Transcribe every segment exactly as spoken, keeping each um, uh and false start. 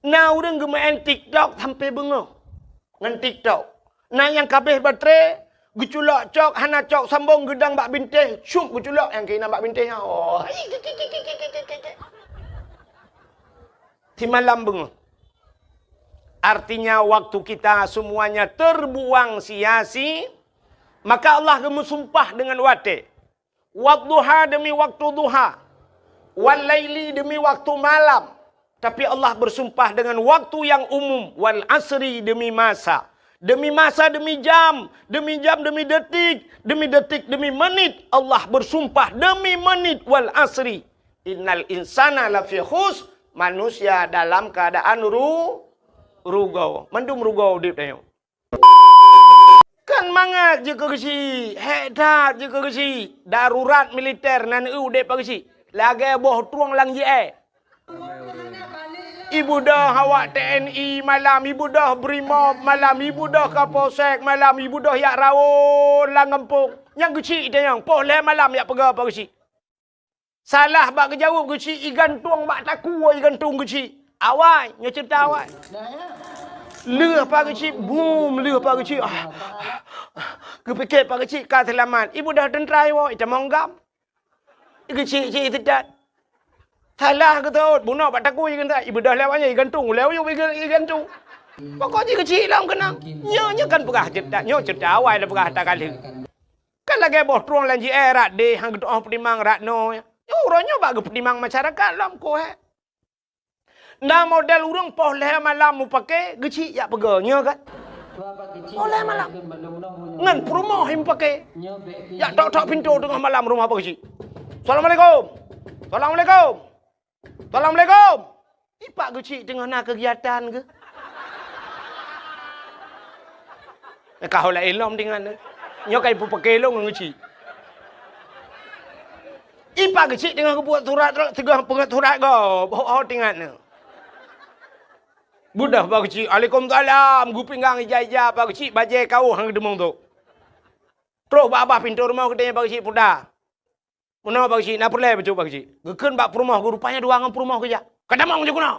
Na ureuëng geumeu'en TikTok sampai beungoh ngon TikTok. Na nyang ka abéh baterai, geuculok cok, hana cok sambong, geudong bak bintéh, syup geuculok nyang keunan bak bintéh nyan. Oh. Simalam beungoh. Artinya, waktu kita semuanya terbuang sia-sia, maka Allah geumeusumpah dengan watée. Wadduha demi waktu duha. Wal laili demi waktu malam. Tapi Allah bersumpah dengan waktu yang umum. Wal asri demi masa. Demi masa, demi jam. Demi jam, demi detik. Demi detik, demi menit. Allah bersumpah demi menit. Wal asri. Innal insana lafi khus. Manusia dalam keadaan ru-, rugoe. Mandum rugoe udeb tanyoe. Kan mangat jikeuh geuchik, hék that jikeuh geuchik. Darurat militer nan eu udeb bak geuchik. Lagée boh trueng lam jiée. Ibeudôh awak T N I malam, ibeudôh Brimob malam, ibeudôh Kapolsek malam, ibeudôh jak rawon lam gampông. Nyang geuchik tanyong, poh lhée malam jak peugah bak geuchik. Salah bak geujaweueb geuchik, igantung bak takue igantung geuchik. Awai, nyoe ceurita awai. Lheueh bak geuchik, bum, lheueh bak geuchik. Ah. Geupike bak geuchik ka seulamat. Ibeudôh teuntra iwoe, itamong gam. Geuchik-chik seudat. Salah geutot, bunoe bak takue igantung. Ibeudôh lewat nyoe igantung, lewat nyoe iga-, igantung. Pokok jih geuchik lom keunong. Nyoe, nyoe kan peugah ceurita, nyoe ceurita awai dah peugah takalheueh. Kan lagée boh trueng lam jiée, rat deh, han geutu'oh peutimang rat noe. Nyoe uroe nyoe bak geupeutimang masyarakat lom koh, eh. Na model ureuëng poh lhée malam mupake geuchik jak peugah, nyoe kan? Poh lhée malam. Ngon peurumoh mupake. Jak tok-tok pintoe teungoh malam rumoh bak geuchik. Assalamualaikum. Assalamualaikum. Assalamualaikum. Ipak geuchik teungoh na keugiatan geuh. Ka ho laén lom tingan. Nyoe ka ipeupaké lôn ngon geuchik. Ipak geuchik teungoh geubuet surat, teungoh peungeut surat gob. Ho, ho tingan. Beudôh bak geuchik, "Alaikumsalam." Geupinggang ija-ija bak geuchik, bajée kaoh han geudeungoe tu. Troh bak babah pintoe rumoh geutanyong bak geuchik, "Puta, meunoe bak geuchik, na peureulée bacut bak geuchik?" Geukheun bak peurumoh geuh, rupanya dua ngon peurumoh geujak. "Ka tamong ju keunoe."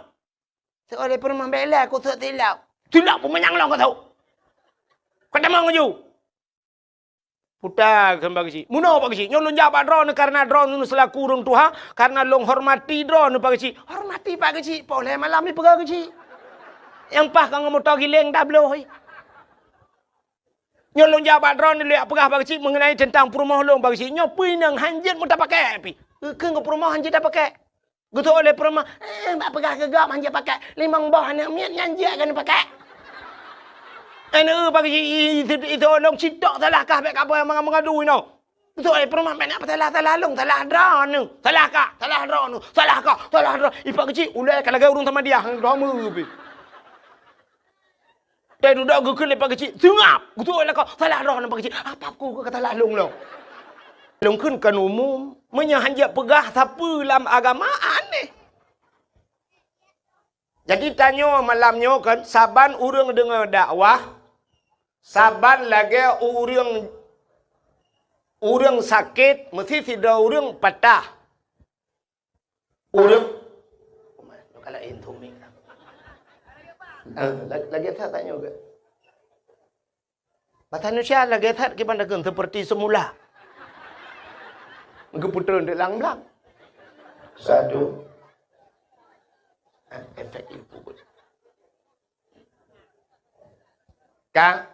Seuleh peurumoh, "Bék lé, kuteuek tilok." "Tilok peumanyang lom ka teuek. Ka tamong ju." "Puta," geukheun bak geuchik. "Meunoe bak geuchik. Nyoe lôn jak bak droeneuh karena droeneuh seulaku ureuëng tuha, karena lôn hormati droeneuh bak geuchik." Hormati bak geuchik, poh lhée malam ipeugah geuchik. Nyang paih ka ngon moto giléng tabloh. Nyoe lôn jak bak droeneuh lôn jak peugah bak geuchik mengenai teuntang peurumoh lôn bak geuchik. Nyoe peue inong han jeuet meutapakée pih. Geukheun keu peurumoh han jeuet tapakée. Geutôk lé peurumoh, "Eh, bak peugah keu gob han jeuet pakée. Limong boh aneuëk miet nyan jeuet keuneuk pakée." Aneuëk bak geuchik, "Ih, ih, ih, ih, lôn citok salah kah bék ka boh meungadu inoe." Geutôk lé peurumoh, "Bék na peusalah-salah lôn, salah droeneuh. Salah kah, salah droeneuh, salah kah, salah droeneuh." Ipak geuchik, ulée ka lagée ureuëng samadiyah, droeneuh pih. Teududoe geukheun lé pak geuchik, "Seungab!" Geutôk lakoe, "Salah droeneuh pak geuchik." "Apa ku ka salah lôn lom?" Lôn kheun kon umum, meunyoe han jeuet peugah sapeue lam agama, aneh. Jadi tanyoe malam nyoe kan, saban ureuëng deungoe dakwah, saban lagée ureuëng, ureuëng sakét, meusi sidroe ureuëng patah. Ureuëng, kalau intu mik. Eh, la-, lagée that tanyoe ke? Bahasa Indonesia lagée that kiban dakeun seperti semula. Geupeutrön di lam blang. Sadu. Eh, efek ibu. Ka?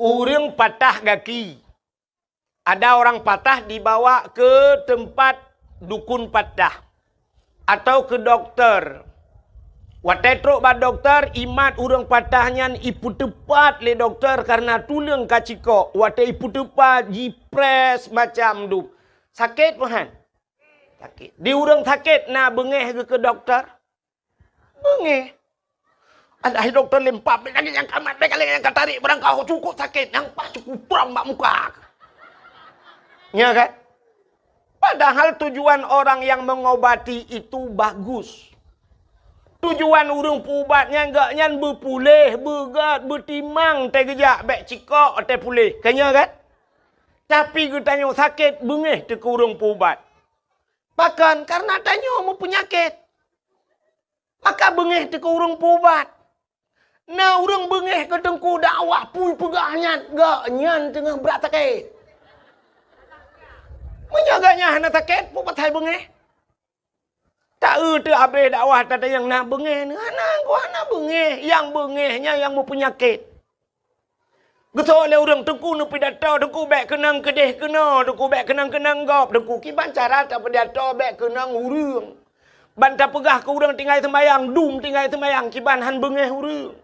Ureuëng patah gaki. Ada orang patah dibawa ke tempat dukun patah atau ke dokter. Watée trok bak dokter, imat ureuëng patah nyan ipeuteupat lé dokter karena tuleueng ka cikok. Watée ipeuteupat, jipress macam dup. Sakét meuhan? Sakét. Di ureuëng sakét na beungéh geuh keu dokter? Beungéh. Alah, hai dokto, lempam, bék lagée nyang ka mat, bék lagée nyang ka tarék, barangkaho cukôp sakét, nyang paih cukôp trom bak muka. Nya kan? Padahal tujuan orang yang mengobati itu bagus. Tujuan ureuëng peuubat nyan, gobnyan beupuléh, beugét, beutimang teuh geujak, bék cikok teuh puléh. Ka nya kan? Tapi geutanyoe sakét, beungéh teuh keu ureuëng peuubat. Pakon? Karena tanyoe meupeunyakét. Pakon beungéh teuh keu ureuëng peuubat. Na ureuëng beungéh keu teungku dakwah pui peugah nyan, gak nyan teungoh brat sakét. Meunyoe gak nyan hana sakét, peue pasai beungéh? Ta-eu teuh abéh dakwah tatanyong na beungéh, hana, hana beungéh. Nyang beungéh nyan nyang meupeunyakét. Geusoe lé ureuëng, "Teungku neupidato, Teungku bék keunong keudeh keunoe, Teungku bék keunong keunong gob, Teungku kiban cara tapidato bék keunong ureuëng. Ban tapeugah keu ureuëng tinggai seumayang, dum tinggai seumayang, kiban han beungéh ureuëng.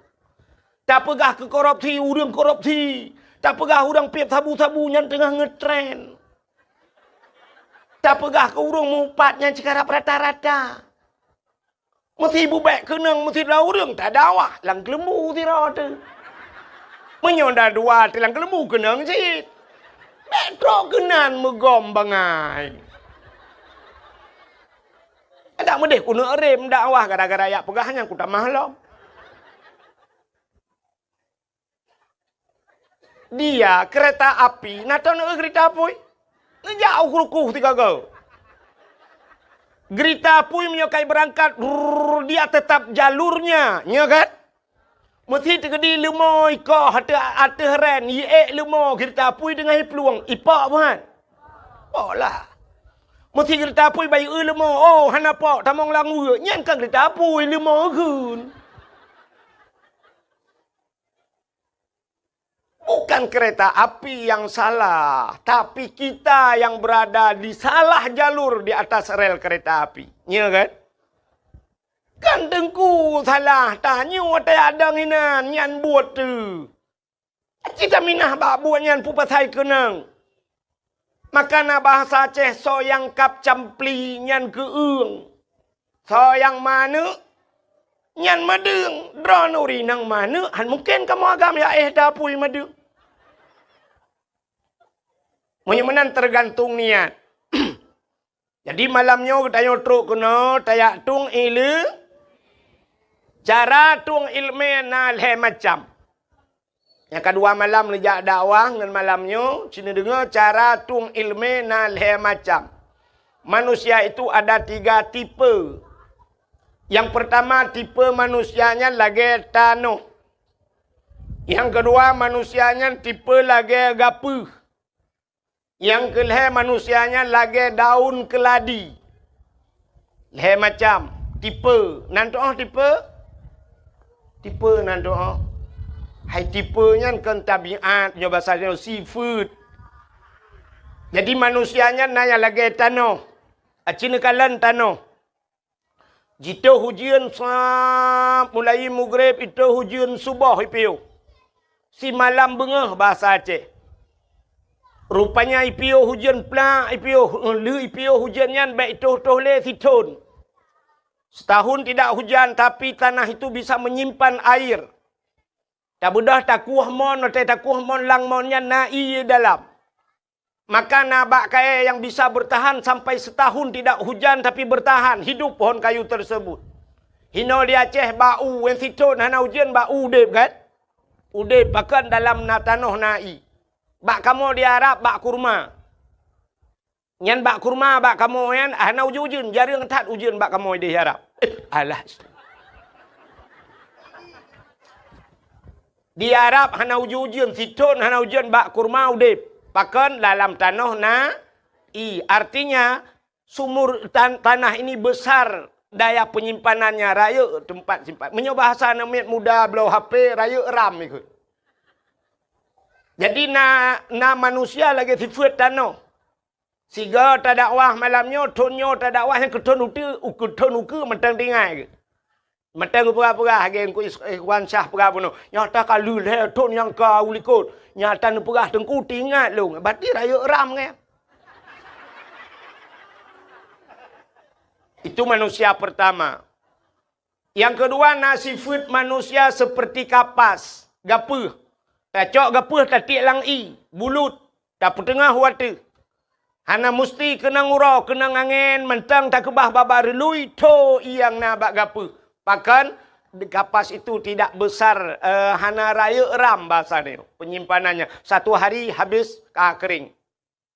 Tapeugah keu korupsi, ureuëng korupsi. Tapeugah ureuëng piep sabu-sabu nyan teungoh ngeutren. Tapeugah keu ureuëng mupat nyan cit karab rata-rata." Meusi bubek keunong meusidroe ureuëng tadakwah lam keuleumbu sidroe teuh. Meunyoe na dua teuh lam keuleumbu keunong cit. Bék trok keunan meugom bangai. Adak meudeh keuneuk rem dakwah gara-gara jak peugah nyan kutamah lom. Dia keureta api na tanoh keurita apui. Neujak u rukoh sigoe-goe. Keurita apui meunyoe ka beurangkat, rrrr, dia teutap jalurnya, nyo kan? Meusi teukeudi leumo ikoh ateueh, ateueh ren, iék leumo keurita apui teungoh iplueng, ipok buhan? Pok lah. Meusi keurita apui bayeue leumo, oh hana pok, tamong lam ueue, nyan kan keurita apui leumo kheun. Bukan kereta api yang salah, tapi kita yang berada di salah jalur di atas rel kereta api. Ya kan? Kan teungku salah, tanyoe watée adong inan, nyan buet teuh. Cita minah bak buet nyan peue pasai keunong. Maka na bahasa Aceh, soe nyang kab campli nyan keueung. Soe nyang maneuk nyan madeueng. Droeneuh ureuëng nyang maneuk, han mungken kamoe agam ya éh tapui madeueng. Meunyoe meunan teugantung niat. Jadi malam nyoe geutanyoe trok keunoe tajak tueng ileumé. Cara tueng ileumé na lhée macam. Nyang kadua malam neujak dakwah ngon malam nyoe, ci neudeungoe cara tueng ileumé na lhée macam. Manusia itu ada tiga tipe. Yang pertama tipe manusia nyan lagée tanoh. Yang kedua manusia nyan tipe lagée gapeuh. Nyang keu lhée manusia nyan lagée daun keuladi. Lhée macam tipe. Nan tuoh tipe? Tipe nan tuoh. Hai tipe nyan kon tabiat, nyoe basa nyoe sifeuet. Jadi manusia nyan na nyang lagée tanoh. Aci neukalon tanoh. Jitoh ujeuen sab mulai mugreb itoh ujeuen suboh ipiôh. Simalam beungoh basa Aceh. Rupanya ipiôh ujeuen plak, ipiôh, lheueh ipiôh ujeuen nyan bék itoh-toh lé sithon. Setahun tidak hujan, tapi tanah itu bisa menyimpan air. Tabeudôh takueh mon, watée takueh mon lam mon nyan na ié dalam. Maka na bak kayée nyang bisa bertahan sampai setahun tidak hujan tapi bertahan hidup pohon kayu tersebut. Hinoe di Aceh bak u, wen sithon hana ujeuen bak u udeb kan? Udeb pakon dalam na tanoh na ié. Bak kamoe di Arab bak kurma. Nyan bak kurma bak kamoe nyan hana ujeuen-ujeuen, jareueng that ujeuen bak kamoe di Arab. Eh, alah. Di Arab hana ujeuen-ujeuen, sithon hana ujeuen bak kurma udeb. Pakon dalam tanoh na ié. Artinya sumur tan-, tanah ini besar daya penyimpanannya, rayeuk tempat simpan. Meunyoe bahasa aneuk miet muda bloe H P, rayeuk ram ikot. Jadi na, na manusia lagée sifeuet tanoh. Sigoe tadakwah malam nyoe, thon nyoe tadakwah nyang keu thon uteue, keu thon ukeue mantong tinggai. Mantong geupeugah-peugah lagée Teungku Is-, Ikhwan Syah peugah bunoe. Nyata ka lheueh lhée thon nyang ka u likot. Nyata neupeugah Teungku teuingat lôn. Berarti rayeuk ram nyan. Itu manusia pertama. Nyang keudua na sifeuet manusia seperti kapas, gapeuh. Tacok gapeuh tatiek lam ié, bulut, tapeuteungoh u ateueh. Hana musti keunong uroe, keunong angén, mantong takeubah babah reului, tho ié nyang na bak gapeuh. Pakon kapas itu tidak besar, eh, hana rayeuk ram basa nyoe penyimpanannya. Satu hari habis ka kering.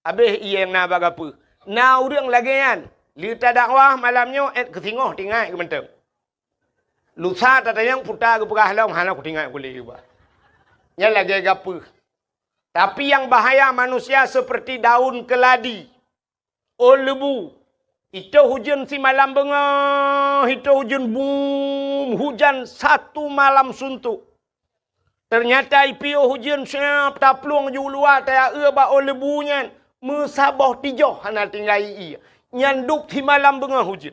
Habéh ié nyang na bak gapeuh. Na ureuëng lagée nyan. Lheueh tadakwah malam nyoe, ék keu singoh tinggai keu mantong. Lusa tatanyong puta geupeugah lom, hana kutingat kulé geuba. Nyan lagée gapeuh. Tapi nyang bahaya manusia seperti daun keladi. Oh lebu, itôh ujeuen simalam beungoh, itôh ujeuen bum, hujan satu malam suntuk. Ternyata ipiôh ujeuen siab taplueng ju luwa tayaeu bak oh lebu nyan, meusaboh tijoh hana tinggai ié. Nyan dub simalam beungoh ujeuen.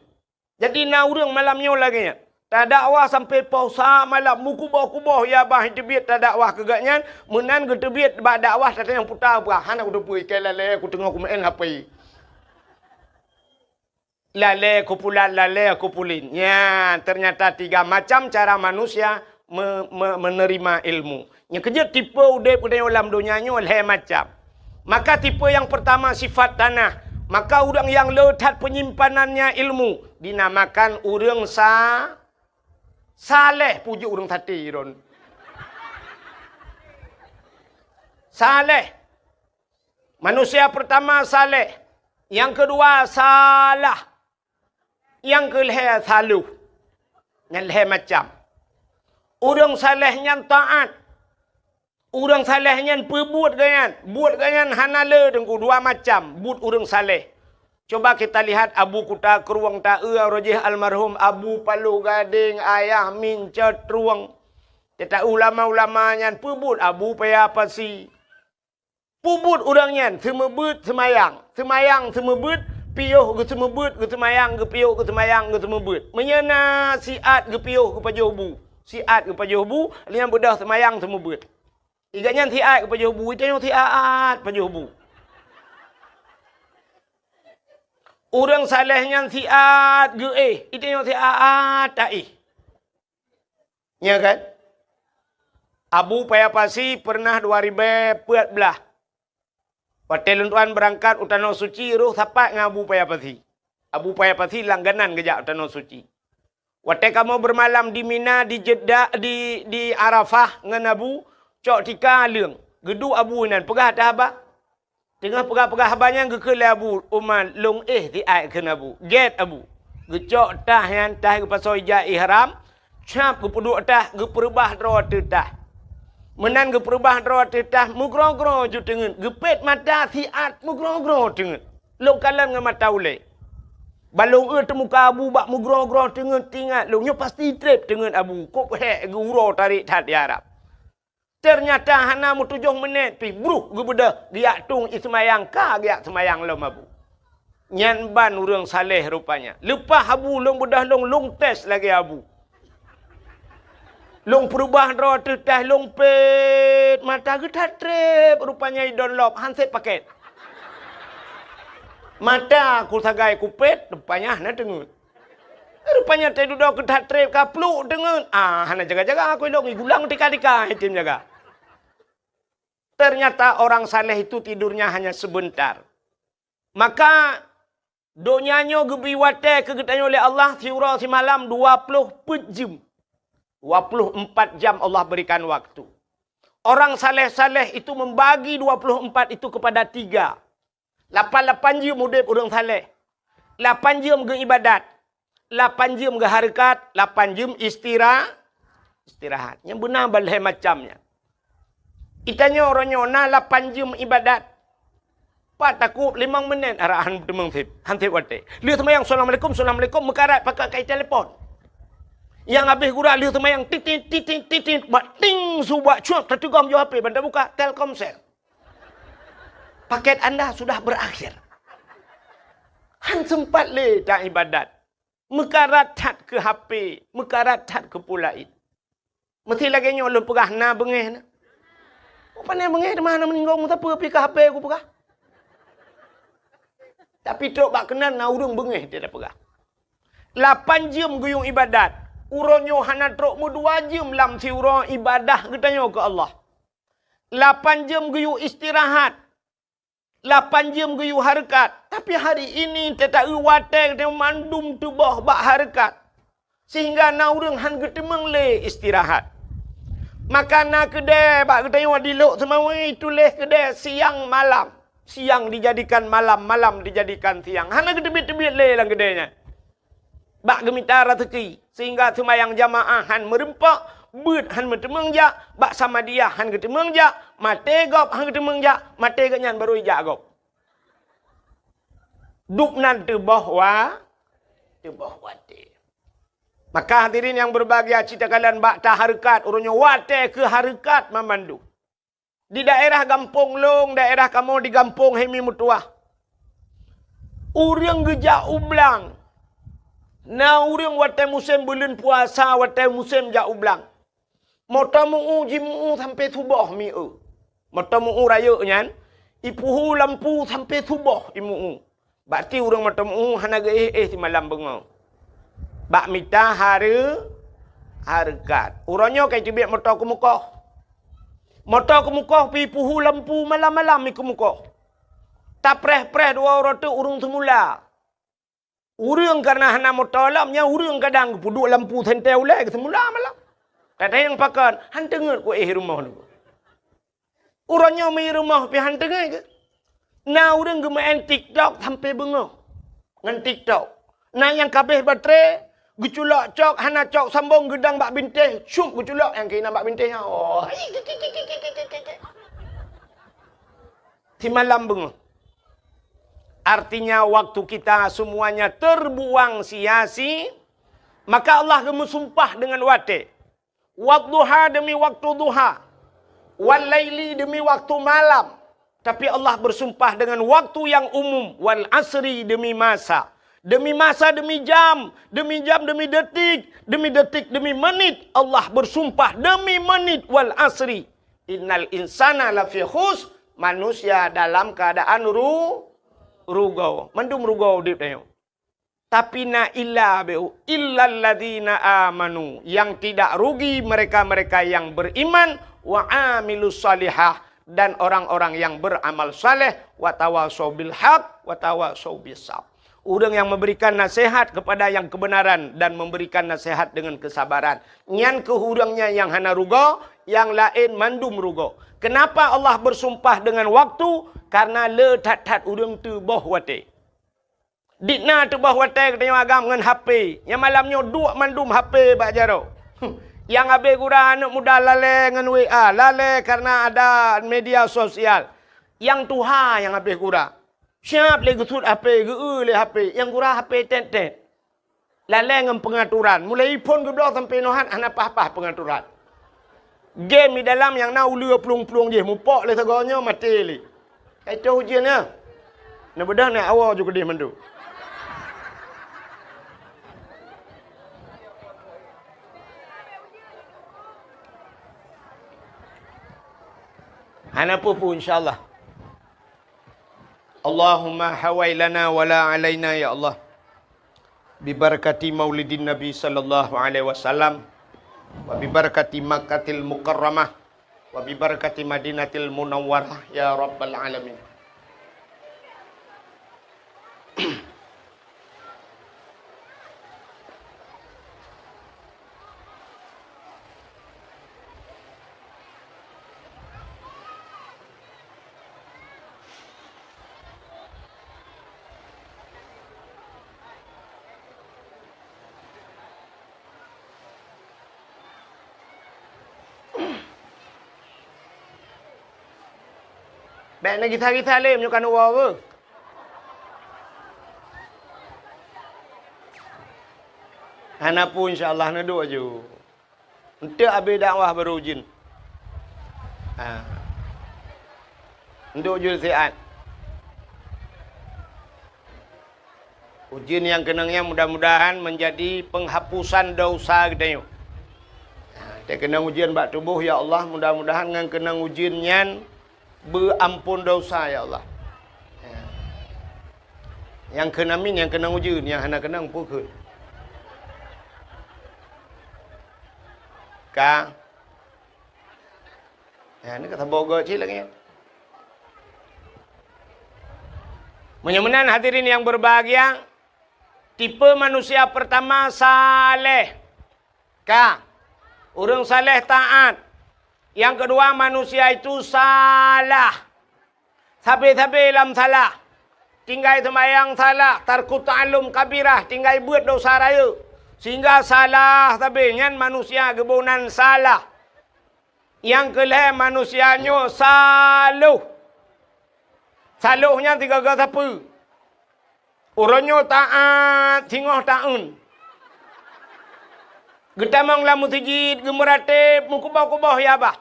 Jadi na ureuëng malam nyoe lagée nyan. Tadakwah sampai poh sa malam, meukuboh-kuboh ya bah teubiet tadakwah keu gobnyan, meunan geuteubiet bak dakwah tatanyong puta bah, hana kuteupeue, ikai lalée kuteungoh kumeu'en H P. Lalée kupulat, lalée kupulin. Nyan, ternyata tiga macam cara manusia me-, me-, menerima ilmu. Nyang keujeuet tipe udeb geutanyoe lam donya nyoe lhée macam. Maka tipe nyang peurtama sifat tanah. Maka ureuëng nyang le that penyimpanannya ilmu dinamakan ureuëng sa-, saleh, puji ureuëng saté ron. Saleh. Manusia peurtama saleh. Nyang keudua salah. Nyang keulhée saloh. Nyan lhée macam. Ureuëng saleh nyan taát. Ureuëng saleh nyan peubuet gobnyan. Buet gobnyan hana le teungku, dua macam buet ureuëng saleh. Coba kita lihat Abu Kuta Krueng taeu roh jih almarhum Abu Paloh Gadeng, Ayah Mincot Trueng. Teuta ulama-ulama nyan peubuet Abu Paya Pasi. Peubuet ureuëng nyan seumeubeuet seumayang, seumayang seumeubeuet, piôh geuseumeubeuet, geuseumayang, geupiôh geuseumayang, geuseumeubeuet. Meunyoe na siat geupiôh geupajoh bu, siat geupajoh bu, lheueh nyan beudôh seumayang seumeubeuet. Iga nyan siat geupajoh bu, itanyoe siat pajoh bu. Ureuëng saleh nyan siat geuéh, itanyoe siat taéh. Ya kan? Abu Paya Pasi pernah dua ribée peuet blaih. Watée lôn tuan beurangkat u Tanoh Suci, roh sapat ngon Abu Paya Pasi. Abu Paya Pasi langganan geujak u Tanoh Suci. Watée kamoe beumalam di Mina, di Jeddah, di, di Arafah ngon Abu, cok tika leueng. Geuduek Abu inan, peugah that haba. Teungoh peugah-peugah haba nyan geukheun lé Abu Umar, lôn éh siat kheun Abu. Gét Abu. Geucok tah nyan, tah geupasoe ija ihram, cap geupeuduek tah, geupeureubah droe ateueh tah. Meunan geupeureubah droe ateueh tah, meugroe-groe ju teungeut, geupét mata siat meugroe-groe teungeut. Lôn kalon ngon mata ulée. Ban lôn eu teumuka Abu bak meugroe-groe teungeut, teuingat lôn nyoe pasti treb teungeut Abu, kok hék geu-uroe tarék that di Arab. Teunyata hana meutujoh meunét pih, bruh geubeudôh, geujak tueng ié seumayang, ka geujak seumayang lom Abu. Nyan ban ureuëng saleh rupanya. Leupah Abu lôn beudôh lôn, lôn tes lagée Abu. Lôn peureubah droe ateueh tah, lôn pét, mata geuh that treb, rupanya idon lop, han sép pakét. Mata ku sagai kupét, rupanya hana teungeut. Rupanya teududoe keu that treb ka pluek teungeut. Ah, hana jaga-jaga aku ilong, igulang tika-tika item jaga. Ternyata orang saleh itu tidurnya hanya sebentar. Maka donya nyoe geubri watée keu geutanyoe lé Allah siuroe simalam dua ploh peuet jeuem. Dua ploh empat jam Allah berikan waktu. Orang saleh-saleh itu membagi dua ploh empat itu kepada tiga. Lapan-lapan jeuem udeb ureuëng saleh. Lapan jeuem geuibadat. Lapan jeuem geuhareukat, lapan jeuem istira-, istirahat. Nyang beuna ban lhée macam nyan. Itanyoe uroe nyoe na lapan jeuem ibadat. Pat takot limong meunét arahan teumeung sép, han sép watée. Lheueh seumayang, "Assalamualaikum, assalamualaikum," meukarat pakai kai telepon. Nyang habéh gura lheueh seumayang, titit, titit, titit, bak ting su bak cuak, tateugom yoh H P, ban tabuka, Telkomsel. Paket anda sudah berakhir. Han sempat lé ta ibadat. Meukarat that keu H P, meukarat that keu peue laén. Meusti lagée nyoe lôn peugah na beungéh na. Pane beungéh teuma hana meuninggoe meusapeue pih keu H P kupeugah. Tapi trok bak keunan na ureuëng beungéh dia peugah. Lapan jeuem geuyue ibadat. Uroe nyoe hana trok meudua jeuem lam siuroe ibadah geutanyoe keu Allah. Lapan jeuem geuyue istirahat. Lapan jeuem geuyue hareukat. Tapi hari ini teuta-eu watée geutanyoe mandum tuboh bak hareukat. Sehingga na ureuëng han geuteumeung lé istirahat. Maka na keudée bak geutanyoe di Lhokseumawe mawé tuléh keudée siang malam. Siang dijadikan malam, malam dijadikan siang. Hana geuteubiet-teubiet lé lam keudée nyan. Bak geumita raseuki, sehingga seumayang jamaah han meureumpok, beuet han meuteumeung jak, bak Samadiyah han geuteumeung jak, maté gob han geuteumeung jak, maté geuh nyan barô ijak gob. Dubnan teuboh wa-, teuboh watée. Maka hadirin yang berbahagia, cit takalon bak tahareukat, uroe nyoe watée keu hareukat mamandum. Di daerah gampông lôn, daerah kamoe di gampông Hemi Meutuah, ureuëng geujak u blang. Na ureuëng watée musém buleuen puasa, watée musém jak u blang. Moto meu-u jimeu-u sampoe suboh mi-eu. Moto meu-u rayeuk nyan, ipeuhu lampu sampoe suboh imeu-u. Bak ti ureuëng moto meu-u hana geuéh-éh simalam beungoh. Bak mita hareu-, hareukat. Uroe nyoe ka iteubiet moto keumeukoh. Moto keumeukoh pih ipeuhu lampu malam-malam ikeumeukoh. Tapreh-preh dua uroe teuk ureuëng seumula. Ureuëng kareuna hana moto lom, nyan ureuëng kadang geupeuduek lampu sentée ulée geuseumula malam. Kadang nyang pakon, han teungeut kuéh rumoh nyoe. Uroe nyoe mi rumoh pih han teungeut keu. Na ureuëng geumeu'en TikTok sampoe beungoh ngon TikTok. Na nyang ka abéh baterai, geuculok cok, hana cok sambong, geudong bak bintéh, cup geuculok nyang keunan bak bintéh nyan. Oh. Simalam beungoh. Artinya, waktu kita semuanya terbuang sia-si, maka Allah geumeusumpah dengan watée. Wadduha demi waktu duha, wal laili demi waktu malam. Tapi Allah bersumpah dengan waktu yang umum, wal asri demi masa. Demi masa, demi jam, demi jam, demi detik, demi detik, demi menit. Allah bersumpah demi menit, wal asri. Innal insana lafi khus, manusia dalam keadaan ru-, rugoe. Mandum rugoe udeb tanyoe. Tapi na illa beu, illalladzina amanu, yang tidak rugi mereka-mereka yang beriman, wa amilus salihah, dan orang-orang yang beramal saleh, wa tawasau bil haq, wa tawasau bis sabr. Ureuëng yang memberikan nasihat kepada yang kebenaran dan memberikan nasihat dengan kesabaran. Nyan keuh ureuëng nyan nyang hana rugoe, nyang laén mandum rugoe. Kenapa Allah bersumpah dengan waktu? Karena le that-that ureuëng teuboh watée. Dikna teuboh watée geutanyoe agam ngon H P. Nyang malam nyoe duek mandum H P bak jaroe. Nyang abéh gura aneuëk muda lalée ngon W A, lalée karena ada media sosial. Nyang tuha nyang abéh gura. Siab lé geusuet H P, geu-eu lé H P, nyang gura H P tét-tét. Lalée ngon peungaturan, mulai iphon geubloe sampoe nohat hana paih-paih peungaturan. Game di dalam nyang na uleue plueng-plueng jih, mupok lé sagoe nyoe maté lé. Ka itoh ujeuen nyan. Neubeudôh nyan awoe ju keudeh mandum. Hana peue-peue, insya Allah. Allahumma hawai lana wa la alaina, ya Allah. Bi barakati maulidin Nabi sallallahu alaihi wasallam, wa bi barakati Makkatil Mukarramah, wa bi barakati Madinatil Munawwarah, ya rabbal alamin. Bék neugisa-gisa lé meunyoe ka neuwoe beuh. Hana peue, insya Allah, neuduek aju. Eunteuk abéh dakwah barô ujeuen. Ha. Eunteuk ujeuen siat. Ujeuen nyang keunong nyan mudah-mudahan meunjadi peunghapusan desya geutanyoe. Ha, teukeunong ujeuen bak tuboh, ya Allah, mudah-mudahan ngon keunong ujeuen nyan beuampon desya, ya Allah. Ha. Nyang kheun amin, nyang keunong ujeuen, nyang hana keunong peue kheun. Ka. Ya, ni ka saboh goe cit lagée nyan. Meunyoe meunan hadirin yang berbahagia, tipe manusia pertama saleh. Ka. Ureuëng saleh taat. Yang kedua, manusia itu salah. Sabe-sabe lam salah. tinggai seumayang salah, tarku ta'allum kabirah, tinggai beuet dosa rayeuk, sehingga salah sabe, nyan manusia geuboh nan salah. Nyang keu lhée manusia nyoe saloh. Saloh nyan sigoe-goe sapeue? Uroe nyoe taát, singoh taeun. Geutamong lam meuseujid, geumeuratéb, meukuboh-kuboh ya bah.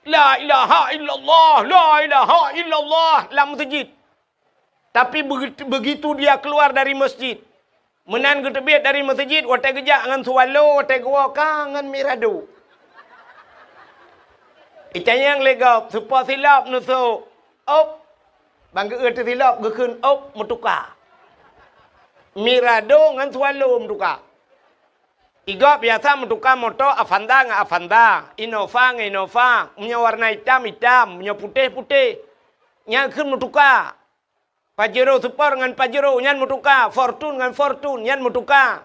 La ilaha illallah, la ilaha illallah lam meuseujid. Tapi begitu, begitu dia keluar dari masjid, meunan geuteubiet dari meuseujid, watée geujak ngon swallow, watée geuwoe ka ngon mirado. Itanyong lé gob, seupôt silop neusok, op, ban geu-eu teusilop geukheun op meutuka. Mirado ngon swallow meutuka. Igob biasa meutuka moto Avanza ngon Avanza, Innova ngon Innova, meunyoe warna itam, itam, meunyoe putéh, putéh. Nyan kheun meutuka. Pajero Sport ngon Pajero nyan meutuka, Fortuner ngon Fortuner nyan meutuka.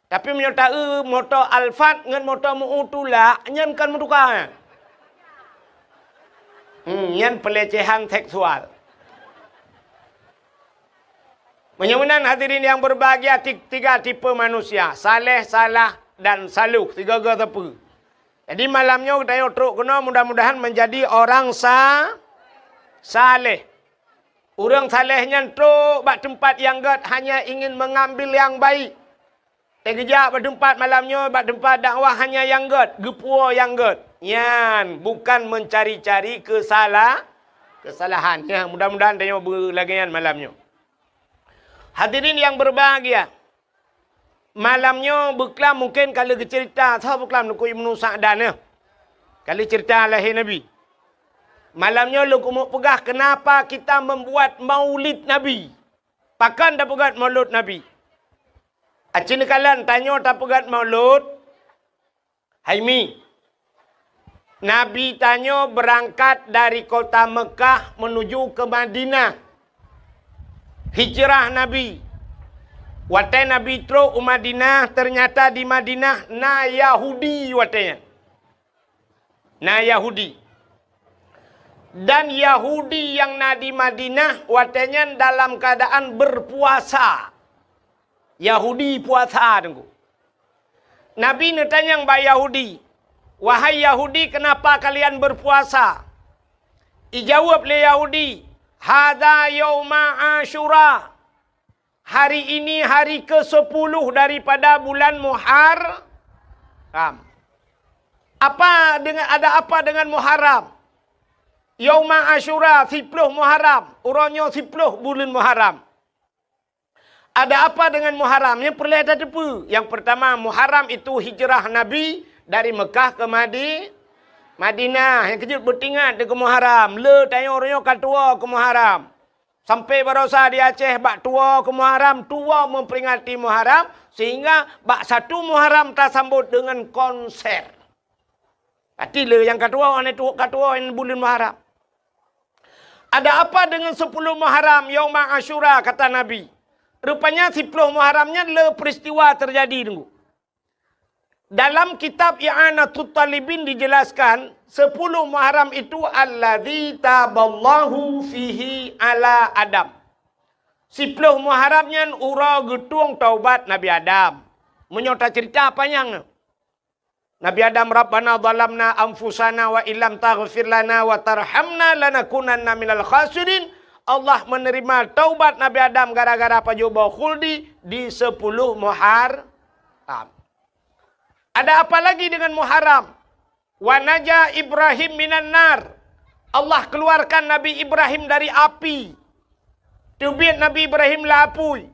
Tapi meunyoe taeu moto Alphard ngon moto meu tulak, nyan kon meutuka. Hmm, nyan pelecehan seksual. Meunyoe meunan hadirin yang berbahagia, ti-, tiga tipe manusia, saleh, salah, dan saluh, sigoe-goe sapeue. Jadi malam nyoe geutanyoe trok keunoe mudah-mudahan menjadi orang sa-, saleh. Ureuëng saleh nyan trok bak teumpat nyang gét hanya ingin mengambil yang baik. Teugeujak bak teumpat malam nyoe, bak teumpat dakwah hanya nyang gét, geupuwoe nyang gét. Nyan bukan mencari-cari kesala-, kesalahan. Ya, mudah-mudahan tanyoe beulagée nyan malam nyoe. Hadirin yang berbahagia, malam nyoe beuklam mungken ka lheueh geuceurita, soe beuklam Teungku Ibnu Sa'dan, ya. Ka lheueh ceurita lahé Nabi. Malam nyoe lôn keumeung peugah kenapa kita membuat maulid Nabi. Pakon tapeugét maulud Nabi? Aci neukalon tanyoe tapeugét maulud, hai mi. Nabi tanyoe beurangkat dari kota Meukah menuju ke Madinah. Hijrah Nabi. Watée Nabi trok u Madinah, ternyata di Madinah na Yahudi watée nyan. Na Yahudi. Dan Yahudi nyang na di Madinah watée nyan dalam keadaan berpuasa. Yahudi puasa, Teungku. Nabi neutanyong bak Yahudi, "Wahai Yahudi, kenapa kalian berpuasa?" Ijaweueb lé Yahudi, "Hadza yauma Asyura." Hari ini hari kesepuluh daripada bulan Muharram. Apa dengan, ada apa dengan Muharram? Yauma Asyura, siploh Muharram. Uroe nyoe siploh buleuen Muharram. Ada apa dengan Muharram? Nyang peureulée tateupeue. Yang pertama, Muharram itu hijrah Nabi dari Mekah ke Madi-, Madinah. Nyang keujeuet beutingat di keu Muharram. Le tanyoe uroe nyoe ka tuwoe keu Muharram. Sampai barosa di Aceh bak tuwoe keu Muharram, tuwoe memperingati Muharram, sehingga bak satu Muharram tasambot dengan konser. Pati le nyang ka tuwoe, aneuk tuwoe ka tuwoe nyan buleuen Muharram. Ada apa dengan sepuluh Muharram, Yauma Asyura, kata Nabi? Rupanya siploh Muharram nyan le peristiwa terjadi, Teungku. Dalam kitab I'anatut Talibin dijelaskan, sepuluh Muharram itu alladzi taballahu fihi ala Adam. Siploh Muharram nyan uroe geutueng taubat Nabi Adam. Meunyoe taceurita panyang, Nabi Adam, "Rabbana zalamna anfusana wa illam taghfir lana wa tarhamna lanakunanna minal khasirin." Allah menerima taubat Nabi Adam gara-gara pajoh boh khuldi di sepuluh Muharram. Ada apa lagi dengan Muharram? "Wa naja Ibrahim minan nar." Allah keluarkan Nabi Ibrahim dari api. Teubiet Nabi Ibrahim lam apui.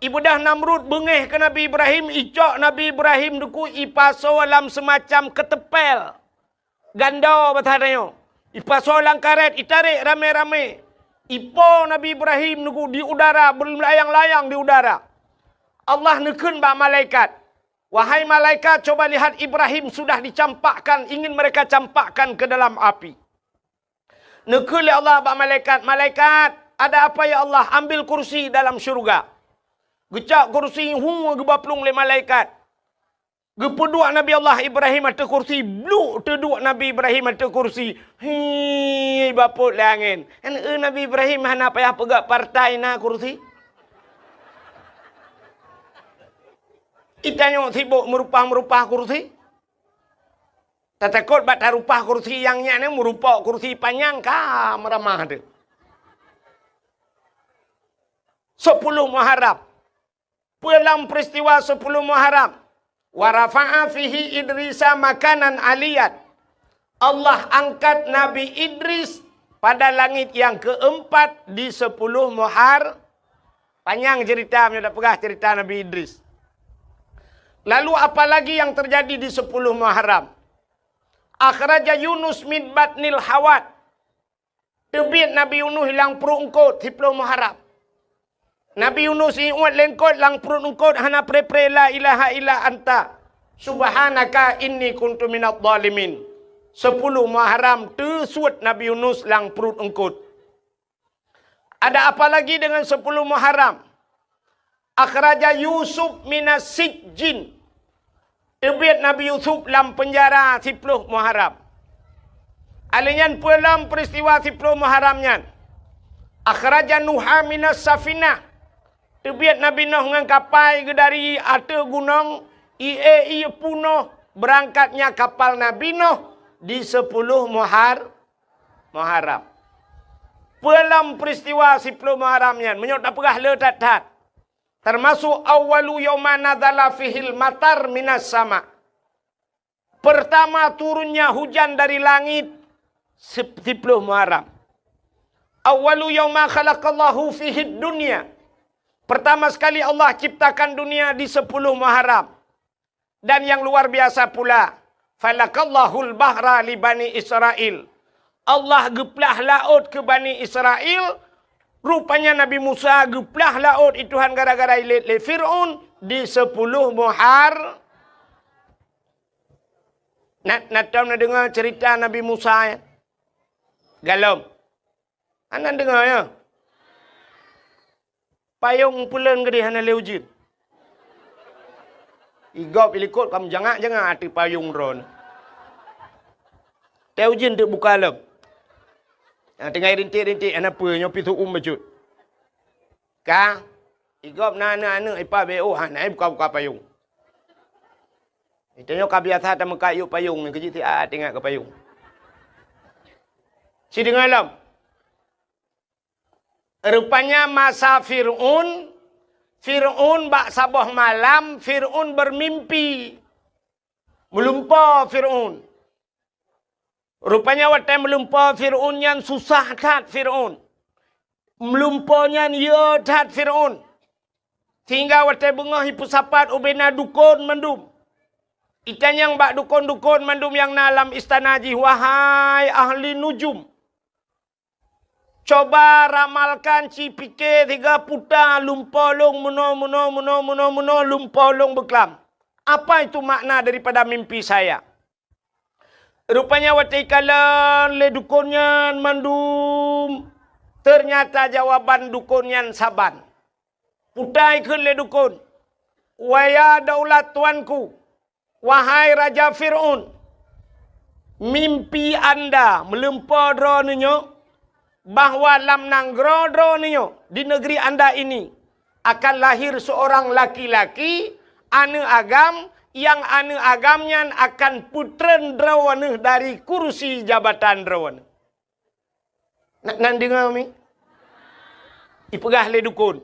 Ibeudôh Namrud beungéh keu Nabi Ibrahim, icok Nabi Ibrahim Teungku ipasoe lam seumacam keuteumpél. Gando basa tanyoe. Ipasoe lam karét, itarek ramé-ramé. Ipo Nabi Ibrahim Teungku di udara, beulayang-layang di udara. Allah neukheun bak malaikat, "Wahai malaikat, coba lihat Ibrahim sudah dicampakkan, ingin mereka campakkan ke dalam api." Neukheun lé Allah bak malaikat, "Malaikat, ada apa ya Allah? Ambil kursi dalam syurga." Geucok kursi, hu, geuba plueng lé malaikat. Geupeuduek Nabi Allah Ibrahim ateueh kursi, bluk teuduek Nabi Ibrahim ateueh kursi. Hi, bapot lé angén. Kan, eh, Nabi Ibrahim hana payah peugah partai na kursi. Itanyoe sibok meurupah-meurupah kursi. Tatakot bak tarupah kursi nyang nyan, meurupok kursi panyang ka meuramah teuh. Sepuluh Muharram. Peue lam peristiwa sepuluh Muharram? "Wa rafa'a fihi Idrisa makanan aliyan." Allah angkat Nabi Idris pada langit yang keempat di sepuluh Muhar-, panyang cerita, meunyoe tapeugah cerita Nabi Idris. Lalu apalagi yang terjadi di sepuluh Muharram? "Akhraja Yunus min batnil hawat." Teubiet Nabi Yunus lam pruet eungkot, siploh Muharram. Nabi Yunus iuet lé eungkot, lam pruet eungkot hana pre-pre, "La ilaha illa anta subhanaka inni kuntu minadh dhalimin." Sepuluh Muharram teusuet Nabi Yunus lam pruet eungkot. Ada apa lagi dengan sepuluh Muharram? "Akhraja Yusuf minas sijjin." Teubiet Nabi Yusuf lam peunjara siploh Muharram. Alèh nyan peue lam peristiwa siploh Muharram nyan? "Akhraja Nuha minas safinah." Teubiet Nabi Nuh ngon kapai geuh dari ateueh gunong, ié-ié punoh, beurangkat nya kapal Nabi Nuh di sepuluh Muhar-, Muharram. Peue lam peristiwa siploh Muharram nyan, meunyoe tapeugah le that-that? Termasuk, "Awwalu yauma nazala fihil matar minas sama." Pertama turunnya hujan dari langit, sip-, siploh Muharram. "Awwalu yauma khalaqallahu fihid dunya." Pertama sekali Allah ciptakan dunia di sepuluh Muharram. Dan yang luar biasa pula, "Falakallahul bahra li Bani Israil." Allah geuplah laôt keu Bani Israil, rupanya Nabi Musa geuplah laôt i Tuhan gara-gara ilét lé Fir'aun di sepuluh Muhar-, na, na tom na deungoe cerita Nabi Musa, ya? Galom. Hana deungoe, ya? Payong peuleuen geudeh hana lé ujeuen. Igop ilikot ka meujangak-jangak ateueh payong droeneuh. Teu ujeuen teuk buka lom. Nyang tinggai rintik-rintik hana peue, nyoe pih seu-uem bacut. Ka, igop na aneuk-aneuk ipa B O hana buka-buka payong. Tanyoe ka biasa tameukat yub payong, nyoe keujiek siat ingat keu payong. Sideungoe lom. Rupanya masa Fir'aun, Fir'aun bak saboh malam, Fir'aun beumimpi. Meulumpoe Fir'aun. Rupanya watèe meulumpoe Fir'aun nyan susah that Fir'aun. Meulumpoe nyan yö that Fir'aun. Sehingga watèe beungoh ipeusapat ubena dukon mandum. Itanyong bak dukon-dukon mandum nyang na lam istana jih, "Wahai ahli nujum, coba ramalkan, ci pike siga puta lumpoe lôn meunoe, meunoe, meunoe, meunoe, meunoe, lumpoe lôn beuklam. Apa itu makna daripada mimpi saya?" Rupanya watèe ikalon lé dukon nyan mandum, ternyata jawaban dukon nyan saban. Puta ikheun lé dukon, "Wa ya daulat tuanku, wahai Raja Fir'aun, mimpi anda meulumpoe droeneuh nyoe, bahwa lam nanggroe droeneuh nyoe, di negeri anda ini, akan lahir seorang laki-laki, aneuk agam, nyang aneuk agam nyan akan peutreun droeneuh dari kursi jabatan droeneuh." Na, na deungoe mi? Ipeugah lé dukon,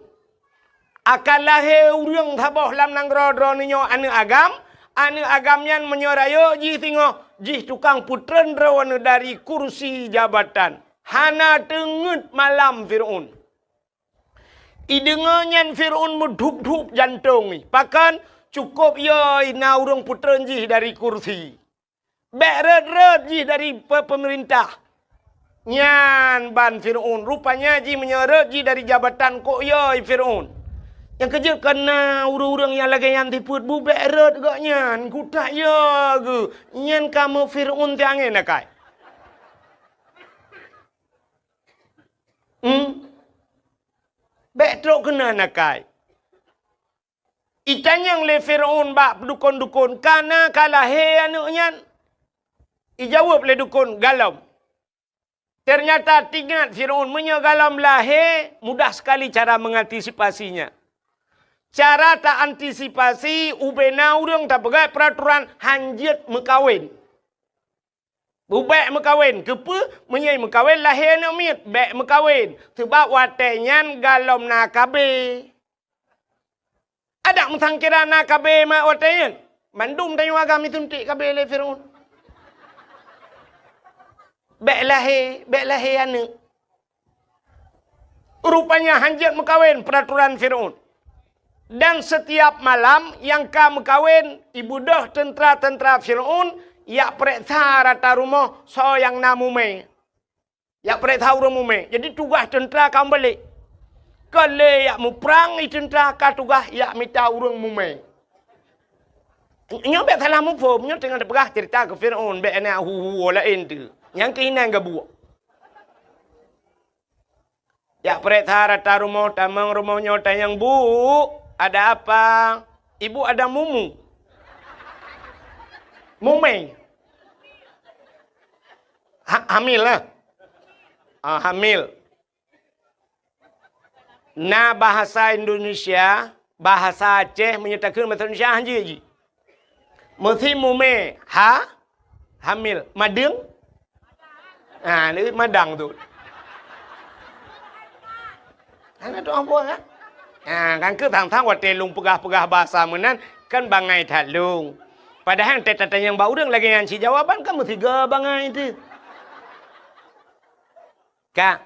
"Akan lahé ureuëng saboh lam nanggroe droeneuh nyoe aneuk agam, aneuk agam nyan meunyoe rayeuk jih singoh, jih tukang peutreun droeneuh dari kursi jabatan." Hana teungeut malam Fir'aun. Ideungoe nyan Fir'aun meudhup-dhup jantong jih. Pakon? Cukôp yo na ureuëng peutreun jih dari kursi. Bék rhot-rhot jih dari pe-, peumeurintah. Nyan ban Fir'aun. Rupanya jih meunyoe rhot jih dari jabatan, kok yo Fir'aun. Nyang keujeuet kon na ureuëng-ureuëng nyang lagée nyan sifeuet bu bék rhot gobnyan. Kutak yo geuh. Nyan kamoe Fir'aun teuh angén akai. Hmm? Bék trok keunan akai. Itanyong lé Firaun bak dukon-dukon, "Ka na ka lahé aneuëk nyan?" Ijaweueb lé dukon, "Galom." Ternyata teuingat Firaun, meunyoe galom lahé, mudah sekali cara mengantisipasinya. Cara ta antisipasi, ubena ureuëng tapeugah peraturan hanjeuet meukawen. Bubek meukawen, keupeue? Meunyoe meukawen lahé aneuëk miet, bèk meukawen. Seubab watée nyan galom na K B. Adak meusangkira na K B mak watée nyan. Mandum tanyoe agam isuntik K B lé Firaun. Bèk lahé, bèk lahé aneuëk. Rupanya hanjeuet meukawen peraturan Firaun. Dan setiap malam nyang ka meukawen, ibeudôh teuntra-teuntra Firaun jak peuriksa rata rumoh soe nyang na mumé. Jak peuriksa ureuëng mumé. Jadi tugaih teuntra ka meubalek. Ka lé jak muprang i teuntra, ka tugaih jak mita ureuëng mumé. Nyoe bèk salah muphom, nyoe teungoh tapeugah cerita keu Firaun, bèk na hu-hu laén tu. Nyang keuh inan gabuek. Jak peuriksa rata rumoh, tamong rumoh nyoe tanyong, "Bu, ada apa?" "Ibu ada mumu." Mumé. Ha-, hamil lah. Ah, hamil. Na bahasa Indonesia, bahasa Aceh, meunyoe takheun bahasa Indonesia hanjeuet jih. Meusi mumé, ha? Hamil. Madeueng? Ha, ni madang tu. Hana tu ambo, ha? Ha, kan keu sang-sang watée lôn peugah-peugah bahasa meunan, kan bangai that lôn. Padahai teutatanyong bak ureuëng lagée nyan cit jawaban, kan meusiga bangai tu. Ka.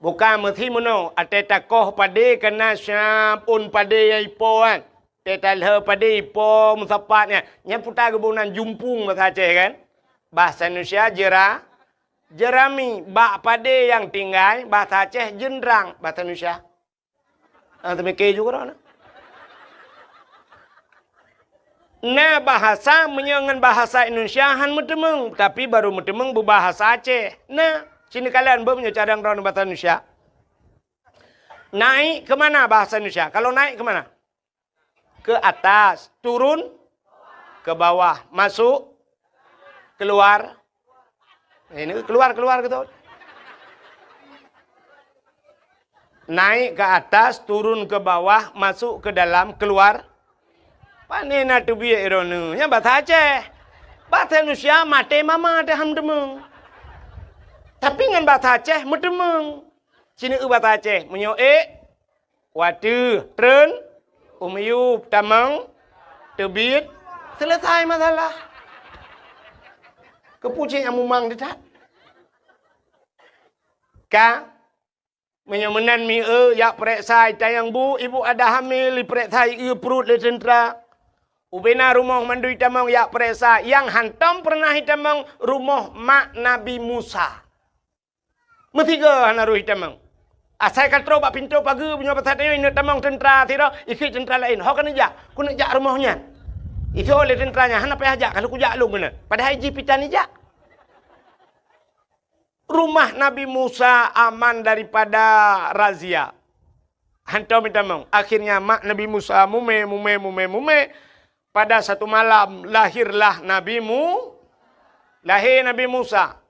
Bukan meusi meunoe, até takoh padé kana siab ôn padé nyang ipo kan. Até talheu padé ipo meusapat nyan. Nyan puta geuboh nan jumpung bahasa Aceh kan. Bahasa Indonesia jera-, jerami. Bak padé nyang tinggai, bahasa Aceh jeundrang, bahasa Indonesia. Ah, teumike juga dah. Na bahasa, meunyoe ngon bahasa Indonesia han meuteumeung, tapi baru meuteumeung beubahasa Aceh. Na, sini kalian beu meunyoe cadang droeneuh bahasa Indonesia. Naik ke mana bahasa Indonesia? Kalau naik ke mana? Ke atas, turun ke bawah, masuk, keluar. Eh, ini keluar, keluar gitu. Naik ke atas, turun ke bawah, masuk ke dalam, keluar. Pane na teubiet droeneuh? Nyan bahasa Aceh. Bahasa Indonesia maté mama teuh han meuteumeung. Tapi ngon bahasa Aceh meuteumeung. Sini eu bahasa Aceh, meunyoe ék, watèe, treun, u miyueb, tamong, teubiet, selesai masalah. Keupeue cit nyang mumang teutat? Ka, meunyoe meunan mi eu, jak peuriksa, itanyong, "Bu, ibu ada hamil," ipeuriksa, ieu pruet lé teuntra. Ubena rumoh mandum itamong jak peuriksa, nyang hantom peureunah itamong rumoh mak Nabi Musa. Meusiga hana roh itamong. Asai ka troh bak pintoe pageue, meunyoe basa tanyoe ineuk tamong teuntra sidroe, ikheun teuntra laén, "Ho keuneuk jak, keuneuk jak rumoh nyan." Ijok lé teuntra nyan, "Hana payah jak, ka lheueh kujak lôn keunan." Padahai jih pih tan ijak. Rumah Nabi Musa aman daripada razia. Hantom itamong. Akhirnya mak Nabi Musa mumè, mumè, mumè, mumè. Pada satu malam lahirlah Nabi Mu-, lahé Nabi Musa.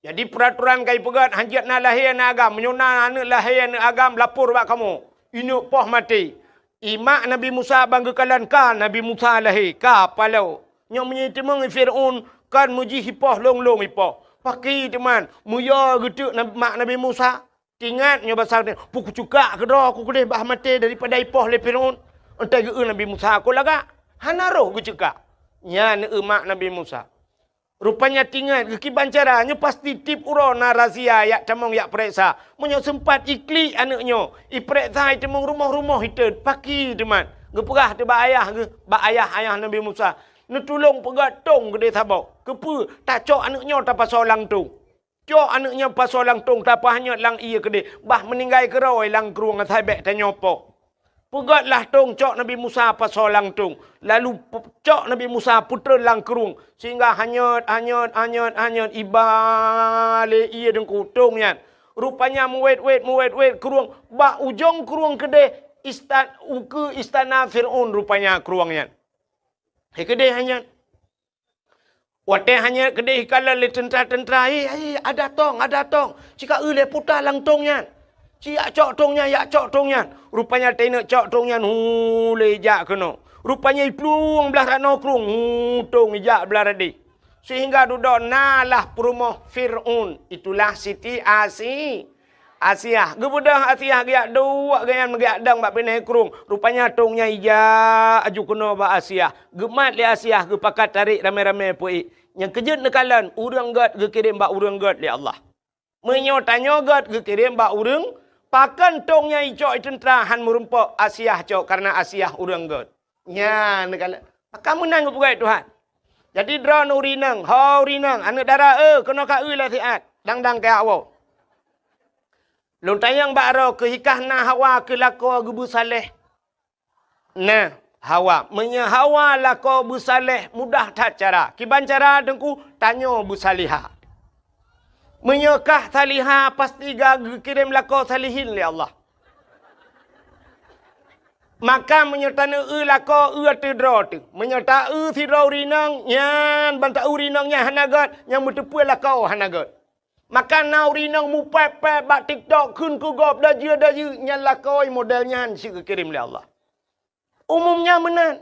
Jadi, peuratoran ka ipeugét, hanjeuet na lahé aneuëk agam. Meunyoe na aneuëk lahé aneuëk agam, lapor bak kamoe. Ineuk poh maté. I mak Nabi Musa ban geukalon ka Nabi Musa lahé, ka paloe. Nyoe meunyoe iteumeung Fir'aun, kon meujih ipoh lôn-lôn ipoh. Pakri teuma, meuyue geuteuk nab-, mak Nabi Musa. Teuingat nyoe basa, "Peu kuceukak keudroe ku keudeh bah maté daripada ipoh lé Fir'aun?" Enteuk geu-eu Nabi Musa, "Kon lagak." Hana roh geuceukak. Nyan eu mak Nabi Musa. Rupanya teuingat geukiban cara, nyoe pasti tiep uroe na razia jak tamong jak peuriksa. Meunyoe seumpat iklik aneuëk nyoe, ipeuriksa iteumeung rumoh-rumoh iteuet, pakri teuma. Geupeugah teuh bak ayah geuh, bak ayah, ayah Nabi Musa, "Neutulông peugét tông keudeh saboh. Keupeue? Tacok aneuëk nyoe tapasoe lam tông." Cok aneuëk nyan pasoe lam tông, tapahanyot lam ié keudeh, bah meuninggai keudroe lam krueng asai bék tanyoe poh. Peugét lah tông, cok Nabi Musa pasoe lam tông, lalu pe-, cok Nabi Musa peutreun lam krueng, sehingga hanyot, hanyot, hanyot, hanyot, iba lé ié deungku tông nyan. Rupanya meuwét-wét, meuwét-wét krueng, bak ujong krueng keudeh, ista-, ukeue istana Fir'aun rupanya krueng nyan. Hai keudeh nyan. Watée hana keudeh ikalon lé teuntra-teuntra, "Hei, hei, ada tong, ada tong! Ci ka eu lé puta lam tong nyan! Ci yak cok tong nyan, yak cok tong nyan!" Rupanya teuneuk cok tong nyan, hu, lé jak keunoe. Rupanya iplueng blaih ranoe krueng, hu, tong ijak blaih radeh. Sehingga dudoe na lah peurumoh Fir'aun, itulah Siti Asi-, Asiah. Geubeudôh Asiah geujak duek geuh nyan meugeuyak dong bak binéh krueng. Rupanya tong nyan ijak aju keunoe bak Asiah. Geumat lé Asiah, geupakat tarék ramé-ramé peuék. Nyang keujeuet neukalon, ureuëng gét geukirém bak ureuëng gét lé Allah. Meunyoe tanyoe gét geukirém bak ureuëng, pakon tong nyan icok i teuntra hán meurumpok Asiah cok kareuna Asiah ureuëng gét. Nyan neukalon. Maka meunan geupeugah Tuhan. Jadi droeneuh ureuëng inong, ho ureuëng inong, aneuëk dara, eh, keunoe ka eu lé siat, dang-dang keu awoe. Lôn tanyong bak droe keuh, hikah na hawa keu lakoe geubeusaléh? Nah, hawa. Meunyoe hawa lakoe beusaléh, mudah that cara. Kiban cara Teungku, tanyoe beusaléha. Meunyoe kah saléha, pasti ka geukirém lakoe salihin lé Allah. Maka meunyoe taneueu lakoe, eu ateueh droe teuh. Meunyoe taeu sidroe ureuëng inong, nyan ban taeu ureuëng inong nyan hana gét, nyang meuteupeu lakoe hana gét. Maka na ureuëng inong mupéb-péb bak TikTok kheun keu gob dajeu-dajeu, nyan lakoe model nyan cit geukirém lé Allah. Umum nyan meunan.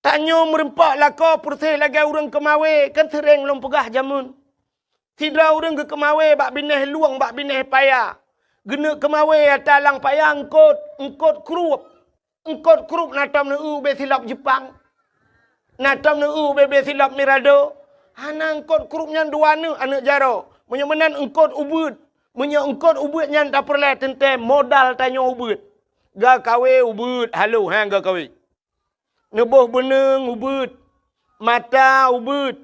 Tanyoe meurumpok lakoe peureuseh lagée ureuëng keumawé, kan seuréng lôn peugah jameun. Sidroe ureuëng geukeumawé bak binéh lueng, bak binéh paya. Geuneuk keumawé ata lam paya eungkot, eungkot krueb. Eungkot krueb na tom neu-eu ubé silop Jeupang. Na tom neu-eu ubé-bé silop Mirado. Hana, eungkot krueb nyan dua neuk aneuëk jaroe. Meunyoe meunan eungkot ubeuet. Meunyoe eungkot ubeuet nyan tapeureulée teuntée modal tanyoe ubeuet. Geukawé ubeuet, halo, ha, geukawé. Neuboh beuneueng ubeuet, mata ubeuet,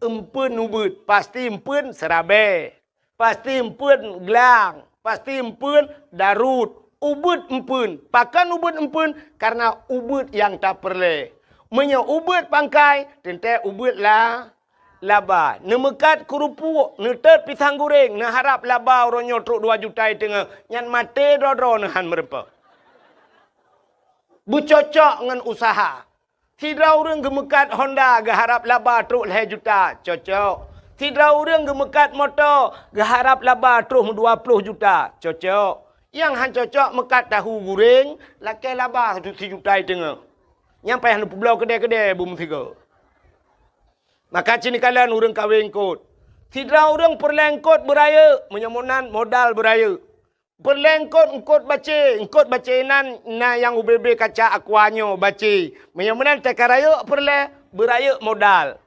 eumpeuen ubeuet, pasti eumpeuen seurabée, pasti eumpeuen glang, pasti eumpeuen darut, ubeuet eumpeuen. Pakon ubeuet eumpeuen? Kareuna ubeuet nyang tapeureulée. Meunyoe ubeuet pangkai, teuntée ubeuet la-, laba. Neumeukat keurupuek, neutot pisang guréng, neuharab laba uroe nyoe trok dua juta i teungoh, nyan maté droe-droe neuhan meurumpok. Beucocok ngon useuha. Sidroe ureuëng geumeukat Honda geuharab laba trok lhée juta, cocok. Sidroe ureuëng geumeukat moto geuharab laba trok dua ploh juta, cocok. Nyang han cocok meukat tahu guréng lakée laba sijuta i teungoh. Nyang payah neupeubloe keudée-keudée beumeusigoe. Maka cit neukalon ureuëng kawé eungkot. Sidroe ureuëng peureulée eungkot beurayeuk, meunyoe meunan modal beurayeuk. Peureulée eungkot, eungkot bacé, eungkot bacé nan na nyang ubé-bé kaca aqua nyoe bacé. Meunyoe meunan teuka rayeuk peureulée, beurayeuk modal,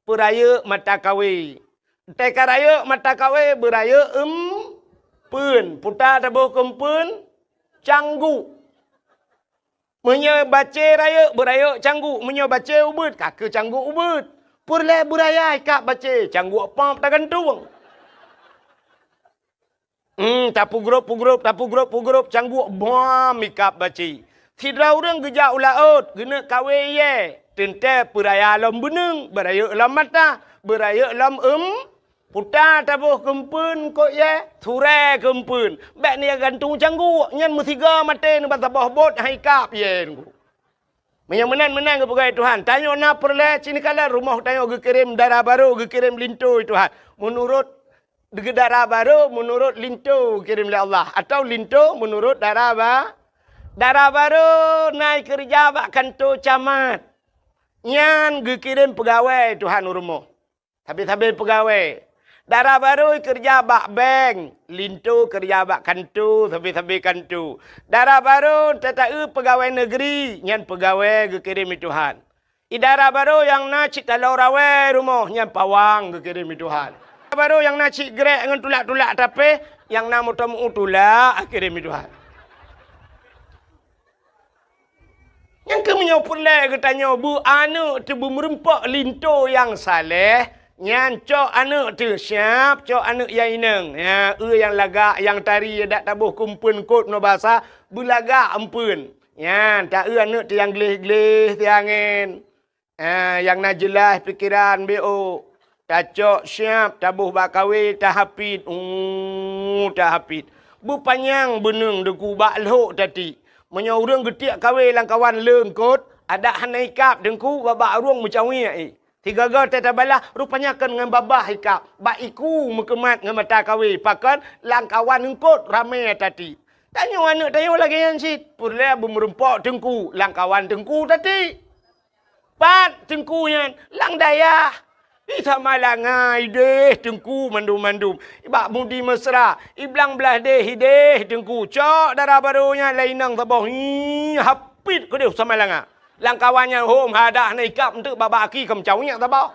beurayeuk mata kawé. Teuka rayeuk mata kawé, beurayeuk eumpeuen, puta taboh keu eumpeuen, cangguk. Meunyoe bacé rayeuk, beurayeuk cangguk. Meunyoe bacé ubeuet, ka keu cangguk ubeuet. Peureulée beuraya ikab bacé, cangguk pop tagantung. Hmm, tapeugrop-peugrop, tapeugrop-peugrop, cangguk bom ikab bacé. Sidroe ureuëng geujak u laôt, geuneuk kawé iyée, teuntée peuraya lom beuneueng, beurayeuk lom mata, beurayeuk lom eum-, puta taboh keu eumpeuen eungkot iyée, surée keu eumpeuen. Bék neugantung cangguk, nyan meusigoe maté neuba saboh bot han ikab iyée Teungku. Meunyoe meunan, meunan geupeugah Tuhan, tanyoe na peureulée cit neukalon rumoh tanyoe geukirém dara barô, geukirém linto Tuhan. Meunurot dara barô, meunurot linto geukirém lé Allah, atawa linto meunurot dara ba-, dara barô na ikeureuja bak kantô camat. Nyan geukirém peugawée Tuhan u rumoh. Sabe-sabe peugawée. Dara barô keureuja bak bank, linto keureuja bak kantô, sabe-sabe kantô. Dara barô teuta-eu peugawée neugri, nyan peugawée geukirém lé Tuhan. I dara barô nyang na cit taloe rawée rumoh, nyan pawang geukirém lé Tuhan. Dara barô nyang na cit grék ngon tulak-tulak tapéh, nyang na moto meu-ueh tulak geukirém lé Tuhan. Nyang keuh meunyoe peureulée geutanyoe beu aneuëk teuh beumeurumpok linto nyang saléh, nyan cok aneuëk teuh siab, cok aneuëk nyang inong. Ya, eu nyang lagak, nyang tari, dak taboh keu eumpeuen eungkot meunyoe basa, beulagak eumpeuen. Nyan, ta-eu aneuëk teuh nyang gleh-gleh siangén. Ah, nyang na jeulaih pikeran B O. Tacok siab, taboh bak kawé, tahapit, uh, tahapit. Beupanyang beuneueng Teungku bak lhok tatiek. Meunyoe ureuëng geutiek kawé lam kawan le eungkôt, adak hana ikab teungku, bak-bak rueng meucawiek i. Sigoe-goe teutabalaih, rupanya kon ngon babah ikab, bak iku meukeumat ngon mata kawé, pakon lam kawan eungkôt ramé tatiek. Tanyoe aneuëk tanyoe lagée nyan cit, peureulée beumeureumpok teungku, lam kawan teungku tatiek. Pat teungku nyan? Lam dayah. I Samalanga ideh teungku mandum-mandum. Bak Mudi Mesra, i Blang Blahdeh ideh teungku. Cok dara barô nyan lam inong saboh. Hi, hapit keudeh Samalanga. Lam kawan nyan hom hadah na ikab enteuk bak-bak aki ka meucawiek saboh.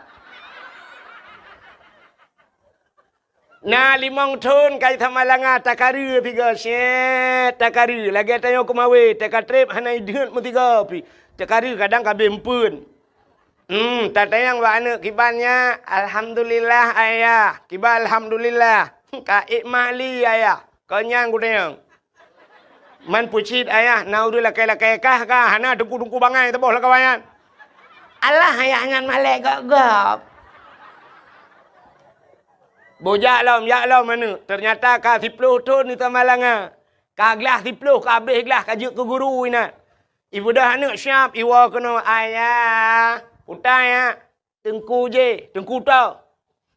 Na limong thon ka i Samalanga takareu sigoe, syet takareu, lagée tanyoe keumawé, takatreb hana ideuet meusigoe pih. Takareu kadang ka abéh eumpeuen. Hmm, tatanyong bak aneuëk kiban nyan, "Alhamdulillah, Ayah." Kiban alhamdulillah. "Ka ék mak li, Ayah?" Kon nyan kutanyong. Man peucit ayah, na ureuëng lakée-lakée kah ka, hana teungku-teungku bangai saboh lam kawan nyan. Alah ayah nyan malée gob-gob. Boh jak lom, jak lom aneuëk. Teunyata ka siploh thon i Samalanga. Ka glah siploh, ka abéh glah, ka jeuet keu guru inan. Ibeudôh aneuëk siab, iwoe keunoe, "Ayah, puta ya, teungku jih, teungku toh.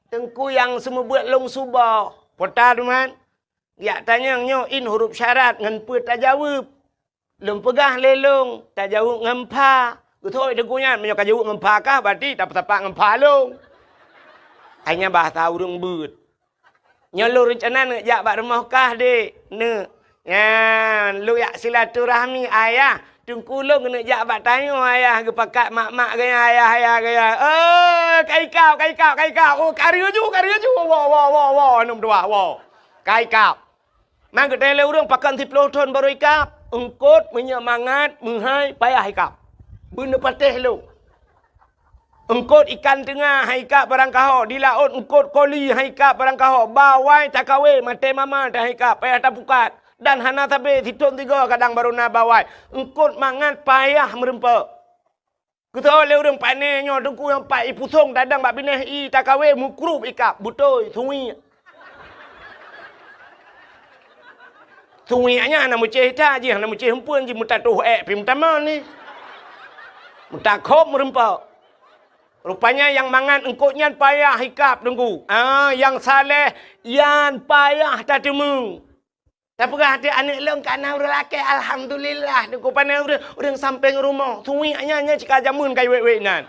Teungku nyang seumeubeuet lôn suboh." Puta teuma. Jak tanyong nyoe in huruf syarat ngon peue tajaweueb. Lôn peugah lé lôn, tajaweueb ngon pha. Geutôi teungku nyan, meunyoe ka jaweueb ngon pha kah, berarti tapeutapak ngon pha lôn. Hai nyan bahasa ureuëng beuet. Nyoe lôn reuncana neuk jak bak rumoh kah, Dek. Neuk. Nyan, lôn jak silaturahmi, Ayah. Teungku lôn keuneuk jak bak tanyoe, Ayah. Geupakat mak-mak gaya, Ayah, Ayah gaya. Oh, ka ikab, ka ikab, ka ikab. Oh, ka reuju, ka reuju. Woe, woe, woe, woe. Aneuëk meutuah, woe. Ka ikab. Man geutanyong lé ureuëng pakon siploh thon barô ikab, eungkôt meunyoe mangat meuhai payah ikab. Beuneupatéh lôn. Eungkôt ikan teunga hai ikab barangkaho, di laôt eungkôt koli hai ikab barangkaho, bawai takawé maté mama teuh hai ikab payah tapukat, dan hana sabé sithon sigoe kadang barô na bawai. Eungkôt mangat payah meurumpok. Geutôi lé ureuëng pané nyoe teungku nyang pat ipusong tadong bak binéh i takawé meukrub ikab, beutôi, suwiek. Suwiek nyan hana meucéh that jih, hana meucéh eumpeuen jih, meutatoh ék pih meutamong ni. Meutakhob meurumpok. Rupanya nyang mangat eungkôt nyan payah ikab teungku. Ah, nyang saleh nyan payah tateumé. Tapeugah até aneuëk lôn ka na ureuëng lakée, alhamdulillah, teungku pané ureuëng, ureuëng sampéng rumoh. Suwiek nyan, nyan cit ka jameun ka iwék-wék nan.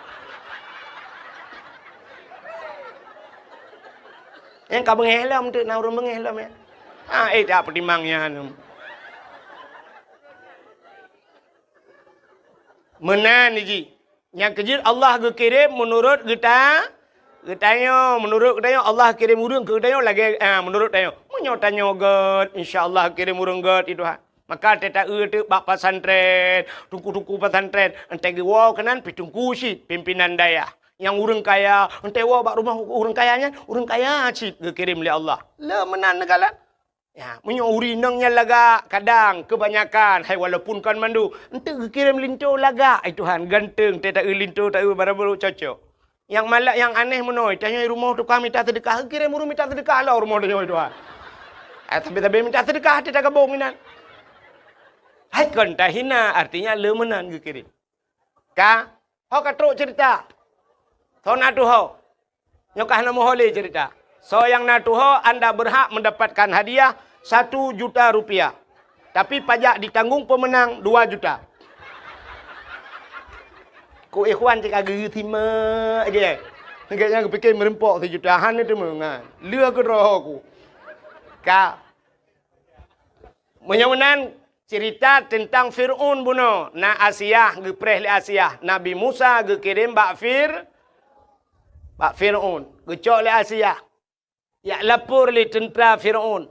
Nyang ka beungéh lom teuk na ureuëng beungéh lom ya. Ah, eh, tak peutimang nyan. Meunan jih. Nyang keujeuet Allah geukirém meunurot geuta-, geutanyoe. Meunurot geutanyoe, Allah kirém ureuëng keu geutanyoe lagée, ah, meunurot tanyoe. Meunyoe tanyoe gét, insya Allah kirém ureuëng gét i Tuhan. Maka teuta-eu teuk bak pesantren, teungku-teungku pesantren, entée geuwoe keunan pih teungku cit, pimpinan dayah. Nyang ureuëng kaya, entée woe bak rumoh ureuëng kaya nyan, ureuëng kaya cit geukirém lé Allah. Le meunan neukalon. Ya, meunyoe ureuëng inong nyan lagak, kadang keubanyakan, hai walaupun kon mandum, enteuk geukirém linto lagak, ai Tuhan, ganteng, teuta-eu linto, ta-eu barabara cocok. Nyang malak, nyang aneh meunoe, tanyoe rumoh tukang mita seudeukah, geukirém ureuëng mita seudeukah lom rumoh tanyoe, ai Tuhan. Eh, sabe-sabe mita seudeukah, teuta gabong inan. Hai kon tahina, artinya le meunan geukirém. Ka, ho ka trok cerita. Soe na tuho? Nyoe ka hana muho lé cerita. Soe nyang na tuho, anda berhak mendapatkan hadiah satu juta rupiah. Tapi pajak ditanggung pemenang dua juta. Ku ikhwan cit ka geu simak je. Gét nyang geupike meureumpok sijuta, hana teumeungan. Lheueh keudroe ku. Ka. Meunyoe meunan, cerita teuntang Fir'aun bunoe, na Asiah, geupreh lé Asiah, Nabi Musa geukirém bak Fir-, bak Fir'aun, geucok lé Asiah. Jak lapor lé teuntra Fir'aun,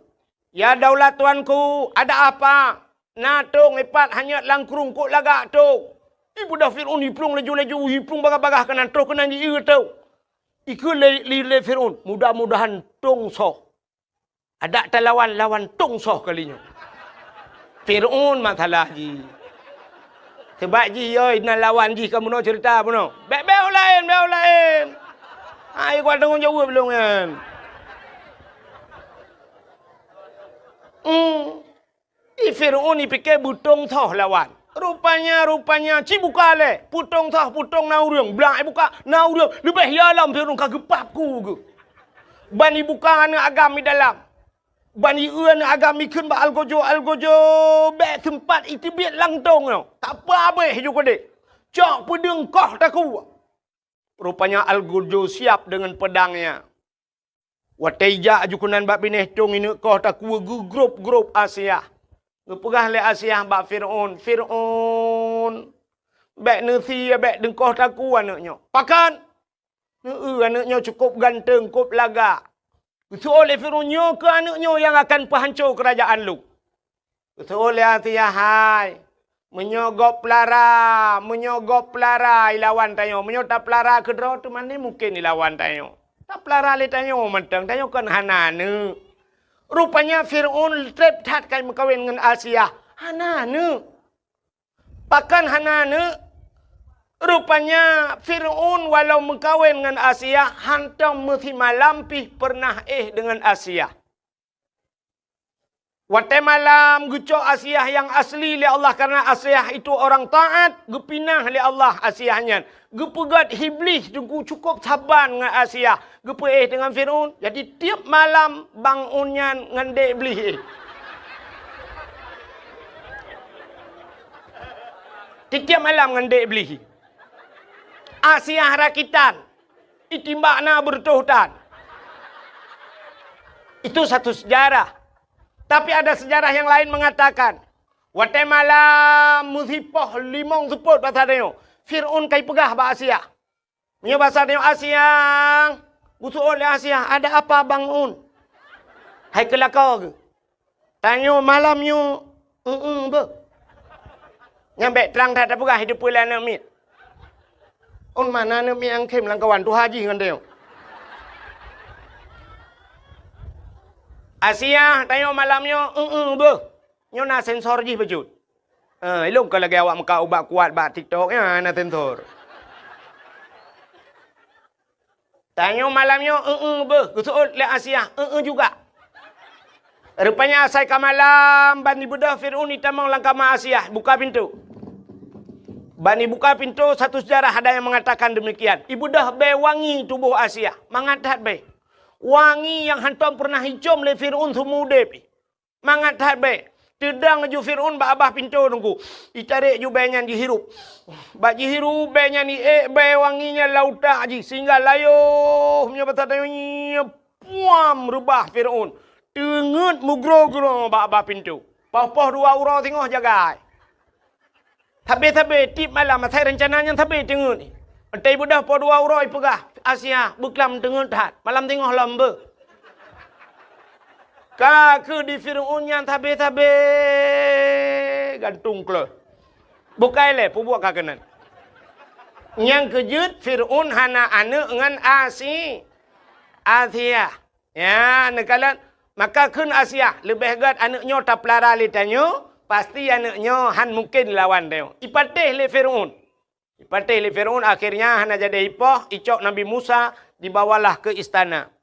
"Ya daulat tuanku, ada apa? Na tong ipat hanyot lam krueng, kok lagak tong?" Ibeudôh Fir'aun iplueng laju-laju, iplueng bagah-bagah keunan, troh keunan jieu tong. Ikheun lé, lé, lé Fir'aun, "Mudah-mudahan tong soh." Adak talawan, lawan tong soh kali nyoe. Fir'aun masalah jih. Sabab jih, yoi, na lawan jih ka bunoe cerita bunoe. Bék, bék u laén, bék u laén. Hai, kuat tanggong jaweueb lôn nyan. Hmm. Di Fir'aun ipike beutong soh lawan. Rupanya, rupanya, ci buka lé. Peutong soh, peutong na ureuëng. Blang ibuka, na ureuëng. Leubeh ya lom Fir'aun ka geupap ku geuh. Ban ibuka aneuëk agam di dalam. Ban ieu aneuëk agam ikheun bak algojo-algojo, bék seumpat iteubiet lam tong nyoe. Tak apa abéh ju keudeh. Cok peudeueng koh takue. Rupanya algojo siap deungon peudangnya. Watée ijak aju keunan bak binéh tong ineuk koh takue geugrop-grop Asiah. Geupeugah lé Asiah bak Fir'aun, "Fir'aun, bék neusie, bék deungkoh takue aneuëk nyoe." "Pakon?" "Neu-eu aneuëk nyoe cukôp ganteng, kôp lagak." Geuseuôt lé Fir'aun, "Nyoe keuh aneuëk nyoe nyang akan peuhanco keurajeuen lôn." Geuseuôt lé Asiah, "Hai, meunyoe gob peulara, meunyoe gob peulara ilawan tanyoe, meunyoe tapeulara keudroe teuma mungken ilawan tanyoe. Tapeulara lé tanyoe mantong, tanyoe kon hana aneuëk." Rupanya Fir'aun treb that ka meukawen ngon Asiah, hana aneuëk. Pakon hana aneuëk? Rupanya Fir'aun walau meukawen ngon Asiah, hantom meusimalam pih peureunah éh deungon Asiah. Watée malam geucok Asiah nyang asli lé Allah, karena Asiah itu orang taat, geupinah lé Allah Asiah nyan. Geupeugét Iblih teungku cukôp saban ngon Asiah, geupeuéh deungon Fir'aun. Jadi tieb malam bang un nyan ngon dék Iblih éh. Tieb-tieb malam ngon dék Iblih. Asiah rakitan. Itimbak na beureutoh tan. Itu satu sejarah. Tapi ada sejarah yang lain mengatakan, watée malam meusipoh limong seupôt basa tanyoe, Fir'aun ka ipeugah bak Asiah. Meunyoe basa tanyoe Asiah, geuseuôt lé Asiah, "Ada apa bang un?" Hai keu lakoe geuh. Tanyoe malam nyoe, eu-eu beuh. Nyan bék trang that tapeugah di depan aneuëk miet. Un mana aneuëk miet nyang khém lam kawan tuha jih ngon tanyoe. Asiah, tanyoe malam nyoe, eu-eu beuh. Nyoe na sensor jih bacut. Eh, ilong ka lagée awak meukat ubat kuat bak TikTok nyan na sensor. Tanyoe malam nyoe, eu-eu beuh, geuseuôt lé Asiah, eu-eu juga. Rupanya asai ka malam, ban ibeudôh Fir'aun itamong lam kama Asiah, buka pintoe. Ban ibuka pintoe, satu sejarah ada yang mengatakan demikian. Ibeudôh bée wangi tuboh Asiah, mangat that bée. Wangi nyang hantom peureunah icom lé Fir'aun seumeu udeb. Mangat that bée. Teudong ju Fir'aun bak babah pintoe teungku. Itarek ju bée nyan jihirup. Bak jihirup bée nyan iék bée wangi nyan lam utak jih sehingga layoh meunyoe basa tanyoe nyoe puam reubah Fir'aun. Teungeut meugroe-groe bak babah pintoe. Poh-poh dua uroe singoh jagai. Sabe-sabe tieb malam asai reuncana nyan sabe teungeut. Watée ibeudôh poh dua uroe ipeugah, "Asiah, beuklam teungeut that, malam singoh lom beuh." Ka keuh di Fir'aun nyan sabe-sabe gantung kleuh. Bukai lé peubuet ka keunan. Nyang keujeuet Fir'aun hana aneuëk ngon Asi-, Asiah. Ya, neukalon, maka kheun Asiah, leubeh gét aneuëk nyoe tapeulara lé tanyoe, pasti aneuëk nyoe han mungken lawan tanyoe. Ipatéh lé Fir'aun. Ipatéh lé Fir'aun, akhirnya hana jadi ipoh, icok Nabi Musa, dibawalah ke istana.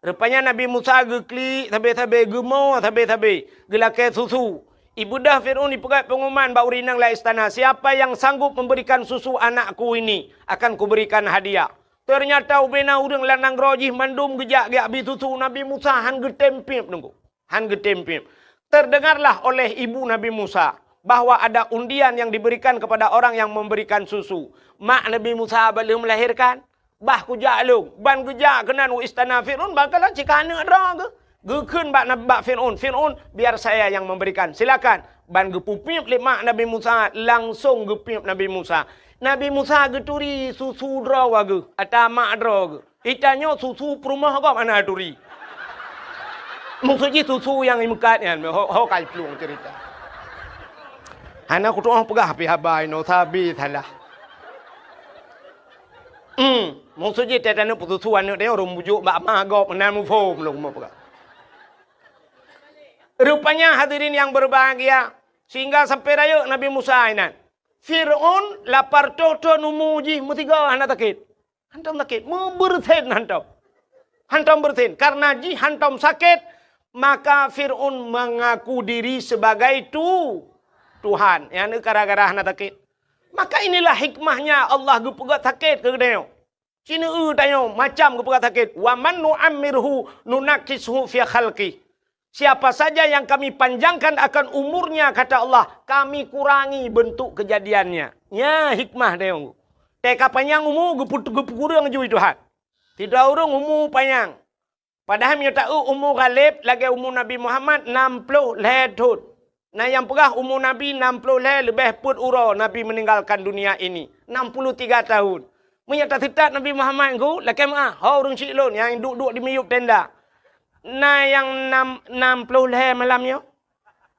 Rupanya Nabi Musa geuklik sabe-sabe, geumo sabe-sabe, geulakée susu. Ibeudôh Fir'aun ipeugét pengumuman bak ureuëng inong lam istana, "Siapa yang sanggup memberikan susu anakku ini, akan kuberikan hadiah." Teunyata ubena ureuëng lam nanggroe jih mandum geujak geujak bi susu Nabi Musa han geutem piep teungku. Han geutem piep. Terdengarlah oleh ibu Nabi Musa bahwa ada undian yang diberikan kepada orang yang memberikan susu. Mak Nabi Musa baleuem melahirkan, bah kujak lôn, ban geujak keunan u istana Fir'aun, bangkala cit ka aneuëk droe geuh. Geukheun bak, bak Fir'aun, "Fir'aun, biar saya yang memberikan, silakan." Ban geupeupiep lé mak Nabi Musa, langsong geupiep Nabi Musa. Nabi Musa geuturi susu droe geuh, ata mak droe geuh. Itanyoe susu peurumoh gob hana turi. Maksud jih susu nyang imeukat nyan, ho, ho ka iplueng cerita. Hana kutuoh peugah pih haba inoe sabe salah. Hmm, maksud jih teutanyoe peususu aneuëk tanyoe rhueng bujok bak ma gob meunan muphom lôn meupeugah. Rupanya hadirin yang berbahagia, sehingga sampai rayeuk Nabi Musa inan. Fir'aun lapar toh-toh numu jih meusigoe hana sakét. Hantom sakét, meubeureusen hantom. Hantom beureusen, karena jih hantom sakét, Maka Fir'aun mengaku diri sebagai tu-, Tuhan. Nyan gara-gara hana sakét. Maka inilah hikmahnya Allah geupeugah sakét keu geutanyoe. Sineue tanyoe macam geupeugah sakét. "Wa man nu'ammirhu nunakkishu fi khalqi." Siapa saja yang kami panjangkan akan umurnya, kata Allah, kami kurangi bentuk kejadiannya. Nya hikmah tanyoe. Teuka panyang umu geupeu-, geupeukureueng ju Tuhan. Sidroe ureuëng umu panyang. Padahai meunyoe taeu umu ghaleb lagée umu Nabi Muhammad nam ploh lhée thon. Na nyang peugah umu Nabi nam ploh lhée leubeh peuet uroe Nabi meninggalkan dunia ini, enam puluh tiga tahun. Meunyoe taseutôt Nabi Muhammad ngon lakée meuah, ho ureuëng syiek lôn nyang duek-duek di miyueb tenda. Na nyang nam, nam ploh lhée malam nyoe?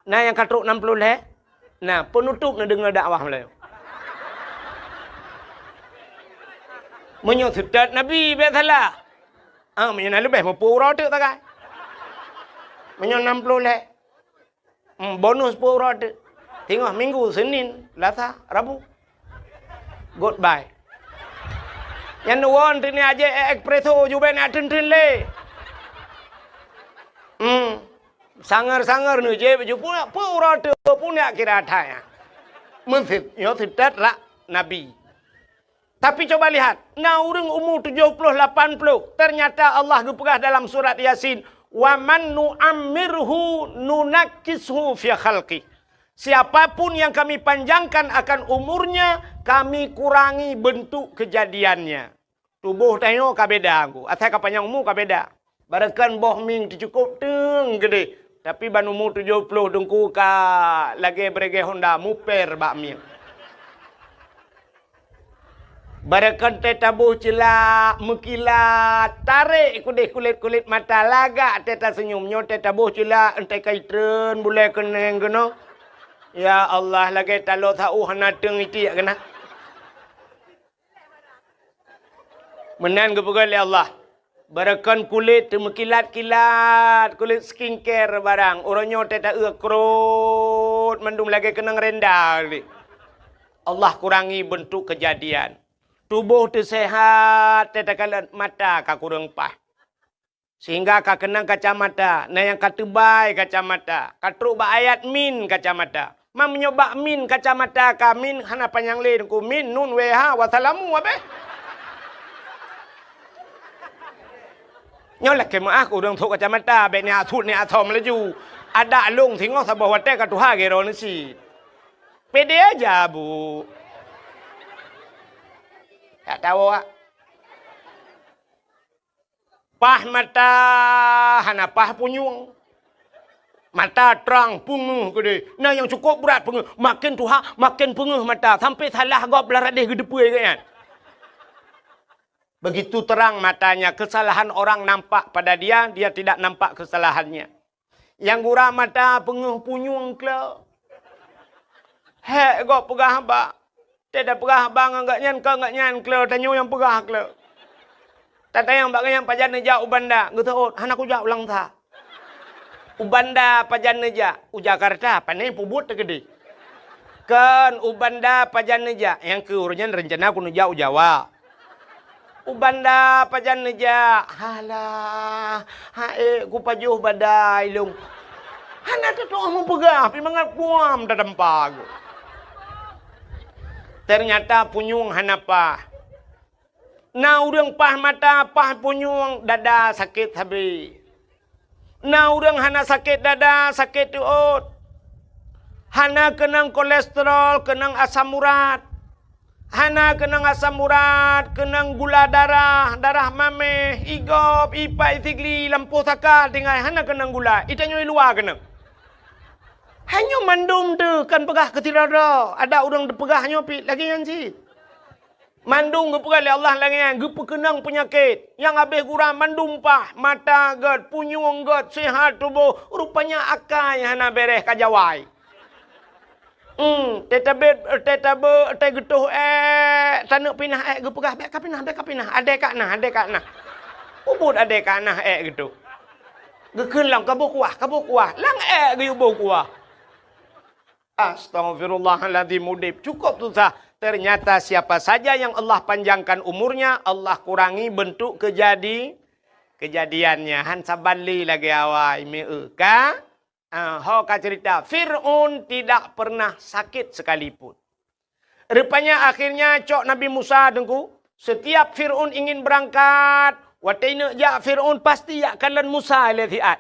Na nyang ka trok nam ploh lhée? Na, peunutôb neudeungoe dakwah meulayeue. Meunyoe seutôt Nabi bék salah. Ah, meunyoe na leubeh meupeu uroe teuk tagai. Meunyoe nam ploh lhée. Hmm, bonus peuet uroe teuk. Teungoh minggu, Senin, Selasa, Rabu. Goodbye. Nyan neuwon teuk ni aje espresso jubek nak treun-treun lé. Hmm. Sanger-sanger neujép ju pun, peuet uroe teuk pun jak kira that nyan. Meuseutôt, nyoe seutôt rak Nabi. Tapi coba lihat, na ureuëng umu tujoh ploh lapan ploh, ternyata Allah geupeugah dalam surat Yasin, "Wa man nu'ammirhu nunakkishu fi khalqi." Siapapun yang kami panjangkan akan umurnya, kami kurangi bentuk kejadiannya. Tuboh tanyoe ka beda, Teungku. Asai ka panyang umu ka beda. Barangkan boh mieng teucukôb teung geudeh, tapi ban umu tujoh ploh Teungku ka lagée beureuguih honda muper bak mieng. Barangkan teuh taboh ceulak meukilat, tarek keudeh kulét-kulét mata, lagak teuh taseunyum. Nyoe teuh taboh ceulak, enteuk ka itreun bulée keuneng keunoe. Ya Allah, lagée taloe sa-ueh hana teung itiek keunan. Meunan geupeugah lé Allah, "Barangkan kulét teumeukilat-kilat, kulét skincare barang, uroe nyoe teuh taeu krot mandum lagée keunong renda lé." Allah kurangi bentuk kejadian. Tuboh teuh seuhat, teuh takalon mata ka kureueng paih. Sehingga ka keunong kacamata, na nyang ka teubai kacamata, ka trok bak ayat min kacamata. Ma meunyoe bak min kacamata ka min hana panyang lé Teungku, min, nun, weh, ha, wassalamu, abéh. Nyoe lakée meuáh keu ureuëng trok kacamata, bék ni asut ni asom laju. Adak lông singoh saboh watée ka tuha gero neusi. Pede aja, Bu. Tak tahu, Wak. Paih mata hana paih punyueng. Mata trang peungeuh keudeh. Na nyang cukôp brat peungeuh. Makin tuha, makin peungeuh mata. Sampai salah gob lam radeh geuteupeue geuh nyan. Begitu terang matanya, kesalahan orang nampak pada dia, dia tidak nampak kesalahannya. Nyang gura mata peungeuh punyueng kle. Hék gob peugah haba. Teuh tapeugah haba ngon gobnyan, kon gobnyan kle, tanyoe nyang peugah kle. Tatanyong bak gobnyan pajan neujak u Banda, geuseuôt, hana kujak u Langsa. U Banda pajan neujak, u Jakarta, pane peubuet teukeudeh. Kon u Banda pajan neujak, nyang keu uroe nyan reuncana kuneujak u Jawa. U Banda pajan neujak, halah, ha ék kupajoh badai lông. Hana teutoh meupeugah, pi mangat kuam tatampa geuh. Ternyata punyueng hana paih. Na ureuëng paih mata, paih punyueng, dada sakét sabe. Na ureuëng hana sakét dada, sakét teuôt. Hana keunong kolesterol, keunong asam urat. Hana keunong asam urat, keunong gula darah, darah maméh, igob, ipat, isigli, lampôh saka, tinggai hana keunong gula. Itanyoe i luwa keunong. Hanyoe mandum teuh kan peugah keu sidroe-droe. Adak ureuëng teupeugah nyoe pih lagée nyan cit. Mandum geupeugah lé Allah lagée nyan, geupeukeunong peunyakét nyang habéh gura mandum paih, mata gét, punyueng gét, seuhat tuboh, rupanya akai hana béréh ka jawai. Hmm, teutabét, teutabé, teugeutôh ék, taneuk pinah ék geupeugah, bék kapinah, bék kapinah, adé ka na, adé ka na. Ubit adé ka na ék geutôh. Geukheun lom kaboh kuah, kaboh kuah, lam ék geuyue boh kuah. Astaghfirullahaladzim, udeb cukup susah. Ternyata siapa saja yang Allah panjangkan umurnya, Allah kurangi bentuk kejadi-, Keujadian nyan han saban lé lagée awai meu ka, ah, ho ka cerita, Fir'aun tidak pernah sakit sekalipun. Rupanya akhirnya cok Nabi Musa teungku, setiap Fir'aun ingin berangkat, watée neuk jak Fir'aun pasti jak kalon Musa lé siat.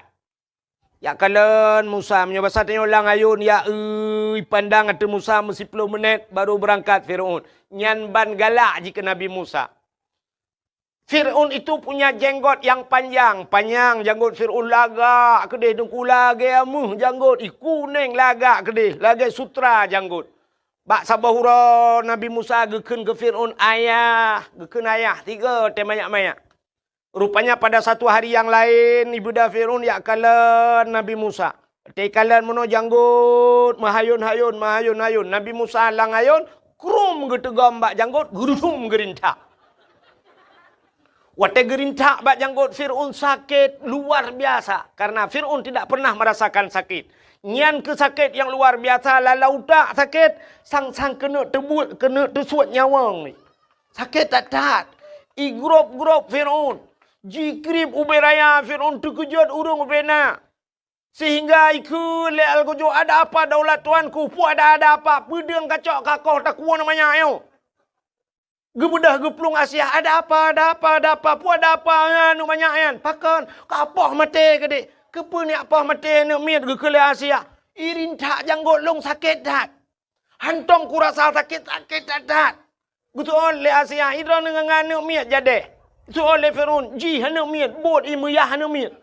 Jak kalon Musa, meunyoe basa tanyoe lam ayôn, ya ui, pandang ateueh Musa meusiploh minét baru beurangkat Fir'aun. Nyan ban galak jih keu Nabi Musa. Fir'aun itu punya jenggot yang panjang, panyang janggot Fir'aun lagak keudeh, teungku lagée meuh janggot, i kunéng lagak keudeh, lagée sutra janggot. Bak saboh uroe Nabi Musa geukheun keu Fir'aun, "Ayah," geukheun ayah, tiga watée manyak-manyak. Rupanya pada satu hari yang laén, ibeudôh Fir'aun jak kalon Nabi Musa. Watée kalon meunoe janggot, meuhayôn-hayôn, meuhayôn-hayôn. Nabi Musa lam ayôn, krum geuteugom bak janggot, geurudum geurintak. Watée geurintak bak janggot Fir'aun sakét luar biasa, karena Fir'aun tidak pernah merasakan sakit. Nyan keuh sakét nyang luar biasa, lam utak sakét, sang-sang keuneuk teubuet, keuneuk teusuet nyawöng. Sakét that-that. Igrôb-grôb Fir'aun. Jikrieb ubé raya Fir'aun, teukeujot ureuëng ubé na. Sehingga ikheun lé algojo, "Ada apa daulat tuanku? Peue ada, ada apa? Peudeueng kacok kakoh takuwoe manyak nyoe?" Geubeudôh geuplueng Asia, "Ada apa, ada apa, ada apa? Peue ada apa, aneuk manyak nyan? Pakon? Kapoh maté keudeh." "Keupeue neujak poh maté aneuk miet?" geukheun lé Asia. "Irintak janggot lôn sakét that." Hantom kurasa sakét, sakét that-that. Geuseuôt lé Asia, "Idroe ngon aneuk miet jadeh." Geuseuôt lé Fir'aun, "Jih aneuk miet, buet ie meuyah aneuk miet."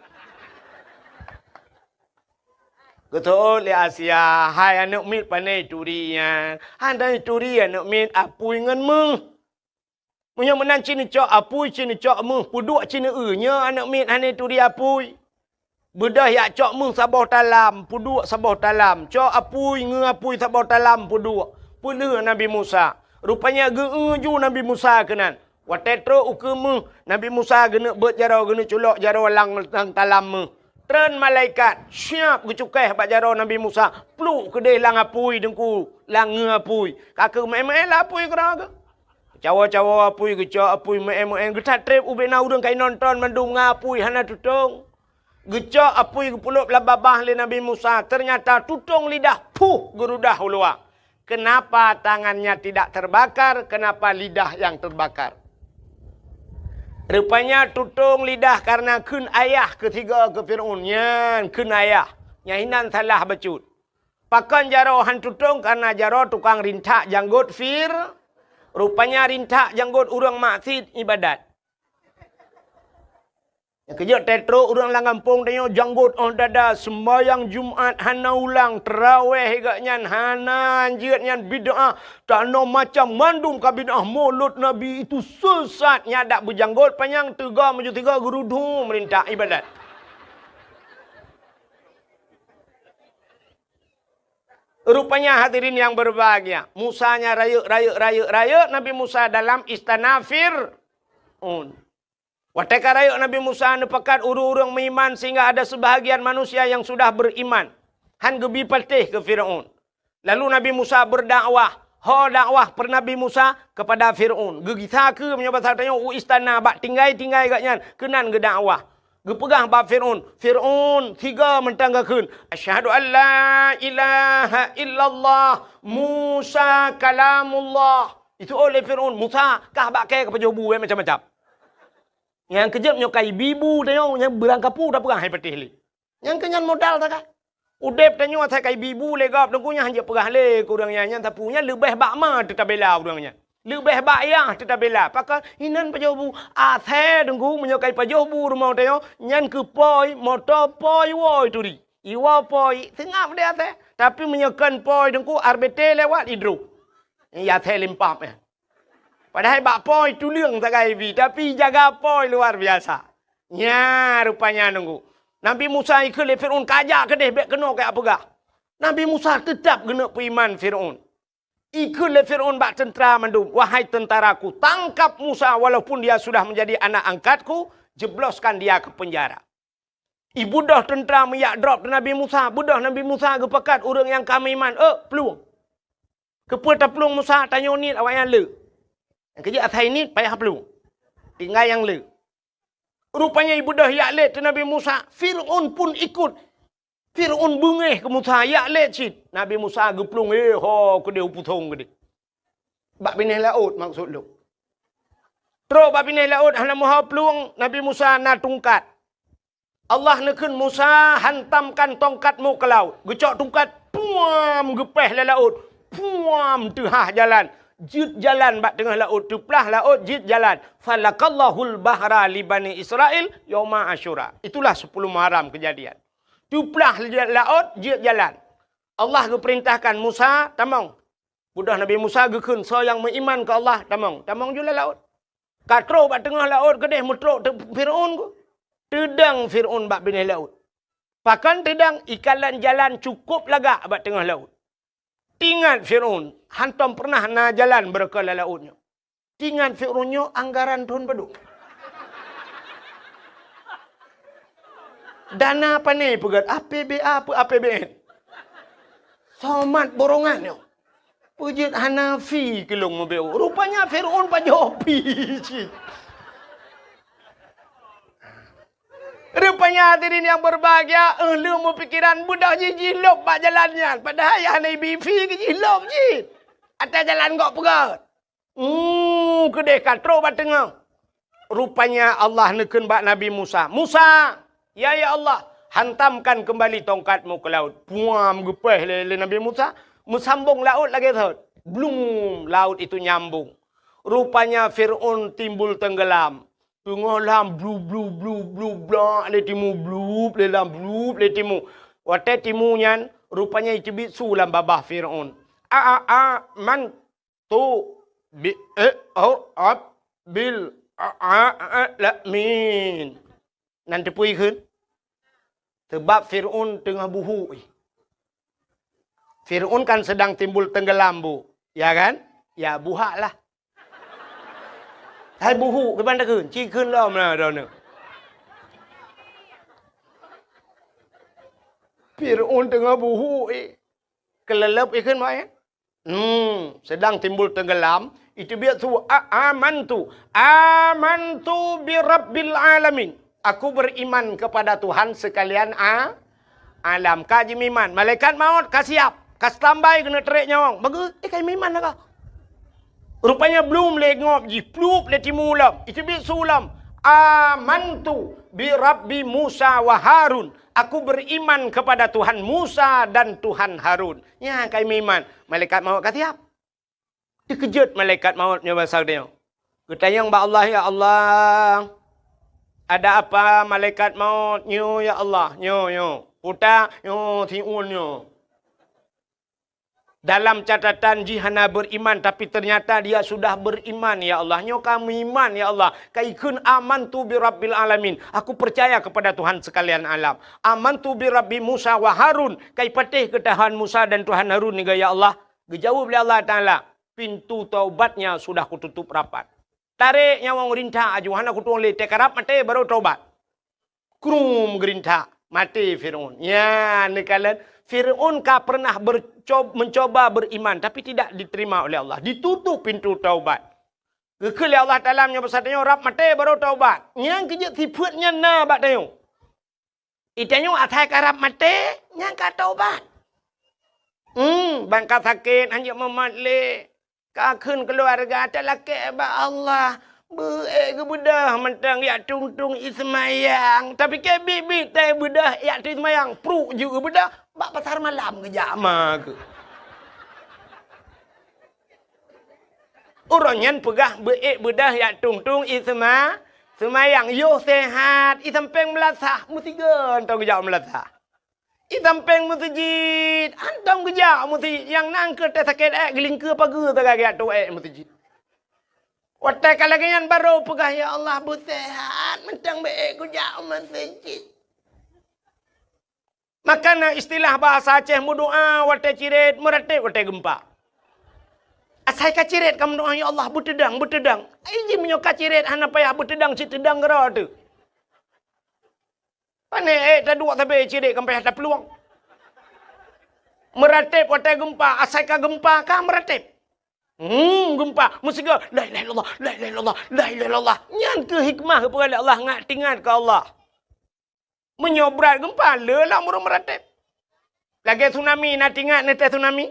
Geuseuôt lé Asia, "Hai aneuk miet, pane turi nyan?" "Hana turi aneuk miet, apui ngon meuh." "Meunyoe meunan ci neucok apui, ci neucok meuh, peuduek ci neueu, nyoe aneuk miet hana turi apui." Beudôh jak cok meuh saboh talam, peuduek saboh talam. Cok apui, ngeu apui saboh talam, peuduek. Peulheueh Nabi Musa. Rupanya geu-eu ju Nabi Musa keunan. Watée trok ukeue meuh, Nabi Musa geuneuk beuet jaroe, geuneuk culok jaroe lam, lam talam meuh. Treun malaikat, siab geucukéh bak jaroe Nabi Musa. Pluek keudeh lam apui teungku, lam ngeu apui. Ka keuh meu'én-meu'én lam apui keudroe geuh. Cawoe-cawoe apui, geucok apui, meu'én-meu'én, geutatreb ubé na ureuëng ka inonton mandum ngon apui hana tutong. Geucok apui geupeulop lam babah lé Nabi Musa, ternyata tutong lidah, puh, geurudah u luwa. Kenapa tangannya tidak terbakar? Kenapa lidah yang terbakar? Rupanya tutong lidah karena kheun ayah keu tiga keu Fir'aun. Nyan kheun ayah. Nyan hinan salah bacut. Pakon jaroe han tutong? Karena jaroe tukang rintak janggot Fir-, rupanya rintak janggot ureuëng maksiet ibadat. Nyang keujeuet teutro ureuëng lam gampông tanyoe janggot óh dada, seumbahyang Jumat hana ulang, trawéh geuh nyan hana, jeuet nyan bid'ah, tanoh macam mandum ka bid'ah, Maulud Nabi itu sesat, nyan dak beujanggot panyang teuga meujeuet tiga geurudu meurintak ibadat. Rupanya hadirin yang berbahagia, Musa nya rayeuk, rayeuk, rayeuk, rayeuk Nabi Musa dalam istana Fir'aun. Watée ka rayeuk Nabi Musa neupakat ureuëng-ureuëng meuiman sehingga ada sebahagian manusia yang sudah beriman, han geubi patéh keu Fir'aun. Lalu Nabi Musa berdakwah. Ho dakwah per Nabi Musa kepada Fir'aun. Geugisa keu meunyoe basa tanyoe u istana bak tinggai-tinggai geuh nyan keunan geudakwah. Geupeugah bak Fir'aun, "Fir'aun, tiga mantong gakheun, 'Asyhadu an la ilaha illallah, Musa kalamullah.'" Itu oleh Fir'aun, "Musa, kah bak kée ka pajoh bu, eh, macam-macam." Nyang keujeuet nyoe ka ibi bu tanyoe, nyang beurangkapu tapeugah hai patéh lé. Nyang keu nyan modal sagai. Udeb tanyoe asai ka ibi bu lé gob, teungku nyan hanjeuet peugah lé keu ureuëng nyan, nyan sapeue nyan leubeh bak ma teutabela ureuëng nyan. Leubeh bak yah teutabela. Pakon inan pajoh bu? Asai teungku meunyoe ka ipajoh bu rumoh tanyoe, nyan keu poi, moto poi woi turi. Iwoe poi, seungab deh asai. Tapi meunyoe kon poi teungku, R B T lewat idroh. Ya asai limpap, eh. Padahai bak poi tuleueng sagai ibi, tapi jaga poi luar biasa. Nya rupanya nunggu. Nabi Musa ikheun lé Fir'aun, "Kajak keudeh, bék keunoe kajak peugah." Nabi Musa teutab geuneuk peuiman Fir'aun. Ikheun lé Fir'aun bak teuntra mandum, "Wahai tentaraku, tangkap Musa walaupun dia sudah menjadi anak angkatku, jebloskan dia ke penjara." Ibeudôh teuntra meujak drob Nabi Musa, beudôh Nabi Musa geupakat ureuëng nyang ka meuiman, "Eh, plueng." Keupeue taplueng Musa, tanyoe niet awaknyan le. Nyang keujeuet asai niet payah plueng. Tinggai nyang le. Rupanya ibeudôh jak lét teuk Nabi Musa, Fir'aun pun ikot. Fir'aun beungéh keu Musa, jak lét cit. Nabi Musa geuplueng, eh, ho keudéh u pusong keudéh. Bak binéh laôt maksud lôn. Trok bak binéh laôt hana meuho plueng, Nabi Musa na tungkat. Allah neukheun, "Musa, hantamkan tongkatmu ke laut." Geucok tungkat, puam, geupéh lé laôt. Puam, teuhah jalan. Jeuet jalan bak teungoh laôt, teuplah laôt, jeuet jalan. "Falakallahul bahra li Bani Israil yauma Asyura." Itulah sepuluh Muharram kejadian. Teuplah laôt, jeuet jalan. Allah geupeurintahkan, "Musa, tamong." Beudôh Nabi Musa geukheun, "Soe nyang meuiman keu Allah, tamong." Tamong ju lam laôt. Ka trok bak teungoh laôt keudéh, meutrok teuk Fir'aun ku. Teudong Fir'aun bak binéh laôt. Pakon teudong? Ikalon jalan cukôp lagak bak teungoh laôt. Teuingat Fir'aun, hantom peureunah na jalan beureukat lam laôt nyoe. Teuingat Fir'aun nyoe anggaran thôn padum. Dana pané peugét, A P B A peu A P B N. Somat borongan nyoe. Peujeuet hana fi keu lôn meubeue. Rupanya Fir'aun pajoh fi cit. Rupanya hadirin yang berbahagia, eh, lôn meupikiran beudôh jih jilôb bak jalan nyan. Padahai hana ibi fi keu jilôb jih. Atas jalan gok peugét. Hmm, keudéh ka trok bak teungoh. Rupanya Allah neukheun bak Nabi Musa, "Musa, ya, ya Allah, hantamkan kembali tongkatmu ke laut." Puam, geupéh lé, lé Nabi Musa, meusambong laôt lagée thot. Blum, laut itu nyambung. Rupanya Fir'aun timbul tenggelam. Teungoh lam blu, blu, blu, blu, blak lé timu, blup lé lam, blup lé timu. Watée timu nyan, rupanya iteubiet su lam babah Fir'aun. A, a, a, man tu bi, eh, oh, ab, bil, a, a, a, la, min. Nan teupeue kheun? Sebab Fir'aun teungoh buhuk. Fir'aun kan sedang timbul tenggelam, Bu. Ya kan? Ya, buhak lah. Hai buhuk, kiban takheun? Ci kheun lom lah droeneuh. Fir'aun teungoh buhuk, eh. Keuleuleub ikheun, Mak, ya? Hmm, sedang timbul tenggelam, iteubiet su, a, amantu, amantu bi rabbil alamin. Aku beriman kepada Tuhan sekalian a, alam. Ka jimeuiman, malaikat maut ka siap, ka standby keuneuk trek nyawöng. Bagus, eh, ka jimeuiman dah ka. Rupanya blum lé ngop jih, plup lé timu lom, iteubiet su lom. Amantu bi rabbi Musa wa Harun. Aku beriman kepada Tuhan Musa dan Tuhan Harun. Nyan ka jimeuiman, malaikat maut ka siap. Teukeujot malaikat maut nyoe basa geutanyoe. Geutanyong bak Allah, "Ya Allah, ada apa malaikat maut nyoe, ya Allah?" "Nyoe, nyoe. Puta, nyoe, siun nyoe. Dalam catatan jih hana beriman, tapi ternyata dia sudah beriman, ya Allah. Nyoe ka meuiman, ya Allah. Ka ikheun amantu bi rabbil alamin. Aku percaya kepada Tuhan sekalian alam. Amantu bi rabbi Musa wa Harun." Ka ipatéh keu Tuhan Musa dan Tuhan Harun nyoe, ya Allah. Geujaweueb lé Allah Taala, "Pintu taubatnya sudah kututup rapat." Tarek nyawöng rintak aju, hana kutueng lé, teukarab maté baru taubat. Krum geurintak, maté Fir'aun. Nyan neukalon, Fir'aun ka pernah berco-, mencoba beriman, tapi tidak diterima oleh Allah. Ditutup pintu taubat. Geukheun lé Allah Taala meunyoe basa tanyoe rab maté baru taubat. Nyan keujeuet sifeuet nyan na bak tanyoe. Itanyoe asai karab maté, nyan ka taubat. Hmm, ban ka sakét, hanjeuet mumat lé. Ka kheun keuluwarga, talakée bak Allah. Beu-ék geubeudôh mantong jak tung-tung i seumayang. Tapike biet-biet tai beudôh jak tung seumayang. Pruek jeuet geubeudôh, bak pasar malam geujak ma keuh. Uroe nyan peugah beu-ék beudôh jak tung-tung i seuma-, seumayang, yoh sehat, i sampéng meulasah, meusigoe tong geujak meulasah. I sampéng meuseujid, hantom geujak meuseujid, nyang na keu teuh sakét ék geulingkeue pageue sagai geujak tuek ék meuseujid. Watée ka lagée nyan barô peugah, "Ya Allah, beu sehat, mantong beu-ék kujak meuseujid." Maka na istilah bahasa Aceh meudoá watée cirét, meuratéb watée geumpa. Asai ka cirét ka meudoá, "Ya Allah, beuteudong, beuteudong." Ai jih meunyoe ka cirét hana payah beuteudong, cit teudong keudroe teuh. Pané ék taduek sabe cirét ka payah taplueng. Meuratéb watée geumpa, asai ka geumpa ka meuratéb. Hmm, geumpa. Meusigoe, "La ilaha illallah, la ilaha illallah, la ilaha illallah." Nyan keuh hikmah geupeugah lé Allah, ngat tingat keu Allah. Meunyoe brat geumpa, le lam ureuëng meuratéb. Lagée tsunami, na tingat neutée tsunami?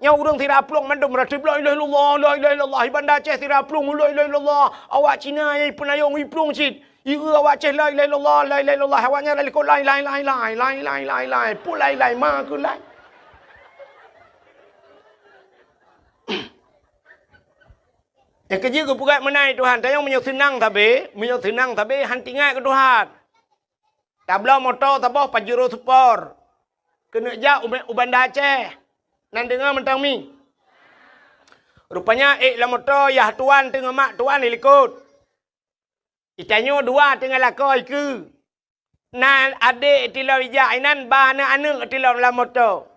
Nyoe ureuëng sira plueng mandum meuratéb, "La ilaha illallah, la ilaha illallah." Di Banda Aceh sira plueng, "La ilaha illallah." Awak Cina nyang ipeunayong iplueng cit. Ieu awak Aceh, "La ilaha illallah, la ilaha illallah." Awak nyan lalikot, "Lai, lai, lai, lai, lai, lai, lai, lai." Peue lai, lai, ma keu lai. Nyang keujeuet geupeugah meunan Tuhan, tanyoe meunyoe seunang sabe, meunyoe seunang sabe, han tingat keu Tuhan. Tabloe moto saboh Pajero Sport. Keuneuk jak u, u Banda Aceh. Nan deungoe mantong mi. Rupanya ék lam moto yah tuan teungoh mak tuan ilikot. Itanyoe dua teungoh lakoe ikeue. Na adék tilom ijak inan ba aneuëk-aneuëk tilom lam moto.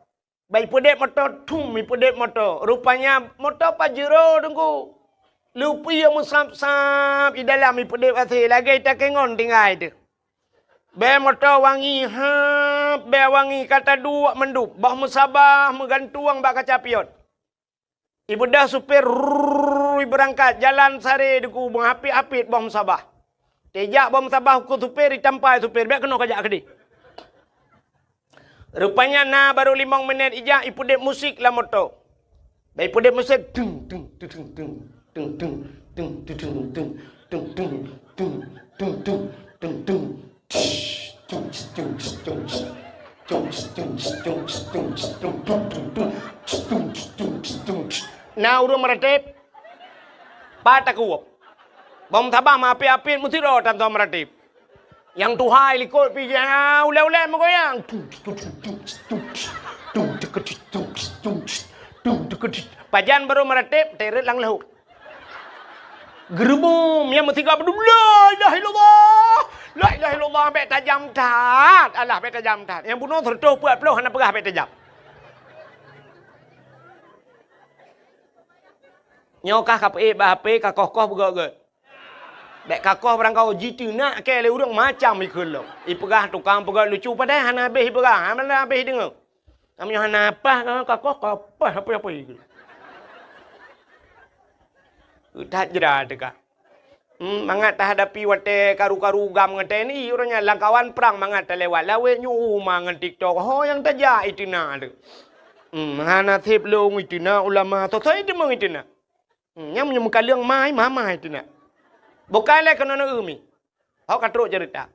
Ba ipeudeb moto, thum ipeudeb moto. Rupanya moto Pajero teungku. Lupi meusab-sab i dalam ipeudeb até lagée takengon tinggai teuh. Bée moto wangi, heup, bée wangi ka taduek mandum, boh meusabah meugantueng bak kaca pion. Ibeudôh supir, rrrr, ibeurangkat, jalan sare deungoe meuhapit-hapit boh meusabah. Teujak boh meusabah keu supir, itampa supir, bék keunoe kajak keudeh. Rupanya na barô limong minét ijak ipeudeb musik lam moto. Bék ipeudeb musik, tung, tung, tung, tung, tung. Na ureuëng meuratéb? Pat takue. Boh meusabah meuhapit-hapit meusidroe tantoe meuratéb. Nyang tuha ilikot pih ulée-ulée meugoyang. Pajan barô meuratéb, teret lam leuhok. Geureuboh, nyang meusigoe beudôh, "La ilaha illallah! La ilaha illallah!" Bék tajam that. Alah, bék tajam that. Nyang bunoe seureutôh peuet ploh hana peugah bék tajam. Nyoe kah ka peuék bak H P, ka koh-koh beugét-gét. Bék ka koh barang kaho jiteunak keu lé ureuëng macam ikheun lom. Ipeugah tukang peugét lucu padahai hana habéh ipeugah, hana habéh ideungoe. Kamoe hana paih ka koh, ka paih apa-apa ikheun. That jra teuka. Hmm, mangat tahadapi watée karu-karu gam ngon T N I, uroe nyan lam kawan prang mangat talewat lawét nyoe uma ngon TikTok. Ho nyang tajak iteunak teuh. Hmm, hana sép lôn iteunak ulama, soe-soe deungoe iteunak. Hmm, nyang meunyoe meukaleueng mai, mamai teunak. Bukai lé keunoe neueu mi. Hok ka trok ceurita.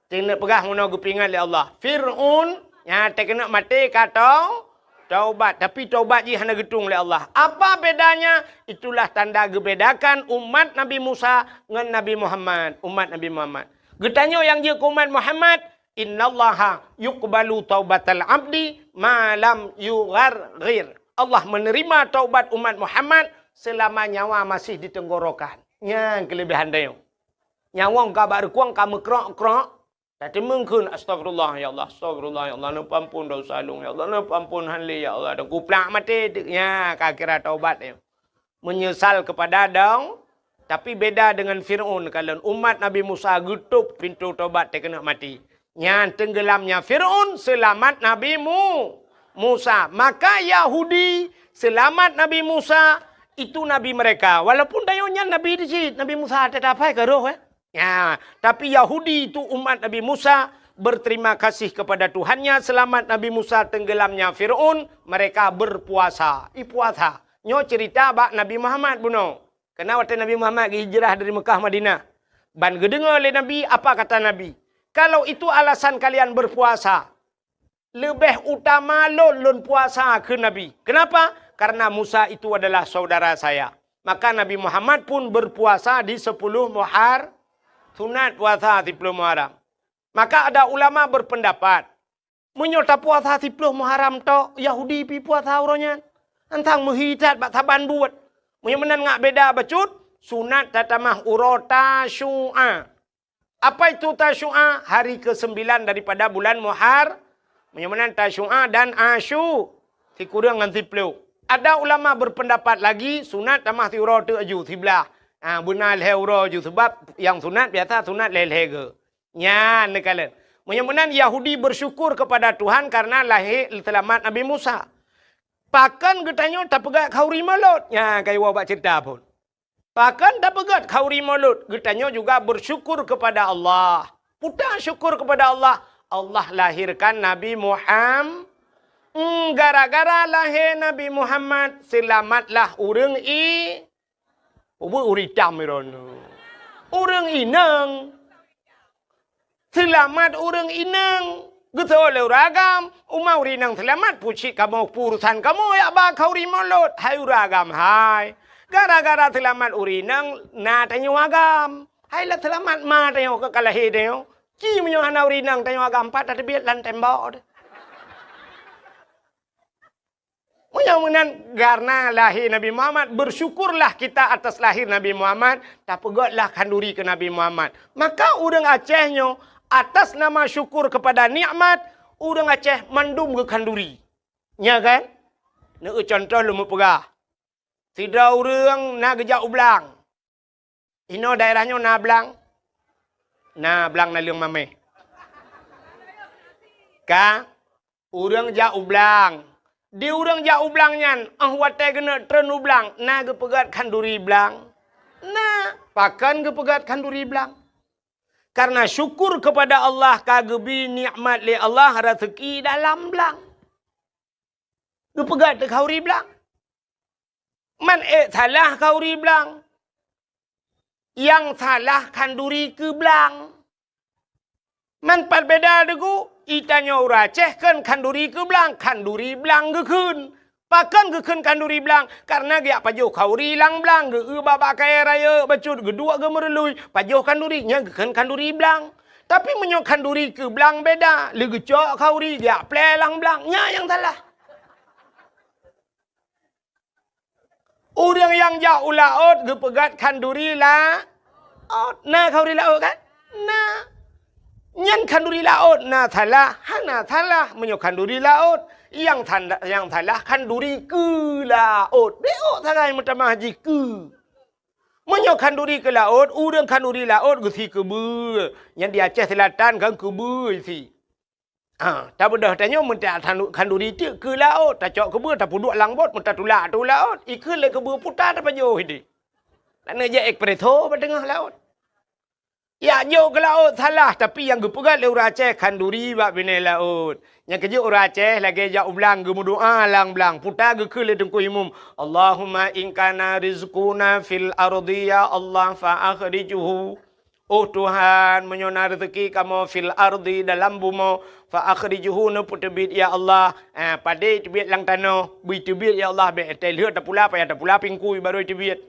Teuneuk peugah meunoe geupeuingat lé Allah. Fir'aun nyang teukeunok maté ka tau, taubat, tapi taubat jih hana geutueng lé Allah. Apa bedanya? Itulah tanda geubedakan umat Nabi Musa ngon Nabi Muhammad, umat Nabi Muhammad. Geutanyoe nyang jeuet keu umat Muhammad, "Innallaha yuqbalu taubatal abdi ma lam yugharghir." Allah menerima taubat umat Muhammad selama nyawa masih di tenggorokan. Nyan keulebihan tanyoe. Nyawöng ka bak reukueng ka meukrok-krok, tateumeung kheun, "Astagfirullah, ya Allah, astagfirullah, ya Allah, neupeuampon desya lôn, ya Allah, neupeuampon han lé, ya Allah." Dan kuplak maté, nya ka kira taubat nyoe. Menyesal kepada dong, tapi beda dengan Fir'aun. Kalon umat Nabi Musa geutôp pintoe tobat teukeunok maté. Nyan tenggelamnya Fir'aun, selamat Nabi Mu-, Musa. Maka Yahudi selamat Nabi Musa, itu nabi mereka. Walaupun tanyoe nyan nabi di cit, Nabi Musa teutab hai ka roh, eh. Ya, tapi Yahudi itu umat Nabi Musa berterima kasih kepada Tuhannya, selamat Nabi Musa tenggelamnya Fir'aun, mereka berpuasa. Ipuasa. Nyoe cerita bak Nabi Muhammad bunoe. Karena watée Nabi Muhammad geuhijrah dari Mekah Madinah, ban geudeungoe lé Nabi, apa kata Nabi? "Kalau itu alasan kalian berpuasa, leubeh utama lôn, lôn puasa," kheun Nabi. Kenapa? "Karena Musa itu adalah saudara saya." Maka Nabi Muhammad pun berpuasa di sepuluh Muhar-, sunat puasa sepuluh Muharram. Maka ada ulama berpendapat, meunyoe tapuasa siploh Muharram tok, Yahudi pi puasa uroe nyan. Antang meuhi that bak saban buet. Meunyoe meunan ngat beda bacut, sunat tatamah uroe Tasyu'a. Apa itu Tasyu'a? Hari kesembilan daripada bulan Muhar-, meunyoe meunan Tasyu'a dan Asyu, sikureueng ngon siploh. Ada ulama berpendapat lagi, sunat tamah siuroe teuk aju, siblah. Ha, beuna lhée uroe aju, sebab nyang sunat biasa sunat lhée-lhée geu. Nyan neukalon. Meunyoe meunan Yahudi bersyukur kepada Tuhan karena lahé seulamat Nabi Musa. Pakon geutanyoe tapeugét khanuri mulod? Nyan ka iwoe bak ceurita phon. Pakon tapeugét khanuri mulod? Geutanyoe juga bersyukur kepada Allah. Peue ta syukur kepada Allah? Allah lahirkan Nabi Muham-, Hmm, gara-gara lahé Nabi Muhammad, seulamatlah ureuëng i-, Ubé ureuëng itam droeneuh. Ureuëng inong. Seulamat ureuëng inong. Geusoe lé ureuëng agam, uma ureuëng inong seulamat, peue cit kamoe, peue urusan kamoe jak ba khanuri mulod, hai ureuëng agam hai. Gara-gara seulamat ureuëng inong na tanyoe agam. Hai lah seulamat ma tanyoe ka lahé tanyoe. Ci meunyoe hana ureuëng inong tanyoe agam, pat tateubiet lam tembok. Meunyoe meunan, karena lahé Nabi Muhammad, bersyukurlah kita atas lahir Nabi Muhammad, tapeugétlah khanduri keu Nabi Muhammad. Maka ureuëng Aceh nyoe, atas nama syukur kepada nikmat, ureuëng Aceh mandum geukhanduri. Nya kan? Neueu contoh lôn meupeugah. Sidroe ureuëng na geujak u blang. Inoe daerah nyoe na blang? Na blang naleueng mamèh. Ka, ureuëng jak u blang. Di ureuëng jak u blang nyan, óh watèe geuneuk treun u blang, na geupeugét khanduri blang? Na, pakon geupeugét khanduri blang? Karena syukur kepada Allah ka geubri nikmat lé Allah raseuki dalam blang. Geupeugét khanuri blang. Man ék salah khanuri blang. Nyang salah khanduri keu blang. Man pat beda deungon, geutanyoe ureuëng Aceh kheun khanduri keu blang, khanduri blang geukheun. Pakon geukheun khanduri blang? Karena geujak pajoh khanuri lam blang, geueu bak-bak kayèe rayeuk bacut, geuduek geumeurului, pajoh khanduri, nyan geukheun khanduri blang. Tapi meunyoe khanduri keu blang beda, lé geucok khanuri geujak plè lam blang, nyan nyang salah. Ureuëng nyang jak u laôt geupeugét khanduri laôt. Na khanduri laôt kan? Na. Nyan khanduri laôt na salah, hana salah meunyoe khanduri laôt. Nyang sanda-, nyang salah khanduri keu laôt. Beuôt sagai meutamah jih keu. Meunyoe khanduri keu laôt, ureuëng khanduri laôt geusi keubeue. Nyan di Aceh Selatan kan keubeue isi. Ha, tabeudôh tanyoe meuntak khanduri teuk keu laôt, tacok keubeue tapeuduek lam bot, meutatulak ateueh laôt, ikheun lé keubeue puta tapajoh idéh. Laneuk jak espresso bak teungoh laôt. Jak jok keu laôt salah, tapi nyang geupeugét lé ureuëng Aceh khanduri bak binéh laôt. Nyang keujeuet ureuëng Aceh lagèe jak u blang geumeudoá lam blang, puta geukheun lé Teungku Imum, "Allahumma in kana rizquna fil ardi, ya Allah, fa akhrijhu." Oh Tuhan, meunyoe na reuzeuki kamoe fil ardi, dalam bumoe, fa akhrijhu, neupeuteubiet ya Allah. Ah, padé teubiet lam tanoh, bri teubiet ya Allah, bèk teuh lheueh tapula, payah tapula pingkui barô teubiet.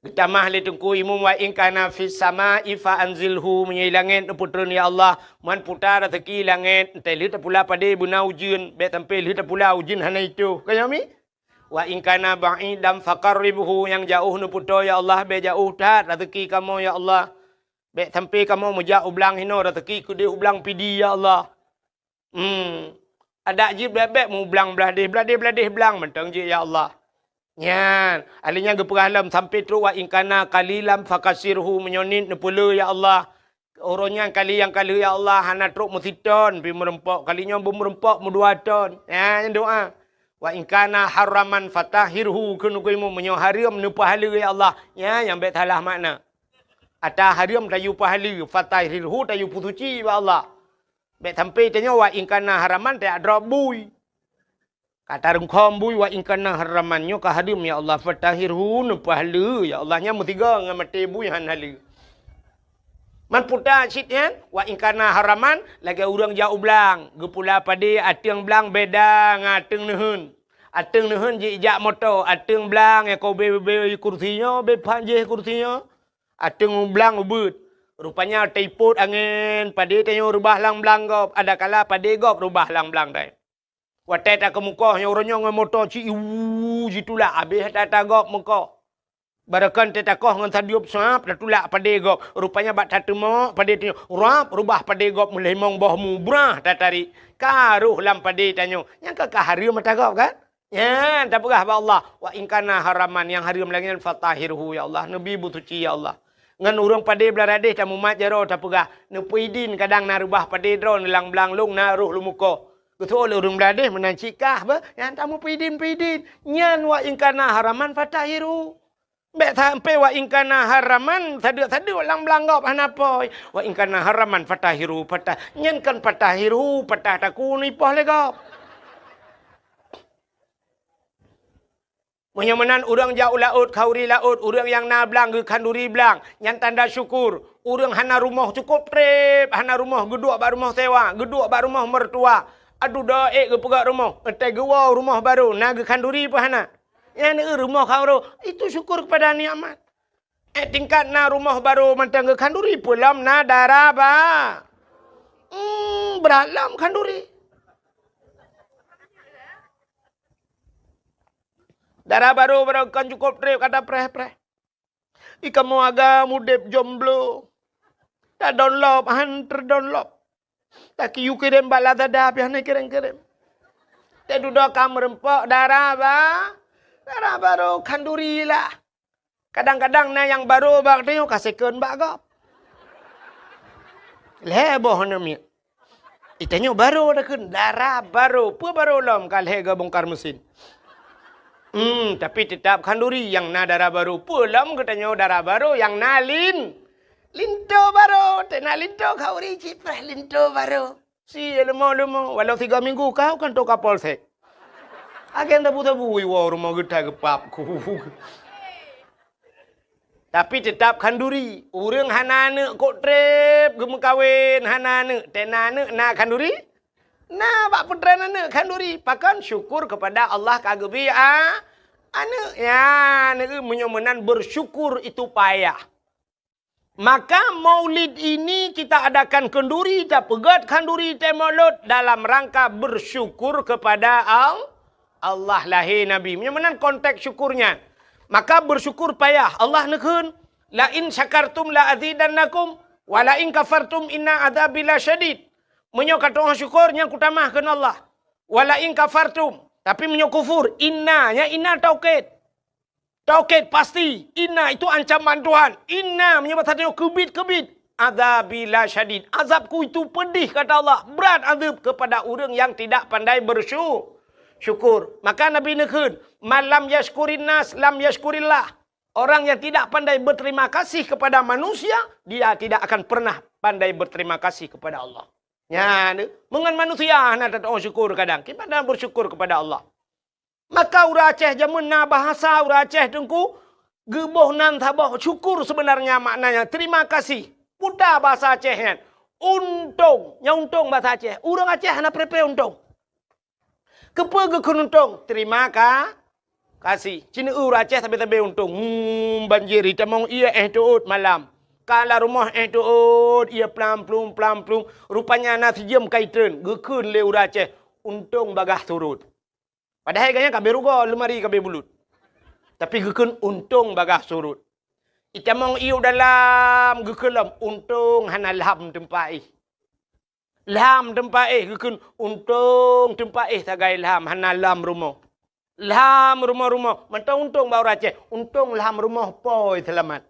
Geutamah lé Teungku Imum, wa in kana fis samai fa anzilhu, meunyoe langét neupeutreun ya Allah, man puta reuzeuki langét, teuh lheueh tapula padé beuna ujeuen, bèk sampai lheueh tapula ujeuen hana itôh. Ka nyoe mi? Wa in kana ba'idan faqarribhu, nyang jaoh neupeutoe ya Allah, bèk jaoh that reuzeuki kamoe ya Allah. Bèk sampai kamoe meujak u blang hinoe reuzeuki keudéh u blang Pidie ya Allah. Hmm. Adak jih bèk-bèk mu blang blah déh, blah déh, blah déh blang mantong jih ya Allah. Nyan, ahli nyan geupeugah lom sampai trok wa in kana qalilan fakatsirhu, meunyoe niet neupeule ya Allah. Uroe nyan kali nyang ka lheueh ya Allah hana trok meusiton pih meurumpok, kali nyoe beumeurumpok meudua ton. Nyan doa. Wa in kana haraman fatahhirhu, kheun Teungku Imum, meunyoe hareuem neupahala ya Allah. Nyan nyang bèk salah makna. Ata hareuem tayue pahala, fatahhirhu tayue peusuci bak Allah. Bèk sampai tanyoe wa in kana haraman tajak drob bui. Ka tarungkhom bui wa in kana haraman, nyoe ka hareuem ya Allah, fatahhirhu, neupahala ya Allah, nyan meusigoe ngon maté bui han hala. Man puta cit nyan, wa in kana haraman, lagèe ureuëng jak u blang, geupula padé ateueng blang beda ngon ateueng neuheun. Ateueng neuheun jijak moto, ateueng blang nyang ka ubé-ubé kursi nyoe, ubé phan jih kursi nyoe. Ateueng blang ubeuet. Rupanya taipot angén, padé tanyoe reubah lam blang gob, adakala padé gob reubah lam blang dai. Watèe takeumeukoh nyoe uroe nyoe ngon moto ci iwu jitulak, abéh ata-ata gob meukoh. Barokon tatakoh ngon sadiup suap tatulak padé gob. Rupanya bak tateumok padé tanyoe rab reubah padé gob meulimong boh mu brah tatarék. Ka roh lam padé tanyoe. Nyang ka, ka hareuem ata gob kan? Nyan tapeugah bak Allah, wa in kana haraman, nyang hareuem lagèe nyan fatahhirhu ya Allah, neubi beusuci ya Allah. Ngon ureuëng padé blah radéh tamumat jaroe tapeugah, neupeuidin kadang na reubah padé droe neulang blang lôn na roh lôn meukoh. Beutôi lé ureuëng Bangladesh meunan cit kah beh, nyang tamu pidin-pidin. Nyan wa in kana haraman fatahiru. Bék sampai wa in kana haraman, sadeuk-sadeuk lam blang gob hana poi. Wa in kana haraman fatahiru, patah. Nyan kan fatahiru, patah takun ipoh lé gob. Meunyoe meunan ureuëng jak u laôt, khanduri laôt, ureuëng nyang na blang geukhanduri blang, nyan tanda syukur. Ureuëng hana rumoh cukôp treb, hana rumoh geuduek bak rumoh sewa, geuduek bak rumoh mertua. Aduh, do ék geupeugöt rumoh, ék geuwoe rumoh barô, na geukhanduri peue hana? Nyan rumoh khanduri, itu syukur kepada nikmat. Eh, tingkat na rumoh barô mantong geukhanduri, peue lom na dara ba. Hmm, brat lom khanduri. Dara barô, barô kon cukôp treb ka tapreh-preh. Ikamoe agam udeb jomblo. Tadonlop, han teudonlop. Takiyue kirém bak Lazada, pih hana kirém-kirém. Teududoe ka meureumpok dara ba, dara barô khanduri lah. Kadang-kadang na nyang barô bak tanyoe ka second bak gob. Lhée boh hana miet. Itanyoe barô takheun, dara barô. Peue barô lom ka lhée geubongkar mesin. Hmm, tapi teutap khanduri nyang na dara barô. Peue lom geutanyoe dara barô nyang na lin-, linto barô. Teunak linto khanduri cit preh linto barô. Si leumo-leumo, walau tiga minggu kau kan toka polsek. Agen tabu-tabu iwoe rumoh geutai geupap ku. Tapi teutap khanduri. Ureuëng hana aneuëk kok treb geumeukawen, hana aneuëk, teunak aneuëk na khanduri? Na bak peutren aneuëk khanduri. Pakon? Syukur kepada Allah ka geubri a-, aneuëk. Ya, aneuëk meunyoe meunan bersyukur itu payah. Maka maulid ini kita adakan khanduri, tapeugöt khanduri teumaulud dalam rangka bersyukur kepada Al-, Allah lahé Nabi. Meunyoe meunan konteks syukurnya. Maka bersyukur payah. Allah neukheun, "La in syakartum la azidannakum, wa la in kafartum inna adzabi lasyadid." Meunyoe ka tu'oh syukur, nyan kutamah kheun Allah. "Wa la in kafartum." Tapi meunyoe kufur, inna, nya inna taukid. Taukid pasti, inna itu ancaman Tuhan. Inna meunyoe bahasa tanyoe keubiet-keubiet. Adzabi lasyadid. Azabku itu pedih, kata Allah. Berat azab kepada ureuëng yang tidak pandai bersyu-, syukur. Maka Nabi neukheun, "Man lam yashkurin nas, lam yashkurillah." Orang yang tidak pandai berterima kasih kepada manusia, dia tidak akan pernah pandai berterima kasih kepada Allah. Nyan, meungon manusia hana tatu'oh syukur kadang. Kiban bersyukur kepada Allah. Maka ureuëng Aceh jameun na bahasa ureuëng Aceh teungku, geuboh nan saboh syukur sebenarnya maknanya terima kasih. Puta bahasa Aceh nyan. Untông, nyan untông bahasa Aceh. Ureuëng Aceh hana preh-preh untông. Keupeue geukheun untông? Terima ka-, kasih. Ci neu ureuëng Aceh sabe-sabe untông. Hmm, banjir, itamong ié éh teuôt malam. Ka lam rumoh éh teuôt, ié plam-plum, plam-plum. Rupanya na sijeuem ka itreun. Geukheun lé ureuëng Aceh, untông bagaih surot. Padahai gobnyan ka abéh rugoe, leumari ka abéh bulut. Tapi geukheun untông bagaih surot. Itamong ié u dalam, geukheun lom, untông hana lham teumpat éh. Lham teumpat éh, geukheun untông teumpat éh sagai lham, hana lham rumoh. Lham rumoh-rumoh, mantong untông bak ureuëng Aceh, untông lham rumoh pôi seulamat.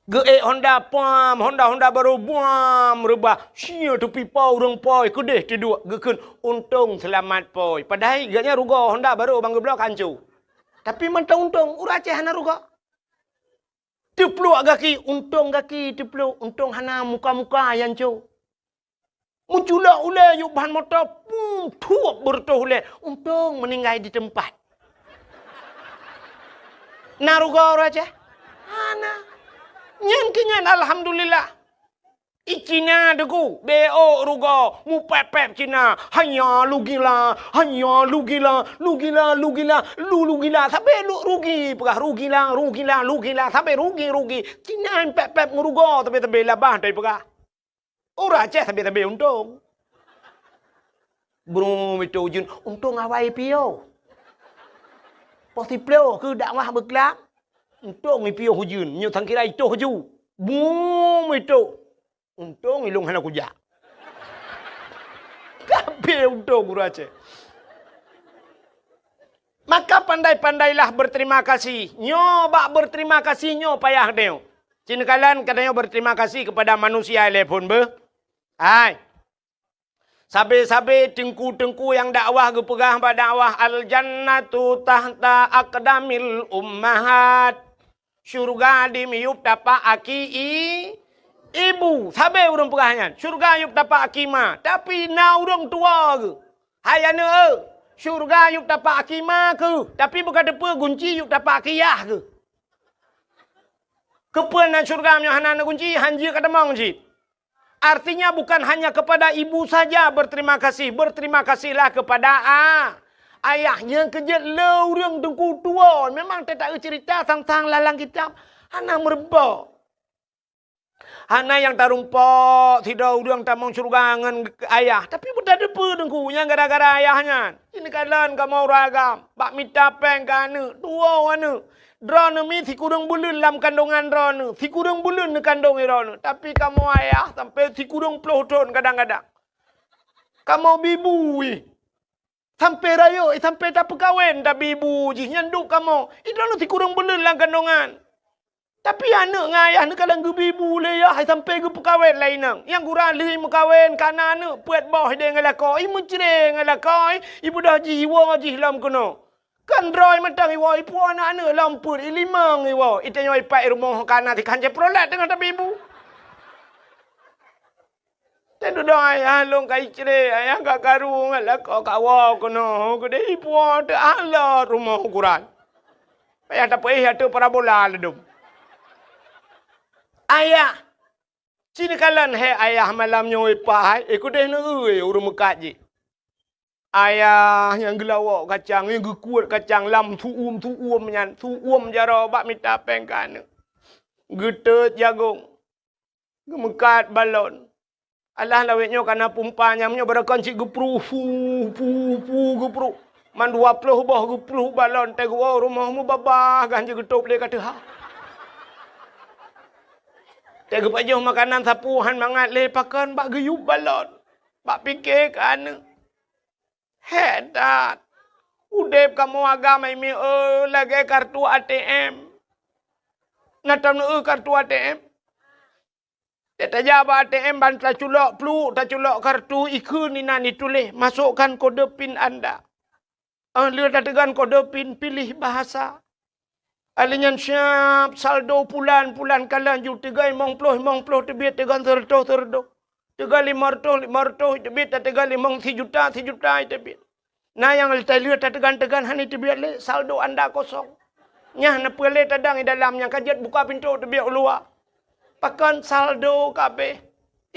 Geuék honda puam, honda-honda barô buam reubah. Sia tupi po ureuëng pôi keudeh teuduek geukheun untông seulamat pôi. Padahai gobnyan rugoe honda barô ban geubloe ka hanco. Tapi mantong untông, ureuëng Aceh hana rugoe. Teupluek gaki, untông gaki teupluek, untông hana muka-muka nyang co. Meuculok ulée yub ban moto, pum, thuep beureutoh ulée. Untông meuninggai di teumpat. Na rugoe ureuëng Aceh? Hana. Nyan keu nyan alhamdulillah. I Cina teungku, beu rugoe, mupép-pép Cina. Hanya lugila, hanya lugila, lugila, lugila, lu lugila. Sabe lu rugi, peugah rugila, rugila, lugila. Sabe rugi, rugi. Cina pép-pép ngon rugoe, sabe-sabe labah tai peugah. Ureuëng Aceh sabe-sabe untông. Brum itu ujeuen, untông awai piôh. Poh siplôh keu dakwah beuklam, untông ipiôh ujeuen, nyoe sangkira itoh ju. Brum itu, untông ilông hana kujak. Kabeh untông ureuëng Aceh. Maka pandai-pandailah berterima kasih. Nyoe bak berterima kasih nyoe payah deuh. Cin kalan katanya berterima kasih kepada manusia ilée phon beuh. Hai. Sabe-sabe teungku-teungku nyang dakwah geupeugah bak dakwah, "Al-jannatu tahta aqdamil ummahat." Syurga di miyueb tapak aki i-, ibu. Sabe ureuëng peugah nyan, syurga yueb tapak aki ma. Tapi na ureuëng tuwoe geuh. Hai aneuëk, syurga yueb tapak aki ma keuh. Tapi beuka teupeue gunci yueb tapak aki yah keuh. Keupeue na syurga meunyoe hana na gunci, hanjeuet ka tamong cit. Artinya, bukan hanya kepada ibu saja berterima kasih, berterima kasihlah kepada a-, ayah. Nyang keujeuet le ureuëng teungku tuwoe. Memang teutak cerita tentang lalang kitab hana meureubok. Hana nyang tarumpok sidroe ureuëng tamong syurga ngon ayah. Tapi beutadeue peue teungku nyang gara-gara ayah nyan. Ini kalon kamoe ureuëng agam, bak mita péng keu aneuëk, tuwoe aneuëk. Droeneuh mi sikureueng buleuen lam kandongan droeneuh, sikureueng buleuen neukandong droeneuh. Tapi kamoe ayah sampai sikureueng ploh thon kadang-kadang. Kamoe bibu ih. Sampai rayeuk, ih, sampai tapeukawen tabibu jih nyan duek kamoe. Ih, droeneuh sikureueng buleuen lam kandongan. Tapi aneuëk ngon ayah neukalon geubibu lé yah, ih, sampai geupeukawen lé inong. Nyang gura lheueh meukawen kana aneuëk peuet boh ideh ngon lakoe, ih, meucre ngon lakoe, ih, ibeudôh jih iwoe jih lom keunoe. Kan droe mantong iwoe, ipuwoe aneuk-aneuk lom peuet, ilimong iwoe. Itanyoe ipat i rumoh kana tikhan Chevrolet teungoh tabibu. Teududoe ayah lôn ka icre, ayah ka karu ngon lakoe kawoe keunoe, keudeh ipuwoe teuh alot rumoh ukuran. Payah tapeuéh ateueh parabola ladom. Ayah, ci neukalon hai ayah malam nyoe ipat hai, eh keudeh neueu ureuëng meukat jih. Ayah nyang geulawok kacang, nyang geukuet kacang lam su'um-su'um nyan, su'um jaroe bak mita péng keu aneuk. Geutot jagong, geumeukat balon. Alah lawét nyoe kana pumpa nyang nyoe barokon cit geupruh, pu, pu, pu, geupruh. Man dua ploh boh geupruh balon, teuh geuwoe rumoh mubabah gan jeuet geutôb lé ka teuha. Teuh geupajoh makanan sapeue han mangat lé pakon bak geuyub balon. Bak pike keu aneuk. Hék that! Udeb kamoe agam hai mieu lagée kartu A T M. Na tam neueu kartu A T M? Tajak bak A T M ban taculok pluek, taculok kartu, ikheun inan ituléh, "Masukkan kode pin Anda." Óh lheueh tateugan kode pin, pilih bahasa. Alheuh nyan siab saldo pulan-pulan kalon ju teuga limong ploh, limong ploh teubiet, teuga seureutôh, seureutôh. Teuga limong reutôh, limong reutôh teubiet, tateuga limong sijuta, sijuta teubiet. Na nyang lheueh tateugan-teugan hana teubiet lé, saldo anda kosong. Nyah na peue lé tadang i dalam nyang ka jeuet buka pintoe teubiet u luwa. Pakon saldo ka abéh.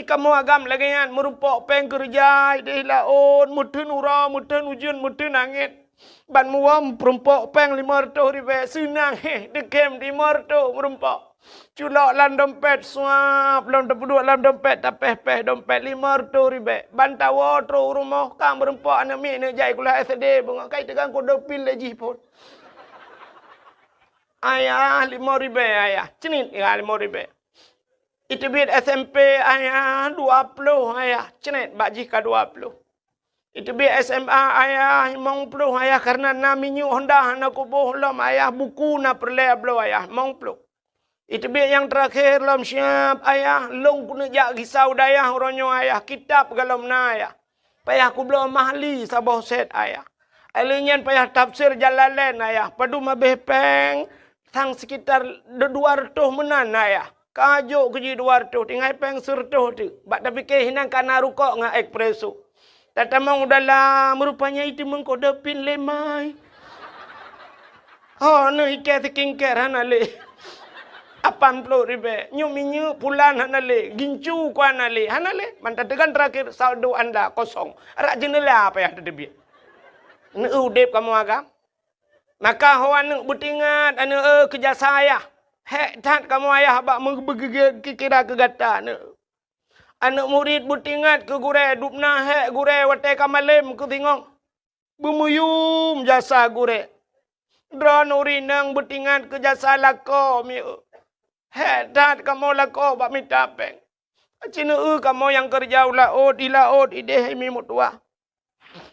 I kamoe agam lagée nyan, meurumpok péng keureuja ideh laôt, meuteun uroe, meuteun ujeuen, meuteun angén. Ban muwöm peurumpok péng limong reutôh ribée, seunang héh, deukem limong reutôh meurumpok. Culok lam dompet, suap, lom tapeuduek lam dompet, tapéh-péh dompet limong reutôh ribée. Ban tawoe trok u rumoh, ka meurumpok aneuk miet neuk jai kuliah S D, beungoh kai teugang kode pin lé jih phon. Ayah, limong ribée, ayah. Cenit, ya, limong ribée. Iteubiet S M P, ayah, dua ploh, ayah. Cret bak jih ka dua ploh. Iteubiet S M A, ayah, limong ploh, ayah, karena na minyeuk Honda hana kuboh lom, ayah, buku na peureulée bloe, ayah, limong ploh. Iteubiet nyang teurakhé lom siab, ayah, lôn keuneuk jak gisa u dayah uroe nyoe, ayah, kitab galom na, ayah. Payah kubloe Mahli saboh set, ayah. Alheuh nyan payah tafsir Jalalain, ayah. Padum abéh péng, sang sekitar du-, dua reutôh meunan, ayah. Ka jok keu jih dua reutôh, tinggai péng seureutôh teuk. Bak tapike hinan kana rukok ngon espresso. Tatamong u dalam, rupanya iteumeung kode pin lé mai. Ho, neuh ikée skincare hana lé. Lapan ploh ribée. Nyoe minyeuk pulan hana lé. Gincu ku hana lé. Hana lé. Man tateugan terakhir saldo anda kosong. Arak jeundela payah tateubiet. Neueu udeb kamoe agam. Maka ho aneuk beutingat aneuk, eh, keu jasa ayah. Hék that kamoe ayah bak meubeugeugét kira keu gata aneuk. Aneuk murit beutingat keu gurée, dubna hék gurée watée ka malém keu singoh. Beumeuyum jasa gurée. Droeneuh ureueng inong beutingat keu jasa lakoe mieu. Hék that kamoe lakoe bak mita péng. Aci neueu kamoe nyang keureuja u laôt, di laôt ideh imi meutuwah.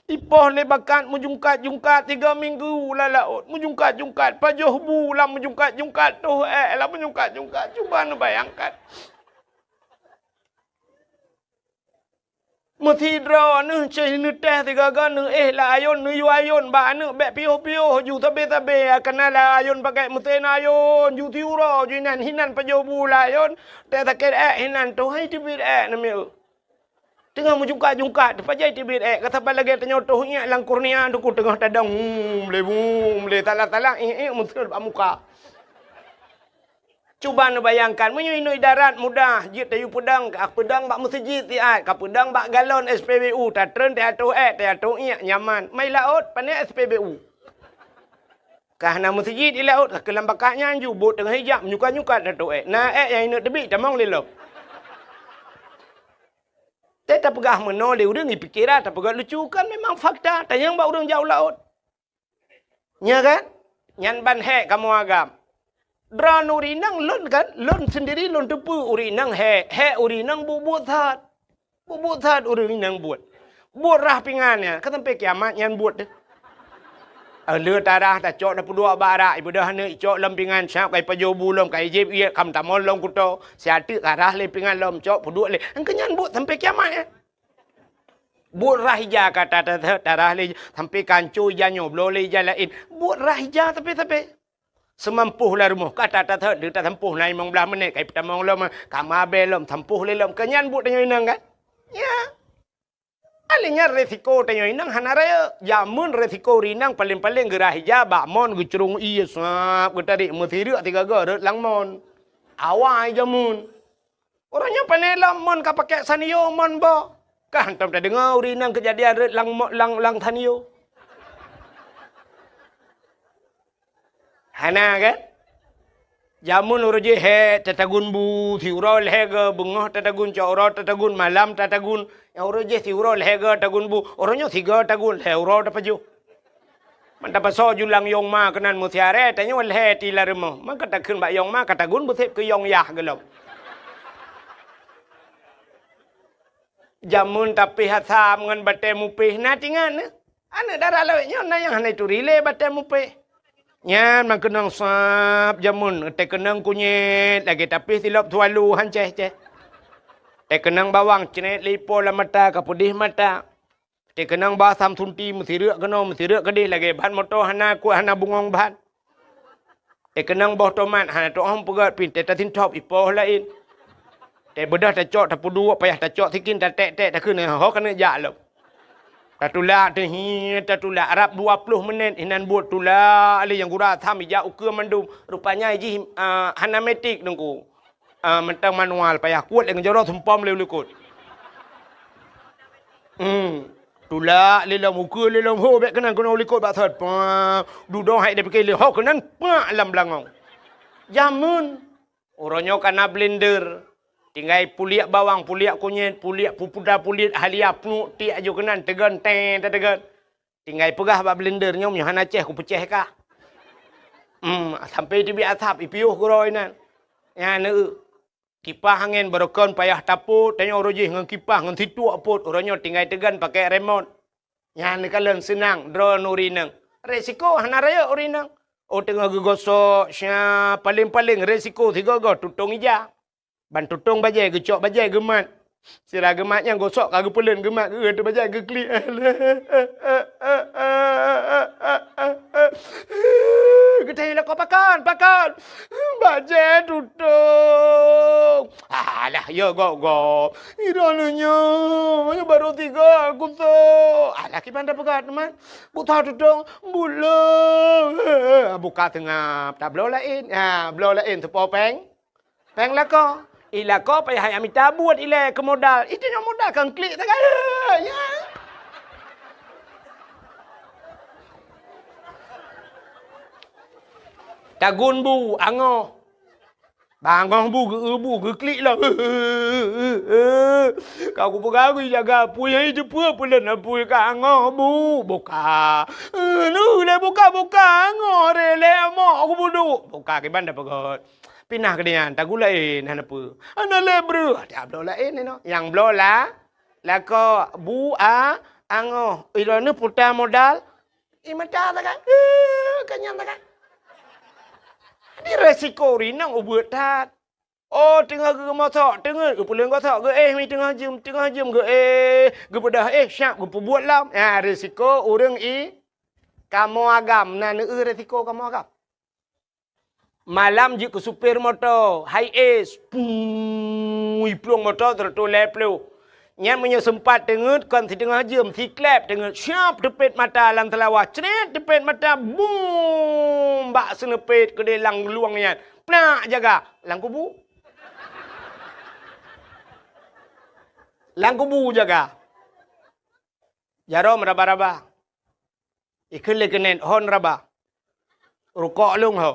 Ipoh lé bakat meujungkat-jungkat tiga minggu lam laôt, meujungkat-jungkat, pajoh bu lam meujungkat-jungkat, toh ék lam meujungkat-jungkat. Cuba neubayangkan. Meusidroe neuh ceh neuteh sigaga neuéh lam ayôn, neuyue ayôn bak aneuk bék piôh-piôh ju sabe-sabe, kana lam ayôn pakai meusén ayôn ju siuroe ju inan hinan pajoh bu lam ayôn, teuh sakét ék hinan toh hai teubiet ék namiet. Teungoh meujungkat-jungkat, teupajai teubiet ék, ka saban lagée tanyoe toh iék lam kurnia, duku teungoh tadong, hmm, lé, hmm, lé, salah-salah, iék-iék meuseuet bak muka. Cuba neubayangkan, meunyoe inoe idarat mudah, jeuet tayue peudong, ka peudong bak meuseujid siat, ka peudong bak galon S P B U, tatreun teuatoh ék, teuatoh iék, nyaman. Mai laôt, pané S P B U. Ka hana meuseujid di laôt, ka keu lam bakat nyan ju, bot teungoh ijak, menyukat-nyukat teuatoh ék. Na ék nyang ineuk teubiet, tamong lé lom. Teuh tapeugah meunoe lé ureuëng, ipikeran tapeugah lucu, kan memang fakta, tanyong bak ureuëng jak u laôt. Nya kan? Nyan ban hék kamoe agam. Droeneuh ureuëng inong lôn kan, lôn sendiri lôn teupeue ureuëng inong hék, hék ureuëng inong buet-buet that. Buet-buet that ureuëng inong buet. Buet rhah pingan nyan, ka sampai kiamat nyan buet teuh. Eh, le tarhah tacok tapeuduek bak arak, ibeudôh aneuk icok lom pingan, sab ka ipajoh bu lom, ka ijieb iék, ka meutamong lom kuto, siateuk ka rhah lé pingan lom, cok peuduek lé. Engkeu nyan buet sampai kiamat nyan. Buet rhah ija ka ta-, ta-, ta-, tarhah lé, sampai ka ancô ija nyoe, bloe lé ija laén. Buet rhah ija sabe-sabe. Seumampoh lam rumoh, ka ta-, ta-, ta-, tasampôh na limong blaih menit, ka ipeutamong lom, ka mabée lom, sampôh lé lom. Keu nyan buet tanyoe inong kan? Ya. Alèh nyan resiko tanyoe inong hana rayeuk. Jameun resiko ureuëng inong paleng-paleng geurhah ija bak mon geucurông ié sab geutarék meusireuk sigaga rhot lam mon. Awai jameun. Uroe nyoe pane lom mon ka pakai sanio mon boh. Ka hantom tadeungoe ureuëng inong keujadian rhot lam mo-, lam, lam sanio. Hana kan? Jameun uroe jih hék tatagun bu, siuroe lhée goe, beungoh tatagun, cok uroe tatagun, malam tatagun. Nyang uroe jih siuroe lhée goe tagun bu, uroe nyoe sigoe tagun, lhée uroe tapajoh. Man tapasoe ju lam yong ma keunan meusiaré, tanyoe lhée ti lam rumoh. Man ka takheun bak yong ma, ka tagun beuseb keu yong yah gohlom. Jameun tapéh asam ngon batée mupéh na tingat nyoe. Aneuk dara lawét nyoe na nyang hana ituri lé batée mupéh. Nyan meukeunong sab jameun, teukeunong kunyét lagée tapéh silop sualu han céh-céh. Teukeunong bawang cret lé ipo lam mata ka peudeh mata. Teukeunong bak asam sunti meusireuk keunoe meusireuk keudeh lagée ban moto hana kuat hana bungong ban. Teukeunong boh tomat hana teuôh peugét pih teuh tasintop ipoh laén. Teubeudôh tacok tapeuduek payah tacok sikin taték-ték takheun ho keuneuk jak lom. Tatulak teuh hi tatulak rab dua ploh menit inan buet tulak lé nyang gura asam ijak ukeue mandum. Rupanya jih, ah, hana metik teungku. Ah, mantong manual payah kuet lé ngon jaroe sumpom lé u likot. Hmm. Tulak lé lom ukeue lé lom ho bék keunan keunoe u likot bak sot. Pah, dudoe hai dipike lé ho keunan pak lam beulangong. Jameun. Uroe nyoe ka na blender. Tinggai puliek bawang, puliek kunyét, puliek pupuda, puliek halia, pluek tiek aju keunan teugon teng tateugon. Tinggai peugah bak blender nyoe meunyoe hana céh kupeucéh kah. Hmm, sampai teubiet asap ipiôh keudroe inan. Nyan eu. Kipah angén barokon payah tapot, tanyoe uroe jih ngon kipah ngon situek pot, uroe nyoe tinggai teugon pakai remot. Nyan neukalon seunang droeneuh ureuëng inong. Resiko hana rayeuk ureuëng inong. Oh teungoh geugosok, sya, paleng-paleng resiko sigoe-goe tutong ija. Ban tutong bajée geucok bajée geumat. Sira geumat nyang gosok ka geupeuleuen geumat geueu teuh bajée geuklik. Geutanyoe lakoe pakon, pakon. Bajée tutong. Alah, ya gok-gok. Droeneuh nyoe, nyoe barô tiga kusok. Alah, kiban tapeugah teuma. Buta tutong, bulo. Buka seungab, tabloe laén. Ha, bloe laén teupo péng. Péng lakoe. I lakoe payah jak mita buet ilée keu modal. Itu nyoe modal kang klik sagai. Ya. Tagun bu, angoh. Bangoh bu, geu bu, geuklik lah. Ka kupeugah jaga apui, hai teupeue peulen apui ka angoh bu. Buka. Nu lé buka, buka, angoh re lé amok kubudu. Buka kiban da peugah. Pinah keu nyan, tagun laén hana peue. Hana lé breuh, tabloe laén inoe. Nyang bloe la, lakoe bu a angoh. Droeneuh puta modal, i mata sagai. Ka nyan sagai. Di resiko rinong ubeut that. Oh, teungoh geumosok, teungeut geupuléng gosok, geuéh mi teungoh jeuem, teungoh jeuem geuéh, geubeudoh éh, siap geupeubuet lom. Nyan risiko ureuëng i kamoe agam, na neueu risiko kamoe agam. Malam jeuet keu supir moto, Hiace, pui plueng moto seratus lhèe ploh. Nyan meunyoe seumpat teungeut kon siteungoh jeuem, siklep teungeut, siap teupet mata lam seulawah, cret teupet mata, bum! Bak seuneupet keudeh lam luwang nyan. Plak jaga, lam kubu. Lam kubu jaga. Jaroe meuraba-raba. Ikheun lé keuneuk hon raba. Rukok lôn ho.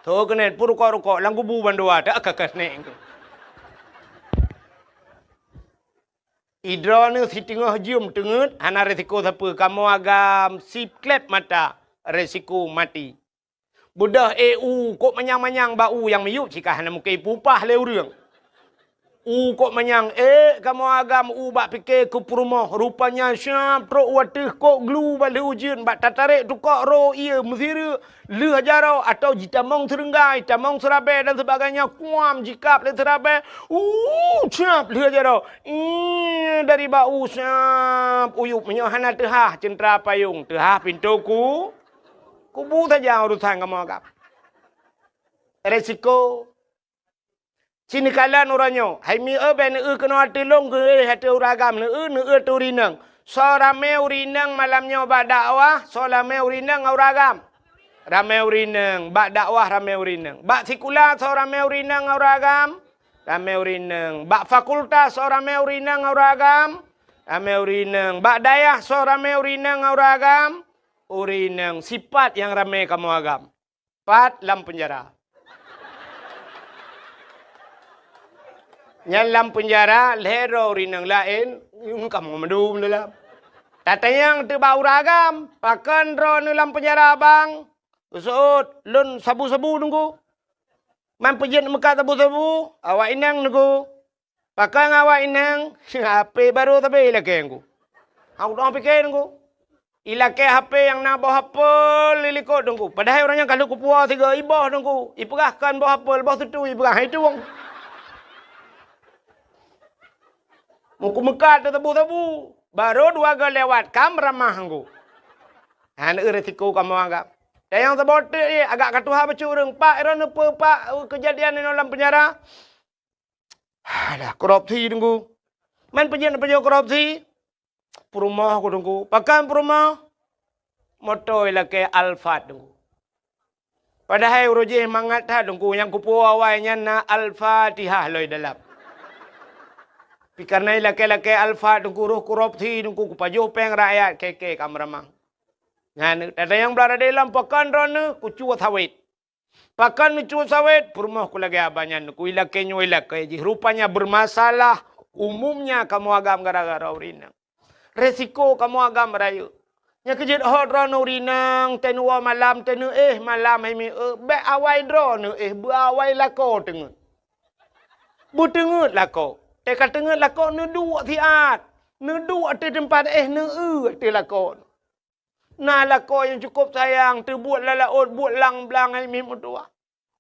Tho keuneuk pun rukok-rukok lam kubu bandua tak ka keuneuk. Idroeneuh siteungoh jeuem teungeut hana risiko sapeue, kamoe agam siklep mata risiko maté. Beudoh éh u kok manyang-manyang bak u nyang miyueb cika hana mungken ipupah lé ureuëng. U kok manyang ék kamoe agam u bak pike keu peurumoh, rupanya siap trok u ateueh kok glu bak lheueh ujeuen bak tatarek tukok ro ié meusireuk lheueh jaroe atau jitamong seureunggai, tamong seurabée dan sebagainya kuam jikab lé seurabée. U siap lheueh jaroe. Ih, dari bak u siap uyueb meunyoe hana teuhah ceuntra payong, teuhah pintoe ku. Kubu saja urusan kamoe agam. Resiko. Sineukalon uroe nyoe, hai mieu bèk neueu keunoe ateueh lôn geuéh ateueh ureuëng agam, neueu, neueu ateueh ureuëng inong. Soe ramé ureuëng inong malam nyoe bak dakwah, soe ramé ureuëng inong ngon ureuëng agam. Ramé ureuëng inong, bak dakwah ramé ureuëng inong. Bak sikula soe ramé ureuëng inong ngon ureuëng agam, ramé ureuëng inong. Bak fakultas soe ramé ureuëng inong ngon ureuëng agam, ramé ureuëng inong. Bak dayah soe ramé ureuëng inong ngon ureuëng agam, ureuëng inong. Sipat nyang ramé kamoe agam. Pat lam peunjara. Nyan lam peunjara lhèe droe ureuëng inong laén, ngon kamoe mandum dalam. Tatanyong teuk bak ureuëng agam, pakon droeneuh lam peunjara bang? Geuseuôt, lôn sabu-sabu teungku. Man peujeuet meukat sabu-sabu, awak inong teungku. Pakon awak inong, H P barô sabe ilakée teungku. Aku dong pike teungku. Ilakée H P nyang na boh apel di likot teungku. Padahai ureuëng nyan ka lheueh kupuwoe sigoe iboh teungku. Ipeugah kon boh apel, boh sutui ipeugah hai tueng. Muku meukat teusabu-sabu. Barô dua goe lewat, kam ramah teungku. Hana resiko kamoe agam. Dan nyang saboh teuk agak ka tuha bacut ureuëng. Pak, droeneuh peue pak keujadian inoe lam peunjara? Alah, korupsi teungku. Man peujeuet-peujeuet korupsi? Peurumoh ku teungku. Pakon peurumoh? Moto ilakée Alphard teungku. Padahai uroe jih mangat that teungku, nyang kupuwoe awai nyan na Al-Fatihah lom dalam. Pi kareuna ilakée-lakée Alphard teungku, roh korupsi teungku, kupajoh péng rakyat, keke ka meuramang. Nyan, tatanyong blah radé lom pakon droeneuh, kucue sawét. Pakon neucue sawét, peurumoh ku lagée abah nyan, ku ilakée nyoe ilakée jih. Rupanya bermasalah umumnya kamoe agam gara-gara ureuëng inong. Resiko kamoe agam rayeuk. Nyang keujeuet hot droeneuh ureuëng inong, teuh neuwoe malam, teuh neuéh malam hai mieu, bék awai droeneuh éh, beu awai lakoe teungeut. Beuteungeut lakoe. Teuka teungeut lakoe neuduek siat. Neuduek ateueh teumpat éh, neueu ateueh lakoe. Na lakoe nyang cukôp sayang, teubuet lam laôt, buet lang-blang hai miet meutuwah.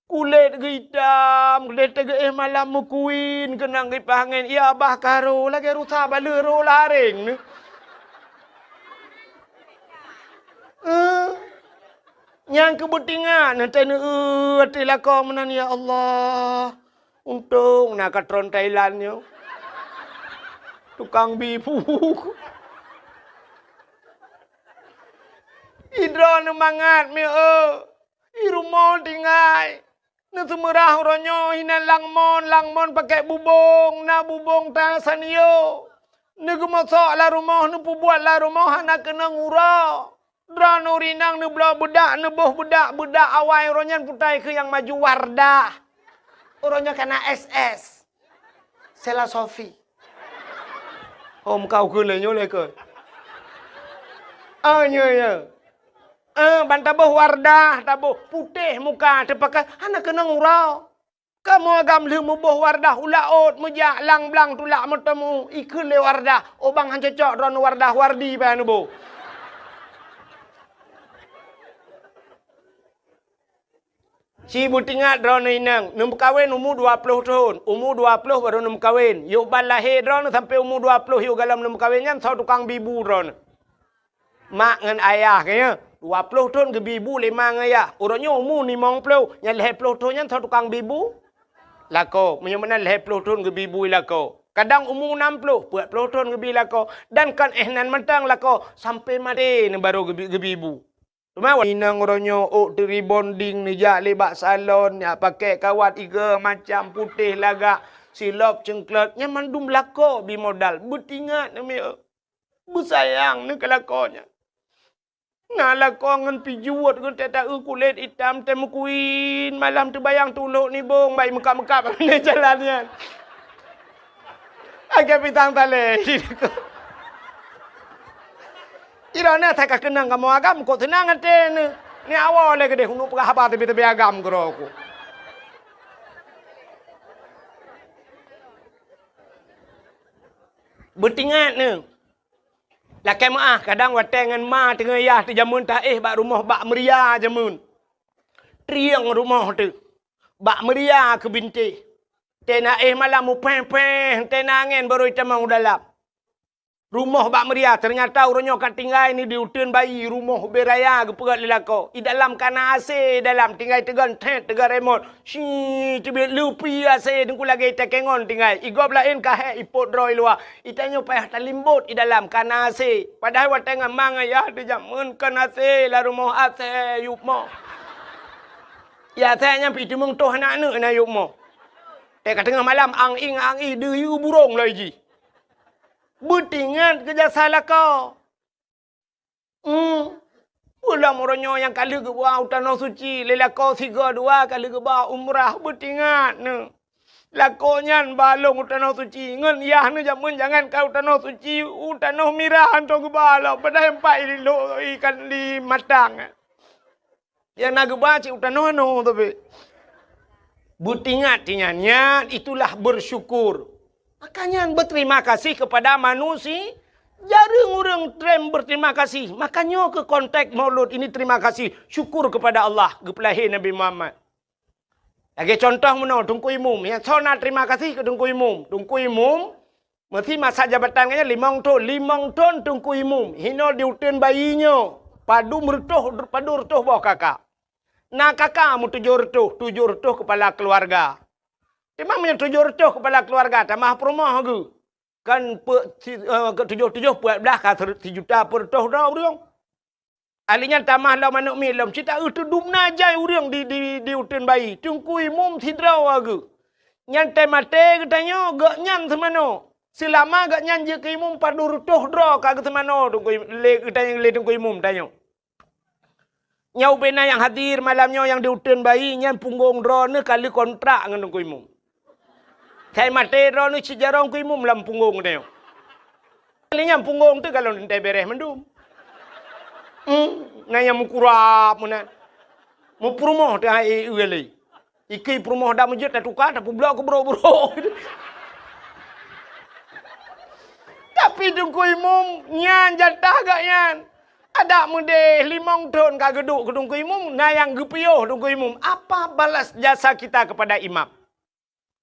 Kulét geuitam, kulét teugeue éh malam meukuin, keunong gipah angén, ya bah ka ro, lagée rusa baleueh ro lareng neuh. Eh, nyang keu beutingat, neuh teuh neueu ateueh lakoe meunan, ya Allah. Untông na katron Thailand nyoe. Tukang bi puk. Idroe neumangat mieu, i rumoh tinggai. Neuseumeurah uroe nyoe hinan langmon, langmon pakèk bubông, na bubông ta sanio. Neugeumosok lam rumoh, neupeubuet lam rumoh hana keunong uroe. Droeneuh ureueng inong neubloe beudak, neuboh beudak, beudak awai uroe nyan putai keu nyang maju Wardah. Uroe nyoe kana S S. Sela Sofi. Hom kau keu lé nyoe lé keu. Ah, nyoe, nyoe. Ah, ban taboh Wardah, taboh putéh muka, teupakai hana keunong uroe. Kamoe agam lheueh muboh Wardah u laôt, meujak lang-blang tulak meuteumu, ikheun lé Wardah, "Oh bang, han cocok droeneuh Wardah, Wardi bak neuboh." Ci beutingat droeneuh inong, neumeukawen umu dua ploh thon, umu dua ploh barô neumeukawen. Yôh ban lahé droeneuh sampoe umu dua ploh yôh galom neumeukawen nyan soe tukang bi bu droeneuh. Mak ngon ayah geuh nyan, dua ploh thon geubi bu lé ma ngon ayah. Uroe nyoe umu limong ploh, nyan lhèe ploh thon nyan soe tukang bi bu? Lakoe. Meunyoe meunan lhèe ploh thon geubi bu lakoe. Kadang umu nam ploh, peuet ploh thon geubi lakoe. Dan kon éh nan mantong lakoe, sampoe maté neuh barô geubi, geubi bu. Teuma inong uroe nyoe ôk teurebonding neujak lé bak salon, jak pakèk kawat iga macam putéh lagak, silop ceungklot, nyan mandum lakoe bi modal. Beutingat neuh mieu. Beusayang neuh keu lakoe nyan. Na lakoe ngon pijuet geuh teuh taeu kulét itam teuh meukuin, malam teubayang tulok nibong bai meukab-meukab jalan nyan. Lagèe pisang talé. Ilôn na that ka keunong kamoe agam, kok seunang até neuh. Ni awai lé keudéh, uneuk peugah haba teubi-teubi agam keudroe ku. Beutingat neuh. Lakèe meu'ah, kadang watèe ngon ma teungoh yah teuh jameun taéh bak rumoh bak meuria jameun. Trieng rumoh teuh. Bak meuria keu bintéh. Teuh na éh malam mupéh-péh, teuh na angèn barô itamong u dalam. Rumoh bak meuria, teunyata uroe nyoe ka tinggai neuh di uteuen bayi, rumoh ubé raya geupeugöt lé lakoe. I dalam ka na AC, i dalam tinggai teugon thèt, teugon remot. Shi, teubiet leupi AC, teungku lagèe itakèe ngon tinggai. I gob laén ka hèk ipot droe i luwa. Itanyoe payah talimbot i dalam ka na AC. Padahai watèe ngon ma ngon yah teuh jameun kon AC, lam rumoh AC yup moh. Ya, AC nyan pih teumeung toh aneuk-aneuk na yup moh. Teuh ka teungoh malam, ang-ing, ang-ing, deuyue burông lom jih. Beutingat keu jasa lakoe. Hmm. Ulôn uroe nyoe nyang ka lheueh geuba u Tanoh Suci, lé lakoe sigoe dua ka lheueh geuba umrah, beutingat neuh. Lakoe nyan ba lôn u Tanoh Suci, ngon yah neuh jameun jangankan u Tanoh Suci, u Tanoh Mirah hantom geuba lom, padahai empat i lôn ikan di matang. Nyang na geuba cit u tanoh-noh tapi. Beutingat, tingat, nyan itulah bersyukur. Maka nyan berterima kasih kepada manusia. Jareueng ureueng treb berterima kasih. Maka nyoe keuh konteks Maulud ini terima kasih, syukur kepada Allah geupeulahé Nabi Muhammad. Lagèe contoh meunoe, Teungku Imum. Nyang soe na terima kasih keu Teungku Imum. Teungku Imum Meusi masa jabatan geuh nyan limong thon, limong thon Teungku Imum. Hinoe di uteuen bayi nyoe, padum reutôh, padum reutôh boh kaka. Na kaka meutujoh reutôh, tujoh reutôh keupala keuluwarga. Teuma meunyoe tujoh reutôh keupala keuluwarga, tamah peurumoh geuh. Kan peu-, si-, eh, keu tujoh-tujoh peuet blah ka sireuet sijuta peureutôh droe ureueng. Ahli nyan tamah lom aneuk miet lom, cit taeu teudum na jai ureueng di, di, di uteuen bayi. Teungku Imum sidroe geuh. Nyan teuh maté geutanyoe, gobnyan seumanoe. Seulama gobnyan jeuet keu imum padum reutôh droe ka geuseumanoe Teungku Im-, lé geutanyoe, lé Teungku Imum tanyoe. Nyoe ubé na nyang hadir malam nyoe nyang di uteuen bayi, nyan punggong droeneuh ka lheueh kontrak ngon Teungku Imum. Sai maté droeneuh cit jaroe Teungku Imum lam punggong tanyoe. Lé nyan punggong teuh galon teuntèe bèrèh mandum. Hmm, na nyang meukurab meunan. Meupeurumoh teuh hai, eh, lé. Ikeu peurumoh dak meujeuet tatuka, tapeubloe keu brok-brok. Tapi Teungku Imum nyan jatah gobnyan. Adak meudeh limong thon ka geuduek keu Teungku Imum, na nyang geupiôh Teungku Imum. Apa balas jasa kita kepada imam?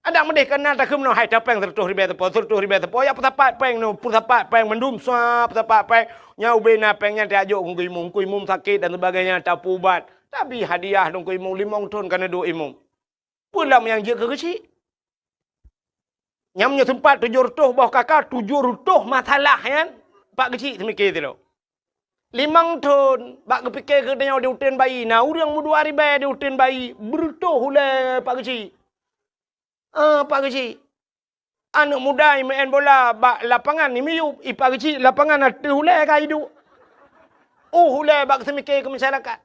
Adak meudeh ka na takheun meunoe, hai tapéng seureutôh ribèe teupeu, seureutôh ribèe teupeu, ya peusapat péng nyoe, peusapat péng mandum, sua peusapat péng. Nyan ubé na péng nyan tajok keu Teungku Imum, Teungku Imum sakét dan sebagainya, tapeuubat. Tabi hadiah Teungku Imum limong thon ka neuduek imum. Peue lom nyang jeuet keu geuchik? Nyan meunyoe seumpat tujoh reutôh boh kaka, tujoh reutôh masalah nyan, Pak Geuchik seumiké sidroe. Limong thon, bak geupiké geutanyoe di uteuen bayi, na ureueng meudua ribèe di uteuen bayi, beureutôh ulèe Pak Geuchik. Ah, Pak Geuchik. Aneuk muda imeu'en bola bak lapangan imiyup, i Pak Geuchik lapangan ateueh ulèe ka iduek. Uh, ulèe bak geuseumiké keu masyarakat.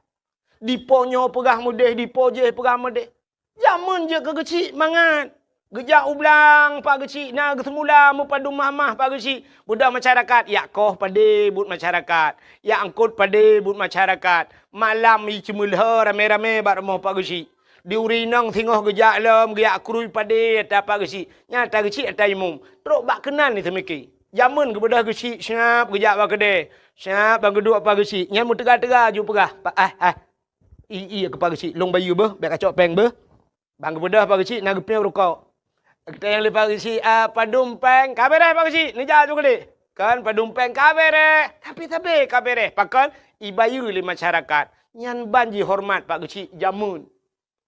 Dipo nyoe peugah meudeh, dipo jéh peugah meudeh. Jameun jeuet keu geuchik mangat. Geujak u blang Pak Geuchik na geuseumula meupadum mah-mah Pak Geuchik. Beudôh masyarakat, yak koh padé buet masyarakat. Yak eungkôt padé buet masyarakat. Malam i ceumeulhô ramé-ramé bak rumoh Pak Geuchik. Di ureueng inong singoh geujak lom, geujak krui padé ata Pak Geuchik. Nyan ata geuchik ata imum. Trok bak keunan diseumiké. Jameun geubeudôh geuchik, siap geujak bak keudè. Siap ban geuduek Pak Geuchik. Nyan meuteuga-teuga ju peugah, "Pak, ah, ah." I, i keu Pak Geuchik, lôn bayeue beuh, bèk kacok péng beuh. Ban geubeudôh Pak Geuchik na geupiôh rukok. Geutanyong lé Pak Geuchik, "Ah, padum péng?" "Ka beureh Pak Geuchik." "Neujak ju keulik." "Kon padum péng?" "Ka beureh." Tapi sabé ka beureh. Pakon? Ibayeue lé masyarakat. Nyan ban jihoreumat Pak Geuchik jameun.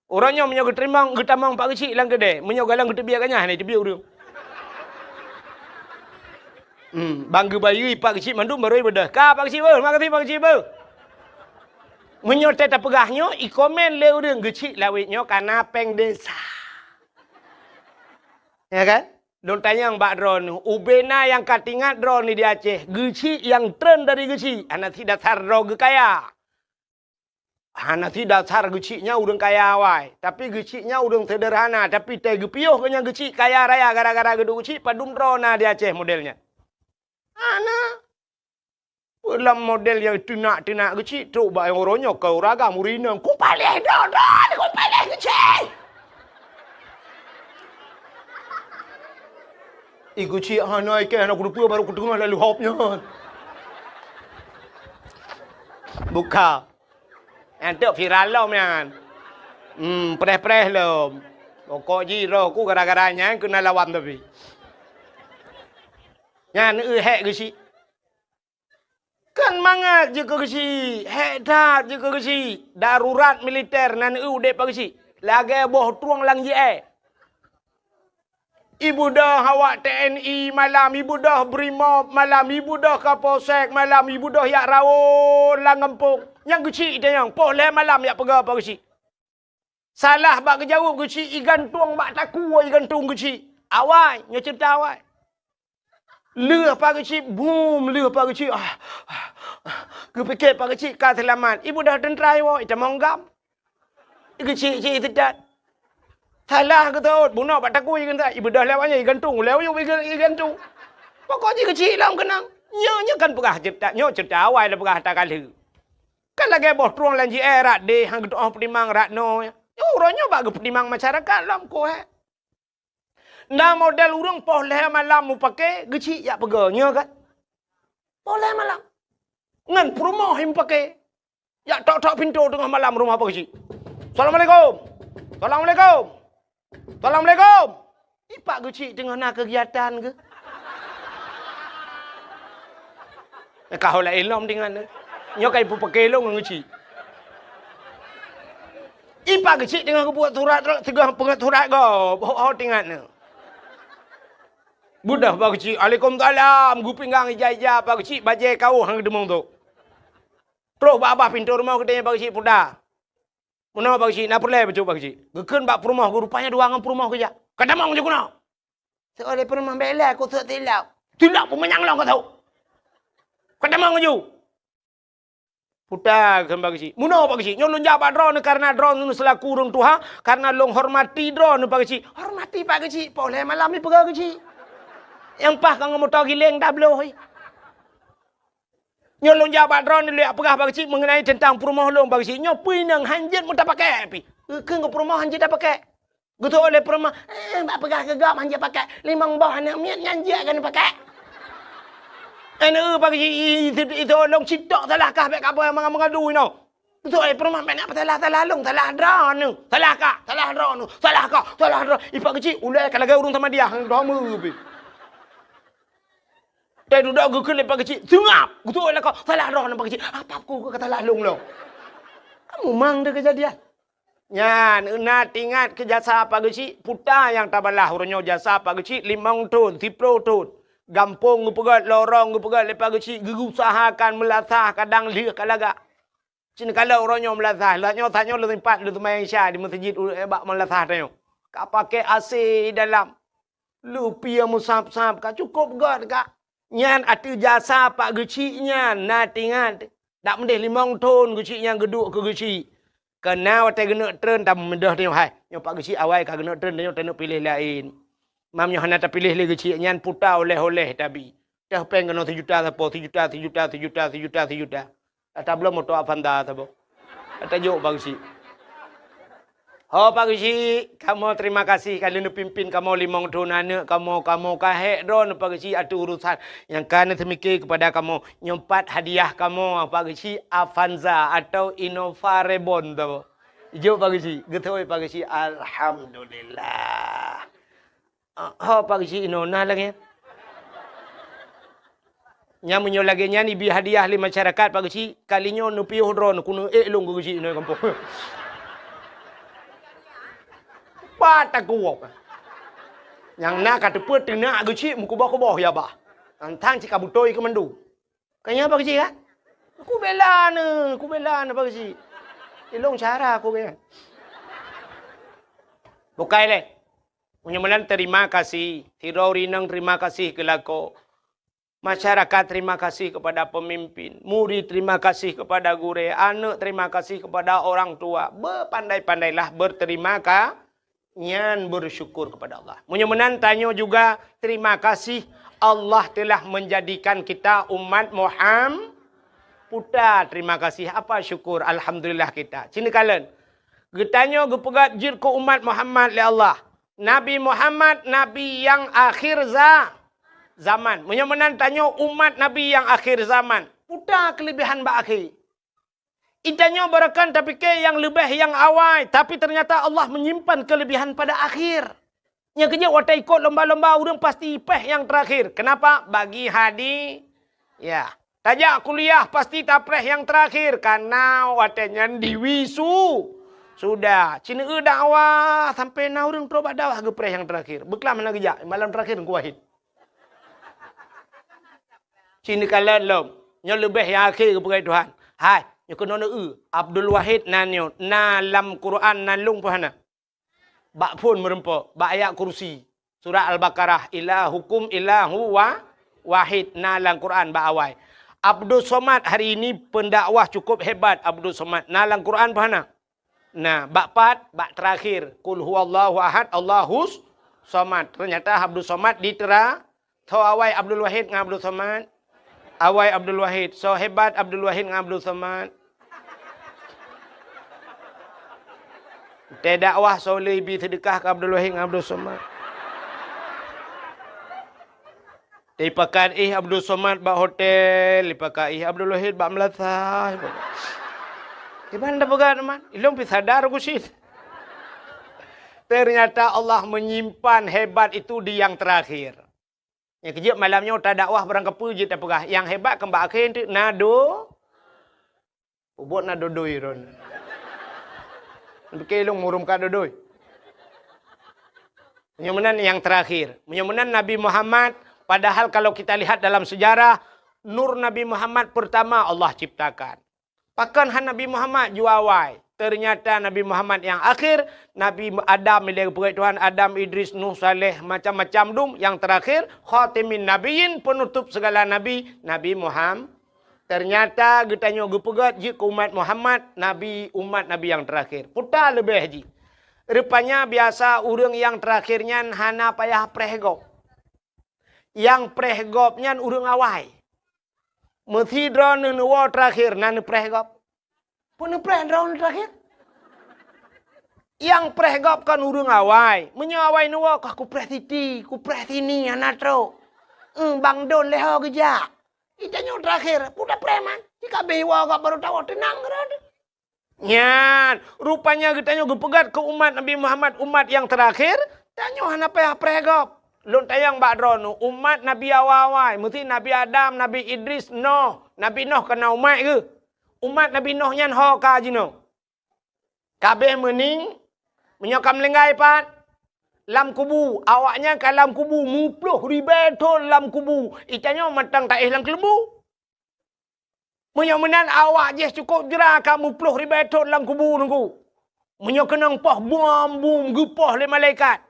Uroe nyoe meunyoe geuteurimong, geutamong Pak Geuchik lam keudè, meunyoe galong geuteubiet ganyah hana jiteubiet ureueng. Hmm, ban geubayeue Pak Geuchik mandum barô ibeudôh. "Ka Pak Geuchik beuh, makasih Pak Geuchik beuh." Meunyoe teuh tapeugah nyoe, ikomen lé ureueng, "Geuchik lawét nyoe ka na péng desa." Ya kan? Lôn tanyong bak droeneuh, ubé na nyang ka teuingat droeneuh di Aceh, Geuchik nyang treun dari Geuchik, hana sit dasar droe geukaya. Hana sit dasar Geuchik nyan ureueng kaya awai, tapi Geuchik nyan ureueng seuderhana, tapi teuh geupiôh geuh nyan Geuchik kaya raya gara-gara geuduek Geuchik, padum droe na di Aceh model nyan. Hana. Peue lam model nyang teunak-teunak Geuchik, trok bak nyang uroe nyoe ka ureueng agam ureueng inong, "Kupaléh droe-droe, kupaléh Geuchik!" I Geuchik hana ikèh, hana kuteupeu, barô kuteungoh lalu hop nyan. Buka. Nyan teuk viral lom nyan. Hmm, preh-preh lom. Pokok jih roh ku gara-gara nyan keunong lawan tapi. Nyan eu hék Geuchik. Kan mangat jikeu Geuchik, hék that jikeu Geuchik. Darurat militer nan eu udép Pak Geuchik. Lagèe boh trueng lam jié. Ibeudôh awak T N I malam, ibeudôh Brimob malam, ibeudôh Kapolsek malam, ibeudôh jak rawon lam gampông. Nyang Geuchik tanyong, poh lhèe malam jak peugah Pak Geuchik. Salah bak geujaweueb Geuchik, igantung bak takue, igantung Geuchik. Awai, nyoe ceurita awai. Lheueh Pak Geuchik, bum, lheueh Pak Geuchik. Ah, ah, ah. Geupike Pak Geuchik ka seulamat. Ibeudôh teuntra iwoe, itamong gam. Geuchik-chik seudat. Salah geutot, bunoe bak takue igantung. Ibeudôh lewat nyan, igantung. Lewat nyan, iga-, igantung. Pokok jih Geuchik lom keunong. Nyoe, nyoe kan peugah ceurita, nyoe ceurita awai lôn peugah ata ka lheueh. Kan lagèe boh trueng lam jié, rat deh, han geutu'oh peutimang rat noe. Nyoe uroe nyoe bak geupeutimang masyarakat lom, koh, eh. Na model ureueng poh lhèe malam mupake, Geuchik jak peugah, nyoe kan? Poh lhèe malam. Ngon peurumoh mupake. Jak tok-tok pintoe teungoh malam rumoh Pak Geuchik. "Assalamualaikum. Assalamualaikum. Assalamualaikum." I Pak Geuchik teungoh na keugiatan geuh. Ka ho laén lom tingat nyoe. Nyoe ka ipeupaké lôn ngon Geuchik. I Pak Geuchik teungoh geubuet surat, teungoh peungét surat gob, ho-ho tingat nyoe. Beudôh Pak Geuchik, "Alaikumsalam," geupinggang ija-ija Pak Geuchik, bajèe kawöh han geuteumong tu. Troh bak babah pintoe rumoh geutanyoe Pak Geuchik, "Puta, meunoe Pak Geuchik, na peureulèe bacut Pak Geuchik?" Geukheun bak peurumoh geuh, rupanya dua ngon peurumoh geujak. "Ka tamong ju keunoe." Seuôt lé peurumoh, "Bèk lé, kuteuek silop." "Silop peumanyang lôn kateuek. Ka tamong ju." "Puta," geukheun Pak Geuchik. "Meunoe Pak Geuchik, nyoe lôn jak bak droeneuh kareuna droeneuh seulaku ureueng tuha, kareuna lôn hormati droeneuh Pak Geuchik." "Hormati Pak Geuchik, poh lhèe malam ipeugah Geuchik. Nyang paih ka ngon moto giléng tabloe. Nyoe lôn jak bak droeneuh lôn jak peugah Pak Geuchik meungenai teuntang peurumoh lôn Pak Geuchik. Nyoe peue inong han jeuet meutapakèk pih." Geukheun keu peurumoh han jeuet tapakèk. Geuteuôt lé peurumoh, "Eh, bak peugah keu gob han jeuet pakèk. Limong boh aneuk miet nyan jeuet keuneuk pakèk." Aneuk Pak Geuchik, i, i, i, itulông citok salah kah bèk kaboh manga-mangadu inoe. Geuteuôt lé peurumoh, "Bèk na peusalah-salah lôn, salah droeneuh. Salah kah, salah droeneuh. Salah kah, salah droe." I Pak Geuchik, ulèe ka lagèe ureueng Samadiyah, droe meu pih. Teududoe geukheun lé Pak Geuchik, "Seungab!" Geuteuôt lakoe, "Salah droeneuh Pak Geuchik." "Apa ku ka salah lôn lom?" Kamu mang deh keujadian. Nyan, na teuingat keu jasa Pak Geuchik, puta nyang tabalah uroe nyoe jasa Pak Geuchik limong thon, siplôh thon. Gampông geupeugöt, lorong geupeugöt lé Pak Geuchik, geuusahakan meulasah kadang lheueh ka lagak. Cit kalon uroe nyoe meulasah, lheueh nyoe tanyoe lôn sempat lôn seumayang Isya di meuseujid u-, bak meulasah tanyoe. Ka pakai A C dalam. Lupie meusab-sab ka cukôp göt ka. Nyan ateueh jasa Pak Geuchik nyan, na teuingat. Dak meudeh limong thon Geuchik nyan geuduek keu Geuchik. Keunan watèe geuneuk treun tameudeh tanyoe hai. Nyoe Pak Geuchik awai ka geuneuk treun tanyoe taneuk piléh laén. Mam nyoe hana tapiléh lé Geuchik nyan puta oleh-oleh tabi. Teuh péng keunoe sijuta sapo, sijuta, sijuta, sijuta, sijuta, sijuta. Ata bloe moto Avanza sapo. Ata jok Pak Geuchik. Ho Pak Geuchik, kamoe terima kasih ka lheueh neupimpin kamoe limong thon aneuk kamoe, kamoe ka hék droeneuh Pak Geuchik ateueh urosan nyang ka neuseumiké keupada kamoe. Nyoe pat hadiah kamoe Pak Geuchik, Avanza atau Innova Reborn tu. Jok Pak Geuchik, geutôi Pak Geuchik, alhamdulillah. Ah, ho Pak Geuchik inoe na lagèe nyan. Nyan meunyoe lagèe nyan ibi hadiah lé masyarakat Pak Geuchik, kali nyoe neupiôh droeneuh keuneuk ék lôn keu Geuchik inoe gampông. Pat takuwok. Nyang na ka teupeu teunak Geuchik meukuboh-kuboh ya bah. Tantang cit ka beutôi keu mandum. Ka nyan Pak Geuchik kan? Kubela neuh, kubela neuh Pak Geuchik. Ilong cara aku kan. Bukai lé. Meunyoe meunan terima kasih, sidroe ureueng inong terima kasih keu lakoe. Masyarakat terima kasih kepada pemimpin, murid terima kasih kepada gurèe, aneuk terima kasih kepada orang tua. Bepandai-pandailah berterima ka-, nyan bersyukur kepada Allah. Meunyoe meunan tanyoe juga terima kasih Allah telah menjadikan kita umat Muham-, puta terima kasih, apa syukur, alhamdulillah kita. Sini kalon. Geutanyoe geupeugah jeuet keu umat Muhammad lé Allah. Nabi Muhammad, nabi nyang akhir za-, zaman. Meunyoe meunan tanyoe umat nabi nyang akhir zaman. Puta keulebihan bak akhé. Geutanyoe barokon tapike nyang leubeh nyang awai, tapi ternyata Allah menyimpan keulebihan pada akhir. Nyang keujeuet watèe ikot lomba-lomba ureueng pasti péh nyang terakhir. Kenapa? Bagi hadi-, ya. Tajak kuliah pasti tapréh nyang terakhir, karena watèe nyan diwisu-, sudah. Cineu dakwah sampai na ureueng trok bak dakwah geupréh nyang terakhir. Beuklam hana geujak, malam terakhir Teungku Wahid. Cineu kalon lom. Nyoe leubeh nyang akhé geupeugah Tuhan. Hai, nyoe keunoe neu-eu. Abdul Wahid na nyoe, na lam Quran na lôn peue hana? Bak phon meurumpok, bak ayat kursi. Surat Al-Baqarah, "Ilahukum ilahu wa-, wahid", na lam Quran bak awai. Abdus Somad hari ini pendakwah cukup hebat Abdus Somad. Na lam Quran peue hana? Na, bak pat, bak terakhir, "Qul huwallahu ahad, Allahus somad." Ternyata Abdus Somad di tera-, Soe awai Abdul Wahid ngon Abdul Somad? Awai Abdul Wahid. Soe hebat Abdul Wahid ngon Abdul Somad? Teudakwah soe lé ibi seudeukah keu Abdul Wahid ngon Abdul Somad? Ipakat ih Abdul Somad bak hotel, ipakat ih Abdul Wahid bak meulasah. Iban dah peugah teuma, ilong pi sadar ku sit. Ternyata Allah menyimpan hebat itu di yang terakhir. Nyang keujeuet malam nyoe tadakwah barang kapeue jeuet tapeugah, nyang hebat keu bak akhé teuk na do-, peubuet na dodoi ron. Pike lôn murum ka dodoi. Meunyoe meunan nyang terakhir. Meunyoe meunan Nabi Muhammad, padahal kalau kita lihat dalam sejarah, nur Nabi Muhammad pertama Allah ciptakan. Pakon han Nabi Muhammad jua awai? Ternyata Nabi Muhammad nyang akhir, Nabi Adam ilèe geupeugèt Tuhan, Adam, Idris, Nuh, Saleh, macam-macam dum, nyang terakhir, khatimin nabiyyin, penutup segala nabi, Nabi Muham-, ternyata geutanyoe geupeugèt jeuet keu umat Muhammad, nabi, umat Nabi nyang terakhir. Peue ta leubeh jih? Rupanya biasa ureueng nyang terakhir nyan hana payah preh gob. Nyang preh gob nyan ureueng awai. Meusidroe neuwoe terakhir na neupreh gob. Peue neupreh droeneuh terakhir? Nyang preh gob kon ureueng awai. Meunyoe awai neuwoe, kah kupreh siti, kupreh sini, hana trok. Eung, bang don lé ho geujak. Geutanyoe terakhir, peue tapreh man? Jika beh iwoe gob baru tawoe, teunang keudroe. Nyan, rupanya geutanyoe geupeugèt keu umat Nabi Muhammad, umat nyang terakhir, tanyoe hana payah preh gob. Lôn tanyong bak droeneuh, umat Nabi awai-awai, meusti Nabi Adam, Nabi Idris, Noh. Nabi Noh ka na umat geuh. Umat Nabi Noh nyan ho ka jinoe. Ka abéh meuning, meunyoe ka meulinggai pat, lam kubu, awaknyan ka lam kubu, muploh ribèe thon lam kubu. Geutanyoe mantong taéh lam keuleumbu. Meunyoe meunan awak jih cukôp jra ka muploh ribèe thon lam kubu Teungku. Meunyoe keunong poh bom-bom geupoh lé malaikat,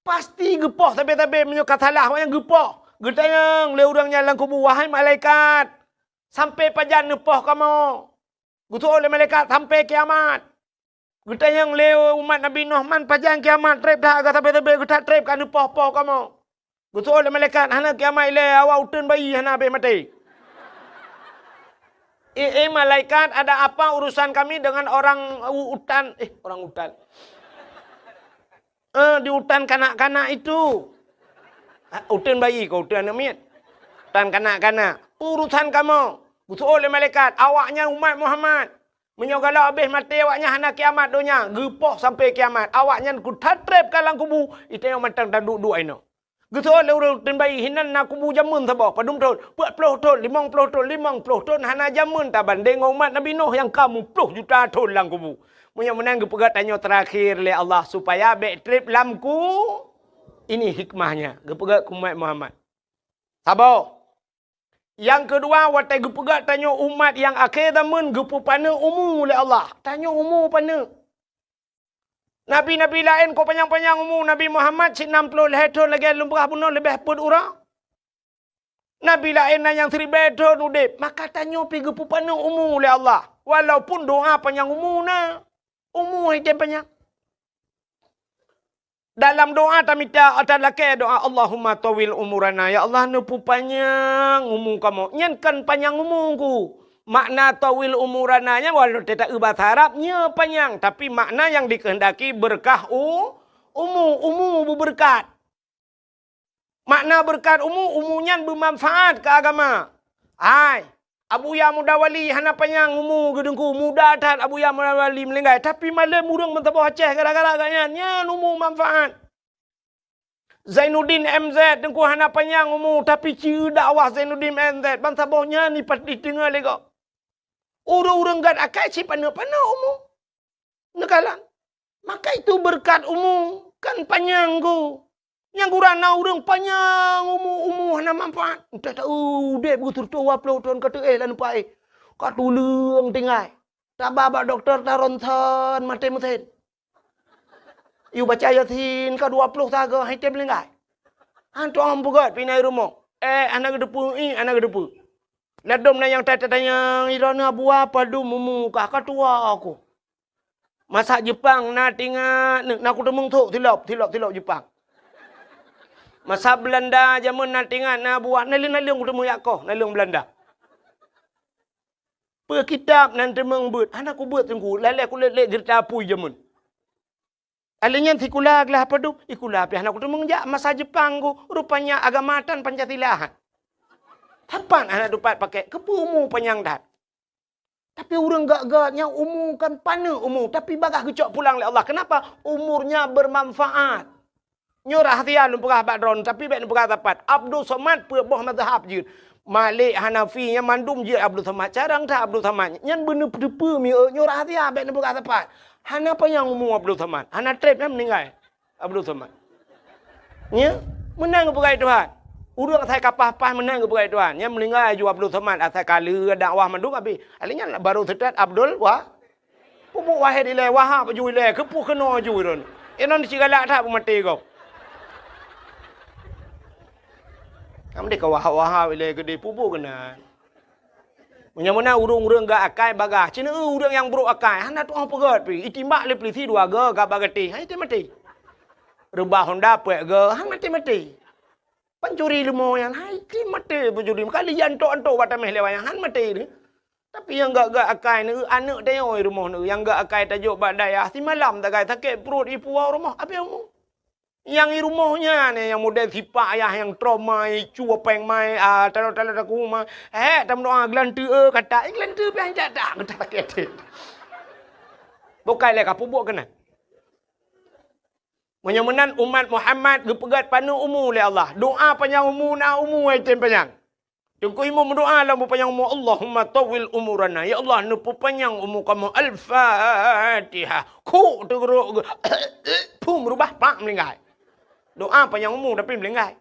pasti geupoh sabe-sabe meunyoe ka salah awaknyan geupoh. Geutanyong lé ureueng nyan lam kubu, "Wahai malaikat, sampoe pajan neupoh kamoe?" Geuteu'oh lé malaikat, "Sampoe kiamat." Geutanyong lé umat Nabi Noh, "Man pajan kiamat trép that, ka sabe-sabe geuh that trép ka neupoh-poh kamoe?" Geuteu'oh lé malaikat, "Hana kiamat ilèe, awak uteuen bayi hana abéh maté." "Eh, eh, malaikat, ada apa urusan kami dengan orang u-, utan?" Eh, orang utan. Eh, di utan kanak-kanak itu. Ah, uteuen bayi kah, uteuen aneuk miet? Utan kanak-kanak. Urusan kamoe. Geuseuôt lé malaikat, awaknyan umat Muhammad. Meunyoe galak habéh maté awaknyan hana kiamat donya, geupoh sampai kiamat. Awaknyan keu that treb ka lam kubu, geutanyoe mantong taduek-duek inoe. Geuseuôt lé ureuëng uteuen bayi, hinan na kubu jameun saboh, padum thon, peuet ploh thon, limong ploh thon, limong ploh thon hana jameun tabandéng ngon umat Nabi Nuh nyang ka muploh juta thon lam kubu. Meunyoe meunan geupeugah tanyoe teurakhir lé Allah supaya bék treb lam ku-, ini hikmahnya, geupeugah keu umat Muhammad. Saboh. Nyang keudua, watée geupeugah tanyoe umat nyang akhé zameun geupeupaneuk umu lé Allah. Tanyoe umu paneuk. Nabi-nabi laén kok panyang-panyang umu, Nabi Muhammad cit nam ploh lhée thon lagée lôn peugah bunoe leubeh peuet uroe. Nabi laén na nyang siribée thon udeb, maka tanyoe pih geupeupaneuk umu lé Allah. Walaupun doa panyang umu na, umu hai tem panyang. Dalam doa tamita, ata lakée doa, "Allahumma tawil umurana." Ya Allah, neupeupanyang umu kamoe. Nyan kan panyang umu ku. Makna tawil umurana nyan walau teuta eu bahasa Arab, nyoe panyang, tapi makna nyang dikehendaki beureukat u-, umu, umu beubeureukat. Makna beureukat umu, umu nyan beumanfaat keu agama. Hai, Abuya Muda Wali hana panyang umu geuteungku, muda that Abuya Muda Wali meuninggai, tapi malem ureuëng meusaboh Aceh gara-gara gobnyan, nyan umu manfaat. Zainuddin M Z teungku hana panyang umu, tapi ci dakwah Zainuddin M Z, bansaboh nyan ipat-, iteungoh lé gob. Ureuëng-ureuëng gét akai cit paneuk-paneuk umu. Neukalon. Maka itu beureukat umu kan panyang ku. Nyang gura na ureuëng panyang umu, umu hana manfaat. Entah tahu udeb beutôi dua ploh thon ka teuéh lam nupa éh. Ka tuleueng tinggai. Taba bak dokto ta ronsen maté meusén. Yue baca Yasin ka dua ploh sagoe hai tem linggai. Han tuang peugét pih na i rumoh. Eh, hana geuteupeue, ih, hana geuteupeue. Ladom na nyang ta-, tatanyong, "Droeneuh Abuya padum umu kah?" "Ka tuha ku." Masa Jeupang na tingat, na kuteumeung thok silop, silop, silop Jeupang. Masa Beulanda jameun na tingat na Abuya, naleueng-naleueng kuteumeung jak koh, naleueng Beulanda. Peu kitab nan teumeung beuet, hana kubeuet teungku, lalée kulét-lét geurita apui jameun. Alèh nyan sikula glah padub, sikula pih hana kuteumeung jak masa Jeupang ku, rupanya agama tan Pancasila. Sapat hana tupat pakai, keupeue umu panyang that. Tapi ureuëng gét-gét nyan umu kan paneuk umu, tapi bagaih geucok pulang lé Allah. Kenapa? Umurnya bermanfaat. Nyoe rahsia lôn peugah bak droeneuh, tapi bék neupeugah sapat. Abdul Somad peuet boh mazhab jeuet. Malik, Hanafi, nyan mandum jeuet Abdul Somad. Carông that Abdul Somad. Nyan beuneuh teupeue mieu, nyoe rahsia bék neupeugah sapat. Hana panyang umu Abdul Somad. Hana treb nyan meuninggai Abdul Somad. Nya, meunan geupeugah Tuhan. Ureuëng asai ka paih-paih meunan geupeugah Tuhan. Nyan meuninggai aju Abdul Somad asai ka lheueh dakwah mandum habéh. Alèh nyan baru seutôt Abdul Wa-, Peubuet Wahid ilèe, Wahab aju ilèe, keupeue keunoe aju droeneuh. Inong cit galak that beumaté gob. Kamoe deh ka Wahab-Wahab ilèe keudeh, peubuet keunan. Meunyoe meunan ureuëng-ureuëng gét akai bagaih, cit na ureuëng nyang brok akai, hana tuoh peugét pih, itimbak lé peulisi dua goe ka bak gatéh, hai tem maté. Reubah honda peuet goe, han maté-maté. Pancuri leumo nyan, hai tem maté pancuri. Kali antok-antok bak taméh lé wayang, han maté teuh. Tapi nyang gét-gét akai neu, aneuk tanyoe i rumoh neu, nyang gét akai tajok bak dayah, simalam sagai sakét pruet i puwoe rumoh, abéh umu. Nyang i rumoh nyan, nyang model sipak ayah nyang trauma, i cue péng mai, ah, talo-talo takue mai. Hék, tameudoa geulanteue, eh, kata, eh, geulanteue pih han jak dak, geutak sakét até. Bukai lé ka peubuet keunan. Meunyoe meunan umat Muhammad geupeugét paneuk umu lé Allah. Doa panyang umu na umu ai tem panyang. Teungku Imum meudoa lam peupanyang umu, "Allahumma tawwil umurana." Ya Allah, neupeupanyang umu kamoe. Al-Fatihah. Khuk teugeurok geu-, phum reubah pak meuninggai. Doa panyang umu tapi meuninggai.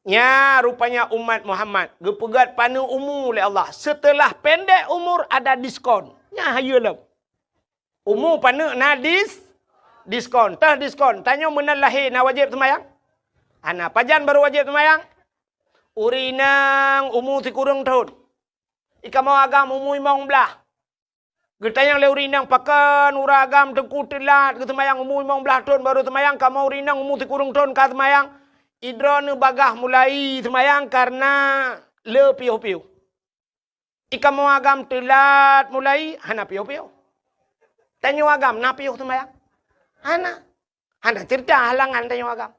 Nya rupanya umat Muhammad geupeugét paneuk umu lé Allah. Seuteulah pendek umur ada diskon. Nya hayeue lom. Umu paneuk na dis-, diskon. Teuh diskon. Tanyoe meunan lahé na wajéb seumayang? Hana. Pajan barô wajéb seumayang? Ureueng inong umu sikureueng thon. I kamoe agam umu limong blaih. Geutanyong lé ureueng inong, "Pakon ureueng agam teungku teulat geuseumayang umu limong blaih thon barô seumayang, kamoe ureueng inong umu sikureueng thon ka seumayang?" I droeneuh bagaih mulai seumayang kareuna le piôh-piôh. I kamoe agam teulat mulai, hana piôh-piôh. Tanyoe agam na piôh seumayang? Hana. Hana cerita halangan tanyoe agam.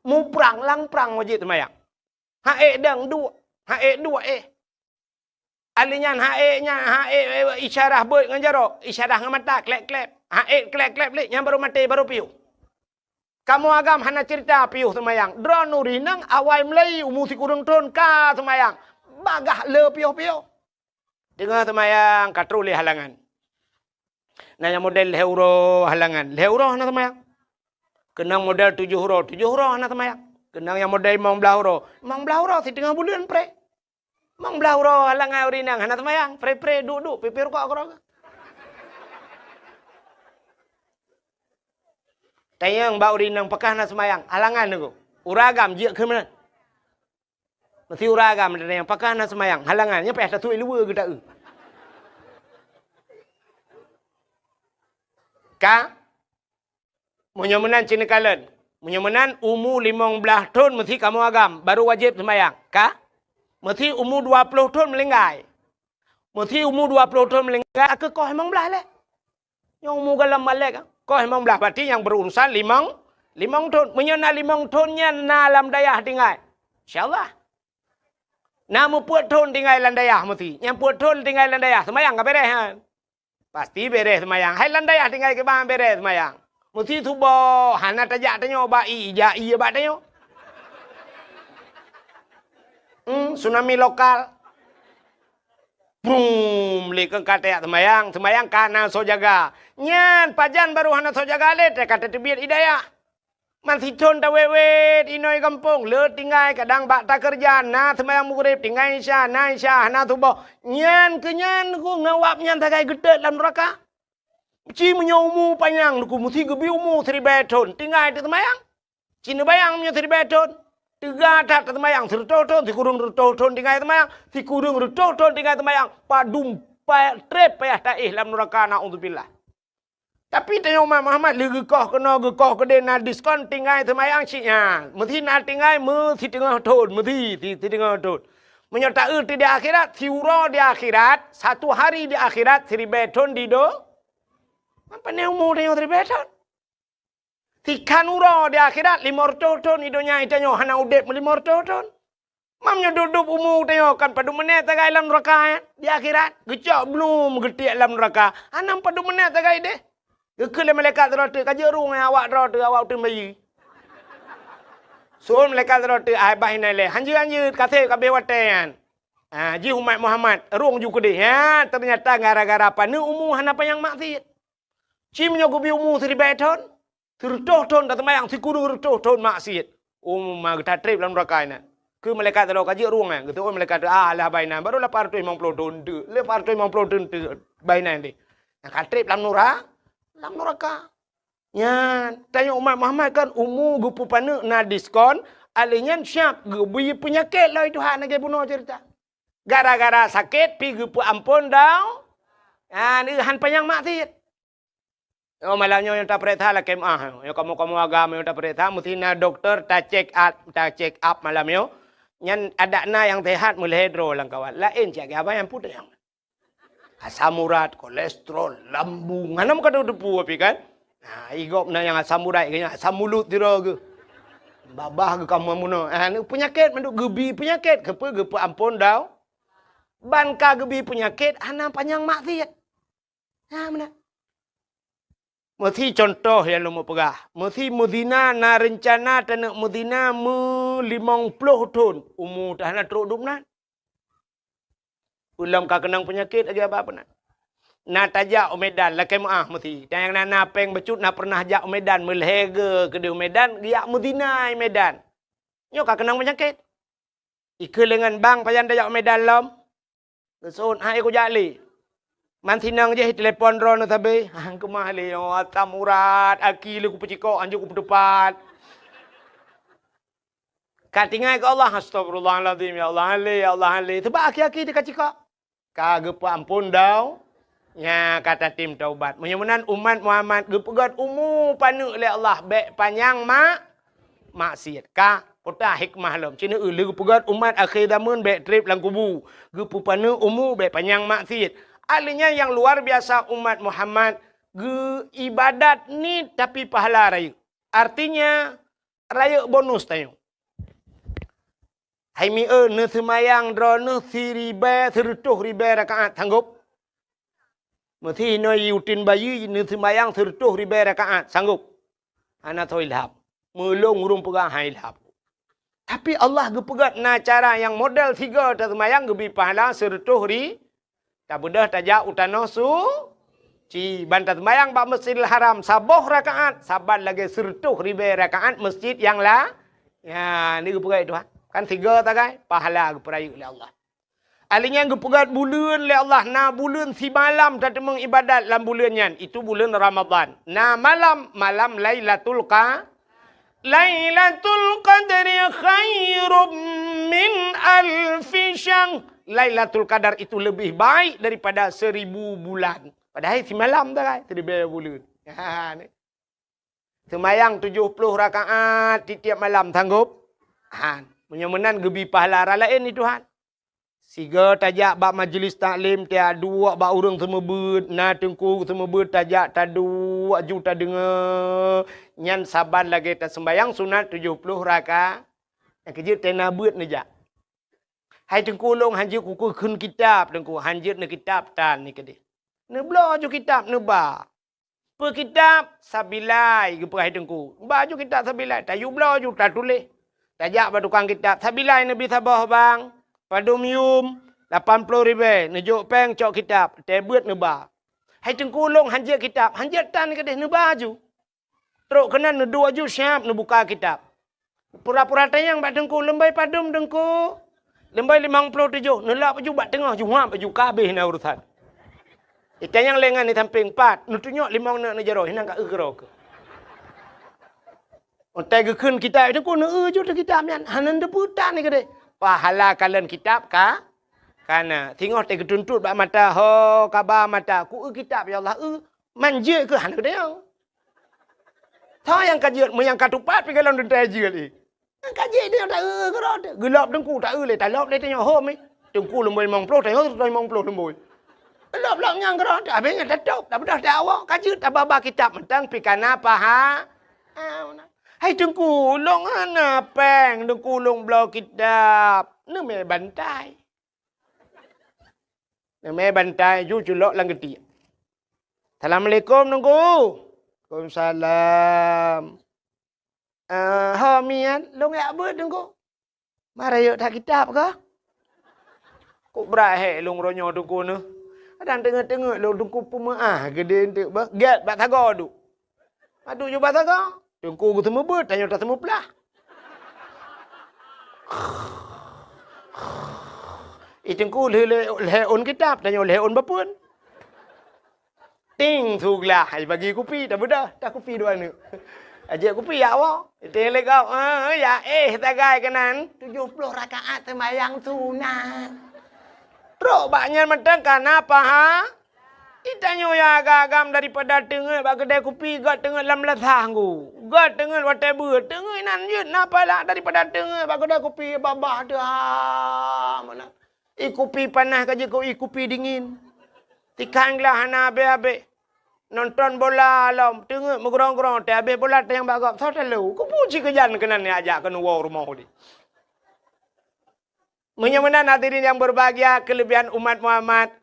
Muprang, lam prang wajéb seumayang. Ha'ék dang duek, ha'ék duek éh. Alèh nyan ha'ék nyan, ha'ék, eh, isyarah beuet ngon jaroe, isyarah ngon mata, klep-klep. Ha'ék klep-klep lé, nyan barô maté, barô piôh. Kamoe agam hana cerita piôh seumayang. Droeneuh ureueng inong awai mulai umu sikureueng thon ka seumayang. Bagaih le piôh-piôh. Teungoh seumayang ka troh lé halangan. Na nyang model lhèe uroe halangan. Lhèe uroe hana seumayang. Keunong model tujoh uroe, tujoh uroe hana seumayang. Keunong nyang model limong blaih uroe, limong blaih uroe siteungoh buleuen pré. Limong blaih uroe halangan ureueng inong hana seumayang, pré-pré duek-duek, pipée rukok keudroe. Tanyong bak ureueng inong pakon hana seumayang, halangan teungku. Ureueng agam jeuet keu meunan. Meusti ureueng agam tanyong pakon hana seumayang, halangan, nyan payah tatuek luweue geutaeu. Ka? Meunyoe meunan cit neukalon. Meunyoe meunan umu limong blaih thon meusti kamoe agam, barô wajéb seumayang. Ka? Meusti umu dua ploh thon meulinggai. Meusti umu dua ploh thon meulinggai, akhé koh limong blaih lé. Nyoe umu gohlom balek, koh limong blaih, berarti nyang berurusan limong, limong thon. Meunyoe na limong thon nyan na lam dayah tinggai. Insya Allah. Na meupeuet thon tinggai lam dayah meusti. Nyang peuet thon tinggai lam dayah, seumayang ka beres nyan. Pasti beres seumayang. Hai lam dayah tinggai kiban beres seumayang. Meusti suboh, hana tajak tanyoe bak ie, jak ie bak tanyoe. Hmm, tsunami lokal. Brum, lé keu ka tajak seumayang, seumayang ka na soe jaga. Nyan pajan barô hana soe jaga lé, ka tateubiet i dayah. Man sithon tawét-wét inoe gampông, le tinggai kadang bak takeureuja, na seumayang Maghrib, tinggai Isya, na Isya, hana suboh. Nyan keu nyan ku ngon awak nyan sagai geutot lam nuraka. Ci meunyoe umu panyang ku meusti geubi umu siribèe thon, tinggai teuseumayang. Ci neubayang meunyoe siribèe thon, teuga that teuseumayang, sireutôh thon, sikureueng reutôh thon tinggai seumayang, sikureueng reutôh thon tinggai seumayang, padum pa-, treb payah taéh lam nuraka, naudzubillah. Tapi tanyoe umat Muhammad lé geukoh keunoe geukoh keudeh na diskon tinggai seumayang cit nyan. Meusti na tinggai meusiteungoh thon, meusti si-, siteungoh thon. Meunyoe taeu di akhirat, siuroe di akhirat, satu hari di akhirat, siribèe thon di do-, apa ni umu tanyoe siribèe thon? Sikhan uroe di akhirat, limong reutôh thon di donya tanyoe hana udeb meulimong reutôh thon. Mam nyoe dub-dub umu tanyoe kan padum menét sagai lam nuraka, eh? Di akhirat, geucok blum geutiek lam nuraka, hana padum menét sagai deh. Geukheun lé malaikat sidroe teuk, "Ka jeuet rueng awak droe teuh, awak uteuen bayeue." Seuôn malaikat sidroe teuk, "Ai bah inan lé, hanjeuet-hanjeuet, ka sép ka abéh watèe nyan." Ha, jih umat Muhammad, rueng ju keudeh. Ha, teunyata gara-gara paneuk umu hana panyang maksiet. Ci meunyoe geubi umu siribèe thon, sireutôh thon taseumayang, sikureueng reutôh thon maksiet. Umu ma geutatreb lam nuraka inan. Keu malaikat sidroe ka jeuet rueng nyan, geuseuôn malaikat teuk, "Ah, lah bah inan, barô lapan reutôh limong ploh thon teuk, lapan reutôh limong ploh thon teuk bah inan deh." Nah, ka treb lam nura-, lam nuraka. Nyan, tanyoe umat Muhammad kan umu geupeupaneuk na diskon, alèh nyan siab geubi peunyakét lom Tuhan lagèe bunoe cerita. Gara-gara sakét pih geupeuamphon dau-, nyan, han panyang maksiet. Oh, malam nyoe nyang tapareksa lakèe meu'ah. Nyoe kamoe-kamoe agam nyang tapareksa, meusti na dokto ta-check up, ta-check up malam nyoe. Nyan adak na nyang sehat meulhèe droe lam kawan. Laén cit, abang nyang putéh nyang. Asam urat, kolesterol, lambung. Hana meukateupeu pih kan? Nah, i gob na nyang asam urat, nyang asam mulut sidroe geuh. Babah geuh kamoe bunoe. Ah, ni peunyakét mandum geubi peunyakét. Keupeue geupeuamphon dau-, ban ka geubi peunyakét, hana panyang maksiet. Ha, meunan. Meusti contoh nyang lôn peugah. Meusti meuzina na reuncana taneuk meuzina meulimong ploh thon. Umu teuh hana trok dum nan. Ulôn ka keunong peunyakét lagèe abah peunan. Na tajak u Medan, lakèe meu'ah meusti. Dan nyang na, na péng bacut na pernah jak u Medan, meulhèe geuh keudeh u Medan, geujak meuzina i Medan. Nyoe ka keunong peunyakét. Ikeu lengan bang pajan tajak u Medan lom. Geusôn, hai kujak lé. Man sinong jih telepon droeneuh sabe. Hang keumah lé, oh, asam urat, aki lé kupeucikok, anjung kupeuteupat. Ka tinggai keu Allah, "Astagfirullahalazim, ya Allah, han lé, ya Allah, han lé." Sabab aki-aki teuka cikok. Ka geupeuamphon dau-, nya ka tatem taubat. Meunyoe meunan umat Muhammad geupeugöt umu paneuk lé Allah, bèk panyang mak-, maksiet. Ka, peue hikmah lom. Ci neueu lé geupeugöt umat akhé zameun bèk treb lam kubu. Geupeupaneuk umu bèk panyang maksiet. Ahli nyan nyang luar biasa umat Muhammad geuibadat niet tapi pahala rayeuk. Artinya, rayeuk bonus tanyoe. Hai mieu, neuseumayang droeneuh siribèe, sireutôh ribèe rakaat, sanggob? Meusi inoe uteuen bayeue neuseumayang sireutôh ribèe rakaat, sanggob? Hana soe ilham. Meulôn ureueng peugah han ilham. Tapi Allah geupeugah na cara nyang model sigoe taseumayang geubri pahala sireutôh ri-, tabeudôh tajak u tanoh suci. Ban taseumayang bak Masjidil Haram saboh rakaat, saban lagèe sireutôh ribèe rakaat masjid nyang la-, nyan, ni geupeugah Tuhan. Kan sigoe sagai, pahala geupeurayeuk lé Allah. Alèh nyan geupeugah buleuen lé Allah, na buleuen simalam tateumeung ibadat lam buleuen nyan, itu buleuen Ramadhan. Na malam, malam Lailatul Qa-, Lailatul Qadri khairum min alfi syahr. Lailatul Qadar itu lebih baik daripada seribu bulan. Padahai simalam sagai, siribèe buleuen. Ha, ni. Seumayang tujoh ploh rakaat tiep-tiep malam, sanggob? Han. Meunyoe meunan geubri pahala raya laén di Tuhan. Sigoe tajak bak majlis taklim, tajak duek bak ureueng seumeubeuet, na teungku seumeubeuet tajak taduek aju tadeungoe. Nyan saban lagèe taseumayang sunat tujoh ploh rakaat. Nyang keujeuet tena beuet neujak. Hai teungku, lôn hanjeuet kukheun kitab, teungku, hanjeuet neukitab tan ni keudeh. Neubloe aju kitab neuba. Peu kitab? Sabilai, geupeugah hai teungku. Ba aju kitab sabilai, tayue bloe aju tatuléh. Tajak bak tukang kitab, sabilai neubri saboh bang. Padum yum? Lapan ploh ribèe. Neujok pèng cok kitab, tée beuet neuba. Hai teungku, lôn hanjeuet kitab, hanjeuet tan keudeh, neuba aju. Trok keunan neuduek aju siab neubuka kitab. Pura-pura tanyong bak teungku, "Leumbai padum teungku?" "Leumbai limong ploh tujoh." Neulap aju bak teungoh, juhab aju, ka habéh na urusan. Itanyong lé ngon di sampéng, "Pat?" Neutunyok limong neuk neujaroe, hinan ka eu keudroe keuh. Watée geukheun kitab teungku, neueu aju teuh kitab nyan, hana neuteupeue tan keudeh. Pahala kalon kitab ka, ka na. Singoh tée geutuntot bak mata, ho kaba mata, "Ku eu kitab, ya Allah, eu." Man jeuet keuh hana geutanyong. Soe nyang ka jeuet, meunyo nyang ka tupat pih golom teuntée jeuet, eh. Nyang ka jeuet nyoe taeu keudroe teuh. Geulop teungku taeu lé, talop lé tanyoe hom, eh. Teungku leumoi limong ploh, tanyoe limong ploh leumoi. Lop-lop nyang keudroe teuh, habéh nyan tatôb, tabeudôh tawoe, ka jeuet tababa kitab mantong pih ka na paha-, ah, meunan. "Hai teungku, lôn hana péng, teungku lôn bloe kitab." Neumè bantai. Neumè bantai ju culok lam geutiek. "Assalamualaikum, teungku." "Waalaikumsalam." "Eh, ho miet, lôn jak beuet, teungku." "Ma rayeuk that kitab kah?" "Kok brat hék lôn uroe nyoe, teungku, neuh. Kadang teungeut-teungeut lôn, teungku, peumeu'ah geudeh eunteuk beuh. Gét bak sagoe duek." Aduh, ju bak sagoe. Teungku geuseumeubeuet, tanyoe taseumeuplah. Ih, teungku lheueh lhée ôn kitab, tanyoe lhée ôn bapeuen. Ting, su glah, ai bagi kupi, tabeudôh, ta kupi dua neuk. Ajak kupi jak woe. Iteng lé gob, eh, ya éh sagai keunan. Tujoh ploh rakaat seumayang sunat. Trok bak nyan mantong ka na paha-, Itanyoe nyang agam-agam daripada teungeut bak keudè kupi, göt teungeut lam meunasah nggu. Göt teungeut watèe beuet, teungeut inan jeuet na pahala daripada teungeut bak keudè kupi babah teuh, ha, meunan. Ié kupi panas ka jeuet keu ié kupi dingin. Tikang glah hana abéh-abéh. Nonton bola lom, teungeut meugrong-grong, teuh abéh bola tanyong bak gob, soe talo. Keupeue cit keujan keunan nyang ajak keuneuk woe rumoh udép. Meunyoe meunan hadirin nyang berbahagia, keulebihan umat Muhammad,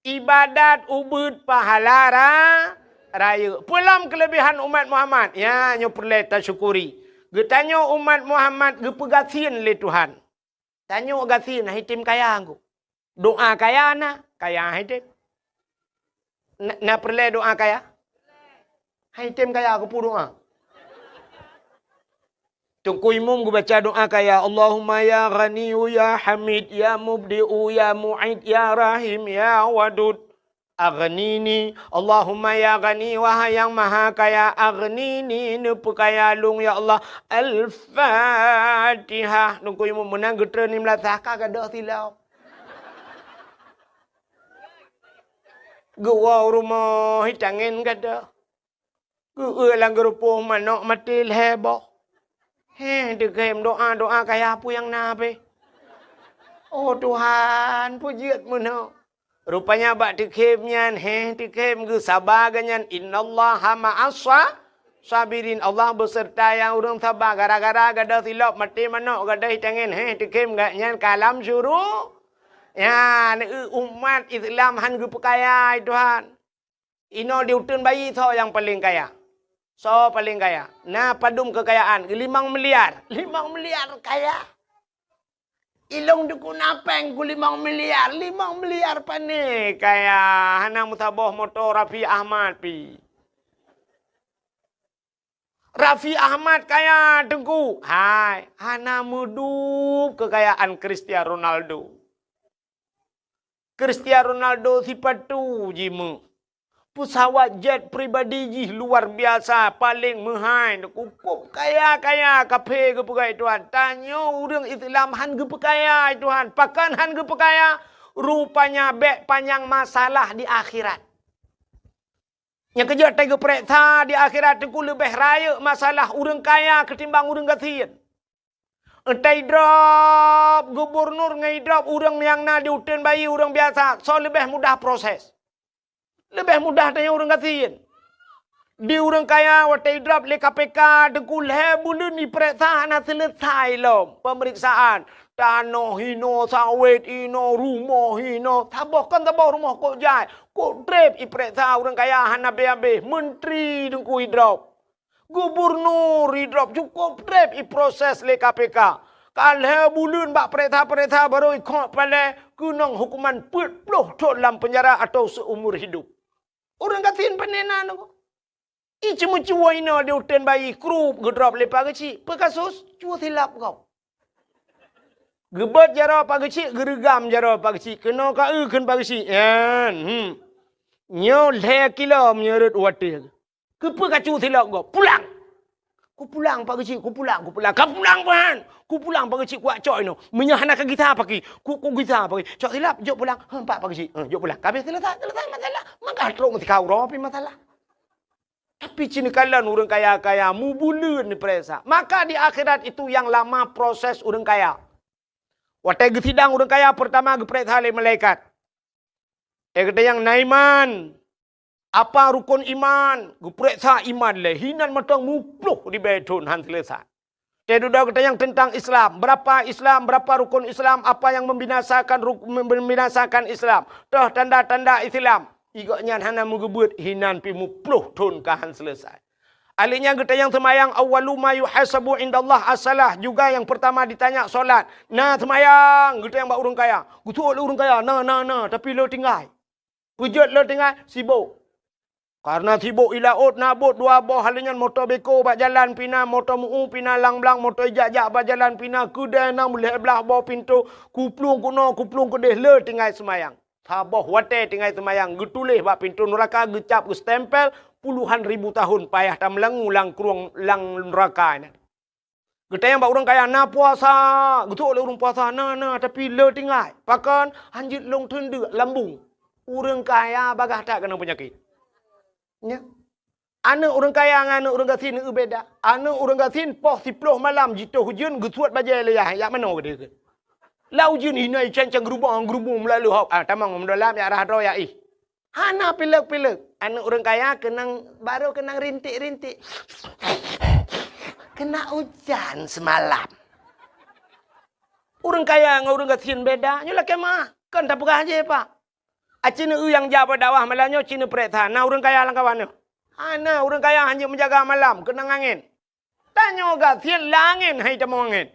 ibadat ubeuet pahala ra-, rayeuk. Peue lom keulebihan umat Muhammad? Nyan nyoe peureulèe tasyukuri. Geutanyoe umat Muhammad geupeugasien lé Tuhan. Tanyoe gasien, han item kaya ngku. Doa kaya na, kaya han item. Na, na peureulèe doa kaya? Han item kaya keupeue doa? Teungku Imum geubaca doa kaya, "Allahumma ya Ghaniyyu ya Hamid ya Mubdi'u ya Mu'id ya Rahim ya Wadud, aghnini." Allahumma ya Ghani, wahai Nyang Maha Kaya, aghnini, neupeukaya lôn ya Allah. Al-Fatihah. Teungku Imum meunan geutreun lim lasah ka gadôh silop. Geuwoe u rumoh, itangen gadôh. Geueu lam geurupoh manok maté lhèe boh. Heh, teukhem doa-doa kaya peue nyang na pih. Oh Tuhan, peue jeuet meunoe. Rupanya bak teukhem nyan, heh, teukhem geusaba geuh nyan, "Innallaha ma'as sa-, Sabirin, Allah beuseurta nyang ureuëng saba. Gara-gara gadôh silop maté manok gadôh tangen, heh, teukhém gobnyan ka lam syuru-, nyan, eu, umat Islam han geupeukaya, Tuhan. Inoe di uteuen bayi soe nyang paleng kaya? Soe paleng kaya? Na padum keukayaan? Limong miliar. Limong miliar kaya. Ilong dukun apeng ku limong miliar. Limong miliar pane kaya? Hana meusaboh moto Raffi Ahmad pi. Raffi Ahmad kaya, Teungku. Hai, hana meudup keukayaan Cristiano Ronaldo. Cristiano Ronaldo sipatu jimeuet. Peusawat jet pribadi jih luar biasa, paleng meuhai, cukup kaya-kaya, kaphé geupeugah Tuhan. Tanyoe ureuëng Islam han geupeukaya, Tuhan. Pakon han geupeukaya? Rupanya bék panyang masalah di akhirat. Nyang keujeuet teugeupeureksa di akhirat teungku leubeh rayeuk masalah ureuëng kaya keutimbang ureuëng gasien. Entah idrop gubunur ngon idrop ureuëng nyang na di uteuen bayi ureuëng biasa, soe leubeh mudah proses? Leubeh mudah tanyoe ureuëng gasien. Di ureuëng kaya watée idrop lé K P K teungku lhée buleuen ipeureksa hana seuleusai lom peumeriksaan. Tanoh hinoe, sawét hinoe, rumoh hinoe, saboh kon saboh rumoh kok jai, kok treb ipeureksa ureuëng kaya hana abéh-abéh, menteri teungku idrop. Gubunur idrop cukup treb iproses lé K P K. Ka lhée buleuen bak peureksa-peureksa barô ikhok palée keunong hukuman peuet ploh thon lam peunjara atau seumur hidup. Ureuëng gasien pane na nyoe. Iceumeucue inoe di uteuen bayi krup geudrop lé Pak Geuchik. Peue kasus? Cue silap gob. Geubeuet jaroe Pak Geuchik, geureugam jaroe Pak Geuchik. Keunoe ka eu kheun Pak Geuchik. Nyan, hmm. Nyoe lhée kilo meunyoe rot watée. Keupeue ka cue silap gob? Pulang! Kupulang Pak Geuchik, kupulang, kupulang. Ka pulang ban! Kupulang Pak Geuchik, kuwak cok inoe. Meunyoe hana ka gisa paki, ku, kugisa paki. Cok silap, jok pulang. Heh, pat Pak Geuchik. Heh, jok pulang. Ka abéh seuleusai, seuleusai masalah. Maka trok meusikau uroe pih masalah. Tapi cit neukalon ureuëng kaya-kaya mubuleuen neupeuresa. Maka di akhirat itu yang lama proses ureuëng kaya. Watée geusidang ureuëng kaya peurtama geupeuresa lé malaikat. Teukeudeh nyang na iman. Apa rukon iman? Geupeuresa iman lé hinan mantong muploh ribée thon han seuleusai. Teududoe geutanyong teuntang Islam. Berapa Islam? Berapa rukun Islam? Apa yang membinasakan ruk-, membinasakan Islam? Toh tanda-tanda Islam. Igok nyan hana meugeubeuet hinan pih muploh thon ka han seuleusai. Aleuh nyan geutanyong seumayang, awwalu ma yuhasabu indallah as-salah. Juga yang pertama ditanya solat. Na seumayang, geutanyong bak ureuëng kaya. Geusuet lé ureuëng kaya, na, na, na, tapi le tinggai. Peujeuet le tinggai, sibok. Karena sibok i laôt na bot dua boh, hali nyan moto beko bak jalan pih na, moto meu pih na, lang blang moto ijak-jak bak jalan pih na, keudée na meulhée blaih boh pintoe, kuplueng keunoe, kuplueng keudeh le tinggai seumayang. Saboh watée tinggai seumayang, geutuléh bak pintoe nuraka, geucap, geustempel, puluhan ribu tahun payah tameulangue lam krueng lam nuraka nyan. Geutanyong bak ureuëng kaya, na puasa? Geutuek lé ureuëng puasa, na, na, tapi le tinggai. Pakon? Hanjeuet lôn teundeuk lambung. Ureuëng kaya bagaih that keunong peunyakét. Nya. Aneuëk ureuëng kaya ngon aneuëk ureuëng gasien beda. Aneuëk ureuëng gasien poh siploh malam jitoh ujeuen geusuet bajée lé yah, jak manoe geudeh. Lam ujeuen hinoe cang-cang geurubong-geurubong meulalu hok. Ah, tamong meudôlam jak rhah droe jak ih. Hana pilek-pilek. Aneuëk ureuëng kaya keunong, barô keunong rintik-rintik. Kena ujan semalam. Ureuëng kaya ngon ureuëng gasien beda. Nyoe lakée meuah. Kon tapeugah jih, Pak. Aci neu nyang jak bak dakwah malam nyoe, ci neupeurek that. Na ureuëng kaya lam kawan nyoe? Hana, ureuëng kaya hanjeuet meujaga malam, keunong angén. Tanyoe gasien lam angén hai tamong angén.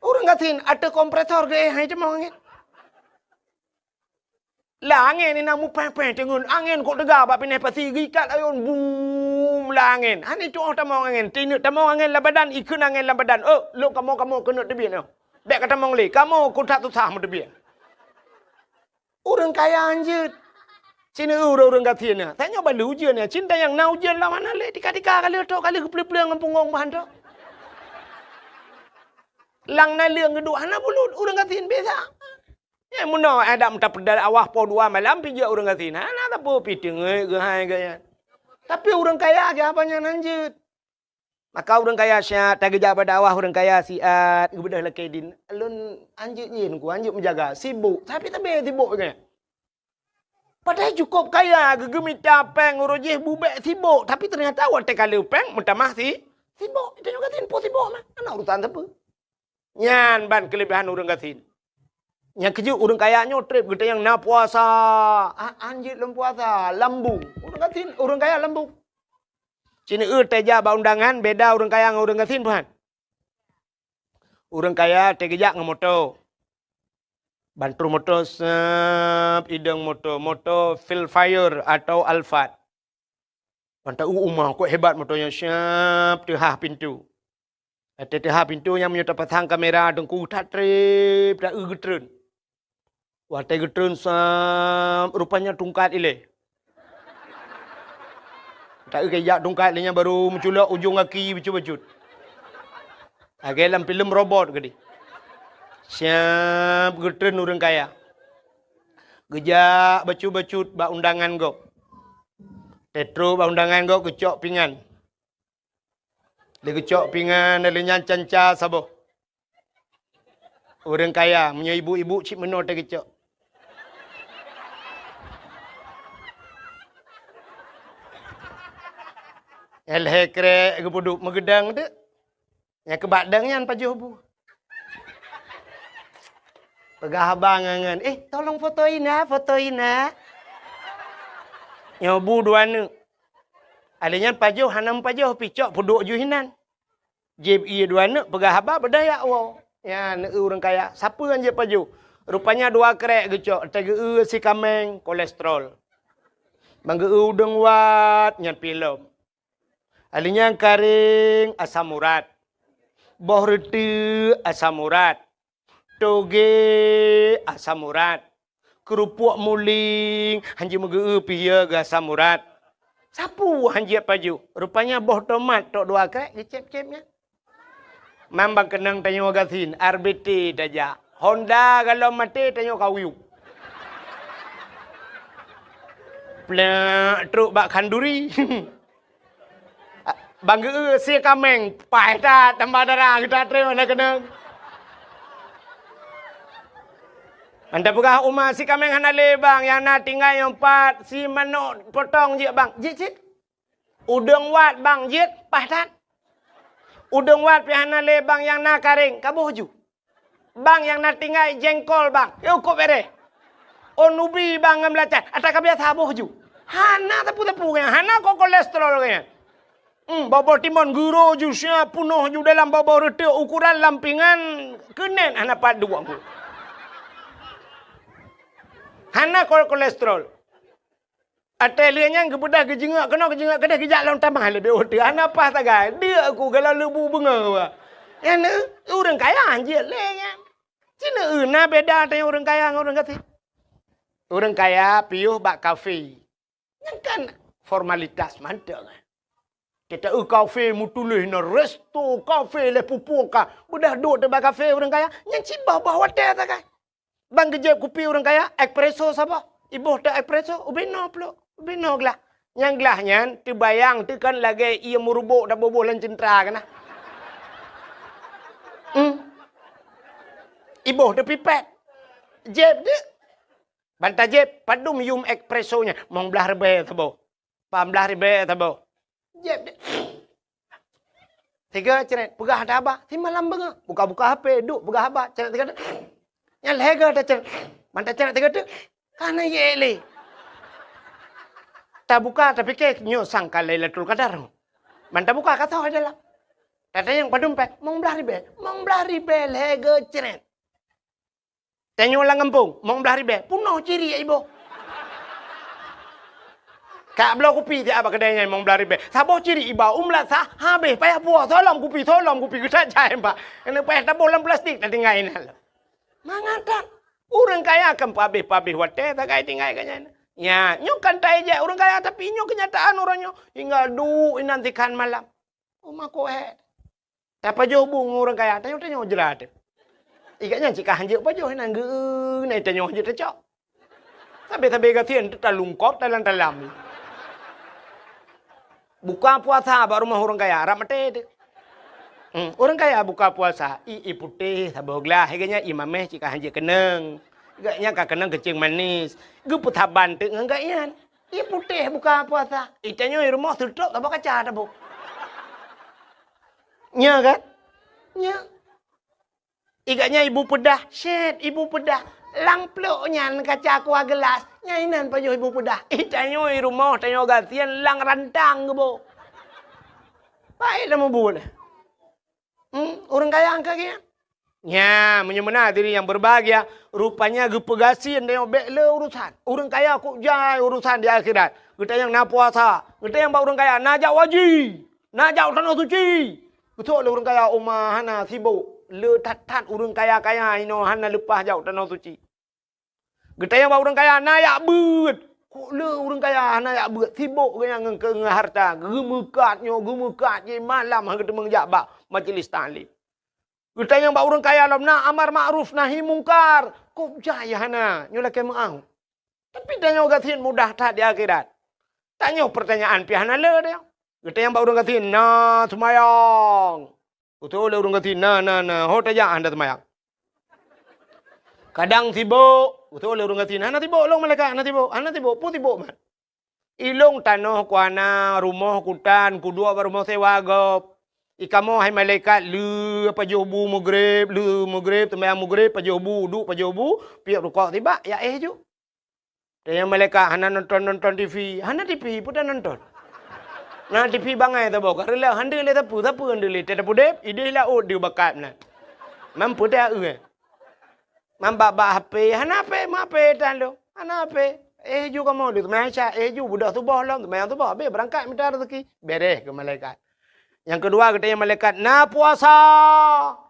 Ureuëng gasien ateueh kompresor geuéh hai tamong angén. Lam angén inan mupéh-péh teungeut, angén kok teuga bak pineh pasi geuikat ayôn, bum, lam angén. Hana itu'oh tamong angén, tineuk tamong angén lam badan, ikheun angén lam badan. Eh, lôn kamoe-kamoe keuneuk teubiet nyoe. Bék ka tamong lé, kamoe kok that susah meuteubiet. Ureuëng kaya hanjeuet. Ci neu ureuëng-ureuëng gasien nyan. Tanyoe ban lheueh ujeuen nyan. Ci nta nyang na ujeuen lam hana lé. Tika-tika ka lheueh trok, ka lheueh geupeuleueng-peuleueng ngon punggong bah trok. Lam naleueng geuduek hana bulut. Ureuëng gasien biasa. Nyan meunoe adak meuta peudal awah poh dua malam pih jeuet ureuëng gasien. Hana sapeue pih teungeut geuhai geuh nyan. Tapi ureuëng kaya geuh haba nyan hanjeuet. Maka ureuëng kaya siat, tageujak bak dakwah ureuëng kaya siat, geubeudôh lakée dien. Lôn hanjeuet nyan ku, hanjeuet meujaga, sibok. Tapi tabé sibok nyan. Padahai cukôp kaya, geugeumita péng uroe jih bubek sibok, tapi teunyata watée ka le péng meutamah si sibok. Tanyoe gasien po sibok mah, hana urusan sapeue. Nyan ban keuleubehan ureuëng gasien. Nyang keujeuet ureuëng kaya nyoe treb geutanyong na puasa, a- anjeuet lom puasa, lambung. Ureuëng gasien, ureuëng kaya lambung. Cineue tajak bak undangan beda ureuëng kaya ngon ureuëng gasien, bukan? Ureuëng kaya teugeujak ngon moto. Ban troh moto sep idong moto, moto Vellfire atau Alphard. Ban ta-eu uma kok hebat moto nyan, siap teuhah pintu. Watée teuhah pintu nyan meunyoe tapasang kamera teungku that treb ta-eu geutreun. Watée geutreun sep rupanya tungkat ilée. Ta-eu kejak tungkat lé nyan baru meuculok ujong gaki bacut-bacut. Lagée lam filem robot geude. Siap geutreun ureuëng kaya. Geujak bacut-bacut bak undangan gob. Teutro bak undangan gob geucok pingan. Lé geucok pingan lé nyan canca saboh. Ureuëng kaya meunyoe ibu-ibu cit meunoe teuh geucok. Lhée krek geupeuduek meugeudang teuk. Nyang keubak dang nyan pajoh bu. Peugah abang ngon, "Eh, tolong foto ina, foto ina." Nyoe bu dua neuk. Alé nyan pajoh hana meupajoh picok peuduek ju hinan. Jieb ié dua neuk peugah haba beudaya woe. Nyan neu ureuëng kaya, sapeue nyang jieb pajoh? Rupanya dua krek geucok, teugeue sikameng kolesterol. Manggeu udeueng wat nyan pilom. Alinyang karing asam urat. Boh reuteuek asam urat. Toge asam urat. Keurupuk muling hanjeuet meugeu pih ya geu asam urat. Sapeue hanjeuet pajoh? Rupanya boh tomat tok dua krek geucep-cep nyan. Mambang keunong tanyoe gasien, R B T tajak. Honda galom maté tanyoe kawiu. Plek trok bak khanduri. Bang geu sie kameng, paih that tambah darah geuta treun hana keunong. Anda peugah uma si kameng hana lé bang, nyang na tinggai nyang pat si manok potong jeuet bang. Jeuet cit. Udeueng wat bang jeuet paih that. Udeueng wat pih hana lé bang nyang na karéng, kaboh ju. Bang nyang na tinggai jengkol bang, yôh kok bereh. Oh nubi bang ngon beulacan, ata ka biasa boh ju. Hana teupeu-teupeu nyan, hana kok kolesterol nyan. Hmm, boboh timon guro ju sia punoh ju dalam boboh reuteuek ukuran lampingan keunen hana pat duek. Hana kok kolesterol. Até lheueh nyan geubeudôh geujeungok keunoe geujeungok keudeh geujak lom tamah leubeh uteue hana paih sagai. Deuk ku galak leubu beungoh. Nyan ureueng kaya hanjeuet lé nyan. Cina na beda teuh ureueng kaya ngon ureueng gasien. Ureueng kaya piôh bak kafe. Nyan kan formalitas mantong. Kita eu kafe mutuléh na resto kafe lé pupuk ka. Beudôh duek teuh bak kafe ureueng kaya. Nyan cit bah-bah watèe sagai. Bang geujép kupi ureueng kaya, espresso saboh. Iboh teuh espresso, ubé noe pluek, ubé noe glah. Nyang glah nyan teubayang teuh kan lagèe ié meuruboh taboboh lam ceuntra keunan. Hmm. Iboh teuh pipet. Jép deuh. Ban tajép, padum yum espresso nyan, mong blaih ribèe saboh. Pah blaih ribèe saboh. Jép deh. Tiga ceret, peugah haba. Simalam beungoh. Buka-buka H P, duek peugah haba. Ceret tiga deh. Nyan lhèe goe taceret. Ban taceret tiga deh. Ka na yek lé. Tabuka, tapike, nyoe sang ka Lailatul Qadar. Ban tabuka, ka soe dalam. Tatanyong padum pèng, mong blaih ribèe. Mong blaih ribèe lhèe goe ceret. Tanyoe lam gampông, mong blaih ribèe, peunoh ciri iboh. Ka bloe kupi siat bak keudè nyan mong blaih ribèe. Saboh ciri iba u meulat sa, habéh payah buah, solom kupi, solom kupi, geutat jai empat. Keuneuk payah taboh lam plastik, tatinggai inan. Mangat that, ureueng kaya kan pabéh-pabéh watèe sagai tinggai ka nyan. Nya, nyoe kan taijak ureueng kaya, tapi nyoe keunyataan uroe nyoe. Hingga duek inan sikhan malam. Uma koe. Tapajoh bu ngon ureueng kaya, tanyoe-tanyoe jra teuh. Ikat nyan cit ka hanjeuet pajoh inan geu, na tanyoe hanjeuet tacok. Sabé-sabé gasien teuh talungkop talam-talam. Buka puasa bak rumoh ureueng kaya, rab maté teuh. Hmm, ureueng kaya buka puasa, ié putéh saboh glah, lagèe nyan ié mamèh cit ka hanjeuet keunong. Gobnyan ka keunong keucing manis, geupeusaban teuk ngon gobnyan. Ie putéh buka puasa. Itanyoe i rumoh seutrok saboh kaca taboh. Nya kan? Nya. I gobnyan ibu peudah, syet ibu peudah. Lam plok nyan kaca kuah geulas, nyan inan pajoh ibu peudah. Itanyoe i rumoh tanyoe gasien lam rantang geuboh. Baik dah mubuet. Hmm, ureuëng kaya angka geuh. Nya, meunyoe meunan hadirin yang berbahagia, rupanya geupeugasien tanyoe bék le urusan. Ureuëng kaya kok jai urusan di akhirat. Geutanyong na puasa, geutanyong bak ureuëng kaya na jak haji, na jak u tanoh suci. Geutanyong lé ureuëng kaya, uma hana sibok, le that-that ureuëng kaya-kaya inoe hana leupah jak u tanoh suci. Geutanyong bak ureuëng kaya na jak beuet. Kok le ureuëng kaya hana jak beuet, sibok geuhnyan ngon keu ngon harta, geumeukat nyoe geumeukat jih malam han geuteumeung jak bak majlis taklim. Geutanyong bak ureuëng kaya lom na amar makruf nahi mungkar, kok jai hana, nyoe lakée meuáh. Tapi tanyoe gasien mudah that di akhirat. Tanyoe peurtanyaan pih hana le deh. Geutanyong bak ureuëng gasien na seumayang. Geutanyong lé ureuëng gasien na na na ho tajak hana seumayang. Kadang sibok, geutanyong lé ureuëng gasien hana sibok lôn malaikat hana sibok, hana sibok peue sibok mat. Ilong tanoh kuana rumoh kutan kuduek bak rumoh sewa gob. Ikamoe hai malaikat le pajoh bu mugreb, le mugreb seumayang mugreb pajoh bu, uduk pajoh bu, piep rukok sibak, ya éh ju. Tanyong malaikat hana nonton-nonton TV, hana TV peue ta nonton. Na TV bangai saboh ka reuloh hana lé sapeue, sapeue hana lé teuh tapudeb, ideh laôt deuh bakat meunan. Mampu teuh eh. Mambak-bak HP, hana HP, ma HP tan lom. Hana HP. Eh ju kamoe deuh seumayang Isya, eh ju beudôh suboh lom, seumayang suboh habéh beurangkat mita raseuki. Beres keu malaikat. Nyang keudua geutanyong malaikat na puasa.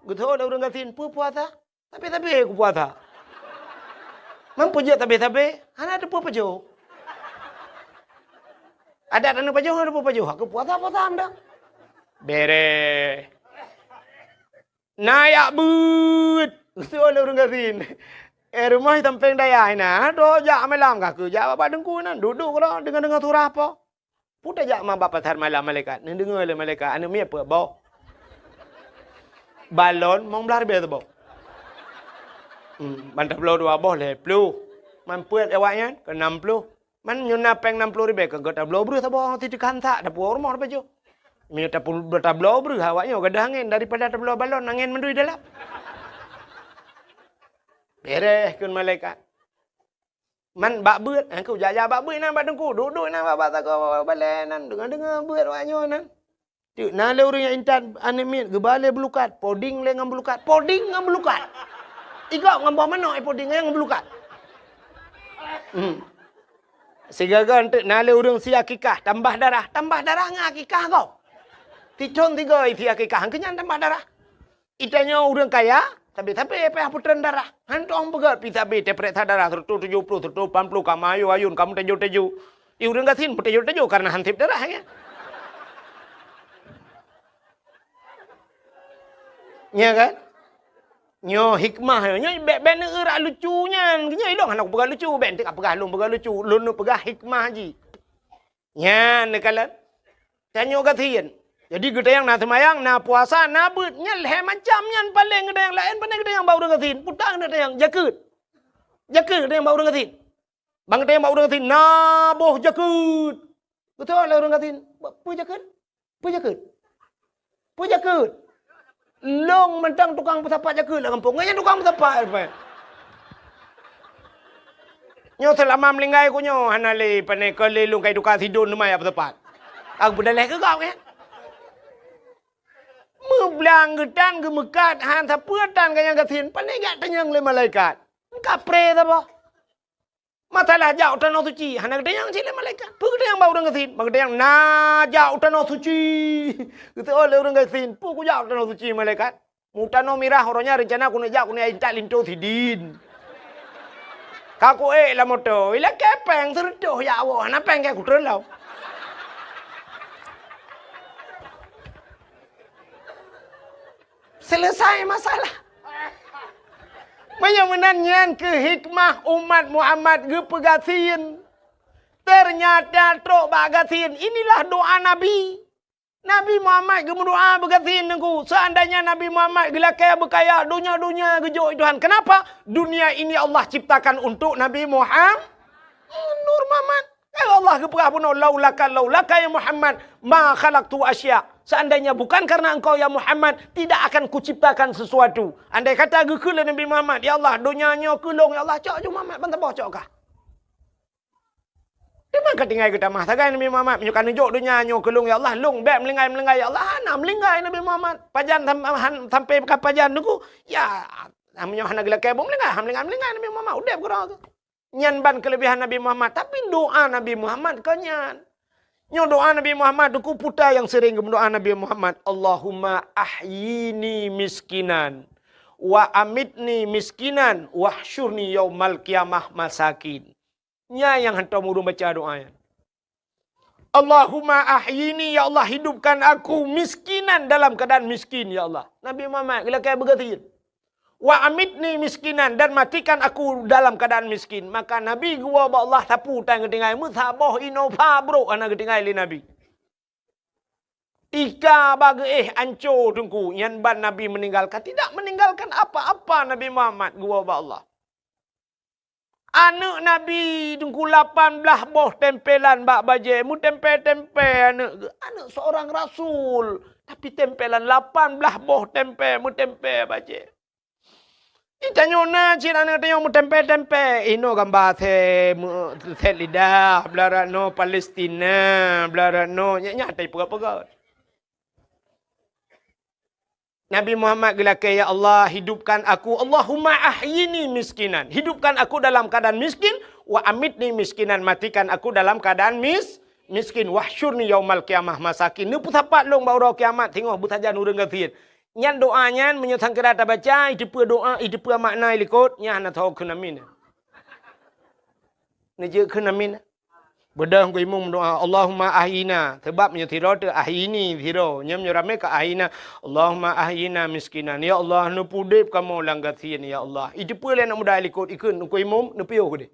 Geutanyong lé ureuëng gasien, peue puasa? Tapi-tapi ku puasa. Mampu jeuet tapi-tapi, hana teupeue pajoh. Adat hana pajoh, hana teupeue pajoh. Aku puasa-puasa anda. Beres. Na jak beuet, geutanyong lé ureuëng gasien. Eh rumoh sampéng dayah inan, droe jak malam ka keu jak bak teungku nan, duek-duek keudroe deungoe-deungoe surah po. Peue tajak ma bak pasar malam malaikat, neudeungoe lé malaikat aneuëk miet peuet boh. Balon mong blaih ribée saboh. Hmm, ban tabloe dua boh lhée ploh. Man peuet awaknyan keu nam ploh. Man nyoe na péng nam ploh ribée ka geutabloe breueh saboh siteukah sak, tapuwoe rumoh tapajoh. Meunyoe tapul-, tabloe breueh awaknyoe gadôh angén daripada tabloe balon angén mandui dalam. Beres kheun malaikat. Man bak beuet, aku jak-jak bak beuet nan bak teungku, duek-duek nan bak, bak sagoe balée nan, deungoe-deungoe beuet awaknyoe nan. Teuk na lé ureuëng nyang intat aneuëk miet geuba lé beulukat, poding lé ngon beulukat, poding ngon beulukat. Igob ngon boh manok, eh, poding ngon beulukat. Hmm. Sigoe-goe teuk na lé ureuëng sie akikah tambah darah, tambah darah ngon akikah gob. Sithon sigoe sie akikah, keu nyan tambah darah. Itanyoe ureuëng kaya, sabe-sabe payah peutreun darah. Hán tueng peugét pih sabe teupeuriksa darah seratus tujuh puluh, seratus lapan puluh, ka mayô ayôn, ka meuteujô-teujô. Di ureuëng gasien meuteujô-teujô kareuna han sép darah nyan. Nya kan? Nyoe hikmah nyoe, nyoe bék, bék neueu rak lucu nyan. Nyoe ilong hana kupeugah lucu, bék enteuk peugah lôn peugah lucu, lôn neupeugah hikmah jih. Nyan neukalon. Tanyoe gasien. Jadi geutanyong na seumayang, na puasa, na beuet, nyan lhée macam nyan paleng geutanyong, laén pane geutanyong bak ureuëng gasien. Peue ta geutanyong jakeuet. Jakeuet geutanyong bak ureuëng gasien. Ban geutanyong bak ureuëng gasien, na boh jakeuet. Geutanyong lé ureuëng gasien, peue jakeuet? Peue jakeuet? Peue jakeuet? Lôn mantong tukang peusapat jakeuet lam gampông. Nyan tukang peusapat, Pak. Nyoe seulama meuninggai ku nyoe hana lé pane keu lé lôn kai tukang sidon teuma jak peusapat. Aku peudaleh keu gob nyan. Meublang geutan geumeukat han sapeue tan ganyang gasien, pane jak tanyong lé malaikat. Kapré saboh. Masalah jak u tanoh suci, hana geutanyong cit lé malaikat. Peue geutanyong bak ureuëng gasien? Ban geutanyong na jak u tanoh suci. Geuteuôt lé ureuëng gasien, peue kujak u tanoh suci malaikat? Meutanoh mirah uroe nyan reuncana keuneuk jak keuneuk intat linto sidin. Ka kuék lam moto, ilakée péng seureutôh jak woe, hana péng keu kutreun lom. Selesai masalah. Meunyoe meunan nyan keuh hikmah umat Muhammad geupeugasien. Teunyata trok bak gasien, inilah doa Nabi. Nabi Muhammad geumeudoa beugasien Teungku. Seandainya Nabi Muhammad geulakée beukaya, donya-donya geujok Tuhan. Kenapa? Dunia ini Allah ciptakan untuk Nabi Muhammad. Nur Muhammad. Ya Allah geupeugah bunoe, "Laulaka, laulaka ya Muhammad, ma khalaqtu asya." Seandainya bukan karena engkau ya Muhammad, tidak akan kuciptakan sesuatu. Andai kata geukheun lé Nabi Muhammad, "Ya Allah, donya nyoe keu lôn, ya Allah, cok ju Muhammad ban saboh cok kah." Teuma ka tinggai geutamah sagai Nabi Muhammad, "Meunyoe ka neujok donya nyoe keu lôn, ya Allah, lôn bék meulinggai-meulinggai, ya Allah." Hana meulinggai Nabi Muhammad. Pajan sam-, han-, sampai ka pajan Teungku, ya, meunyoe hana geulakée buet meulinggai, hana meulinggai-meulinggai Nabi Muhammad, udeb keudroe. Nyan ban keuleubehan Nabi Muhammad, tapi doa Nabi Muhammad kon nyan. Nyoe doa Nabi Muhammad, Teungku, peue nyang sering geumeudoa Nabi Muhammad, "Allahumma ahyini miskinan, wa amitni miskinan, wahsyurni yaumal qiyamah masakin." Nyan nyang hantom ureuëng baca doa nyan. "Allahumma ahyini," ya Allah, hidupkan aku miskinan, dalam keadaan miskin, ya Allah. Nabi Muhammad geulakée beugasien. "Wa amitni miskinan," dan matikan aku dalam keadaan miskin. Maka Nabi geuwoe bak Allah sapeue tan geutinggai, meusaboh inoe pha brok hana geutinggai lé Nabi. Ika ba geuéh anco Teungku, nyan ban Nabi meninggalkan, tidak meninggalkan apa-apa Nabi Muhammad geuwoe bak Allah. Aneuëk Nabi Teungku lapan blaih boh tempelan bak bajée, meutempé-tempé aneuëk geuh. Aneuëk seorang rasul, tapi tempelan lapan blaih boh tempé, meutempé bajée. Di tanyoe na cit aneuëk tanyoe meutempé-tempé, inoe gamba sét, me-, sét lidah, blah rot noe Palestina, blah rot noe, nyak-nyak tai peugah-peugah. Nabi Muhammad geulakée, "Ya Allah, hidupkan aku, Allahumma ahyini miskinan." Hidupkan aku dalam keadaan miskin, "wa amitni miskinan," matikan aku dalam keadaan mis-, miskin, "wahsyurni yaumal qiyamah masakin." Neupeusapat lôn bak uroe kiamat singoh beusajan ureuëng gasien. Nyan doa nyan meunyoe sangkira tabaca, iteupeue doa, iteupeue makna i likot, nyan hana tho kheun amin. Neujeuet kheun amin. Beudôh Teungku Imum doa, "Allahumma ahyina." Sabab meunyoe sidroe teuh ahyini sidroe, nyan meunyoe ramé ka ahyina. "Allahumma ahyina miskinan." Ya Allah, neupeudeb kamoe lam gasien, ya Allah. Iteupeue lé aneuk muda i likot, ikheun Teungku Imum, neupiôh keudeh.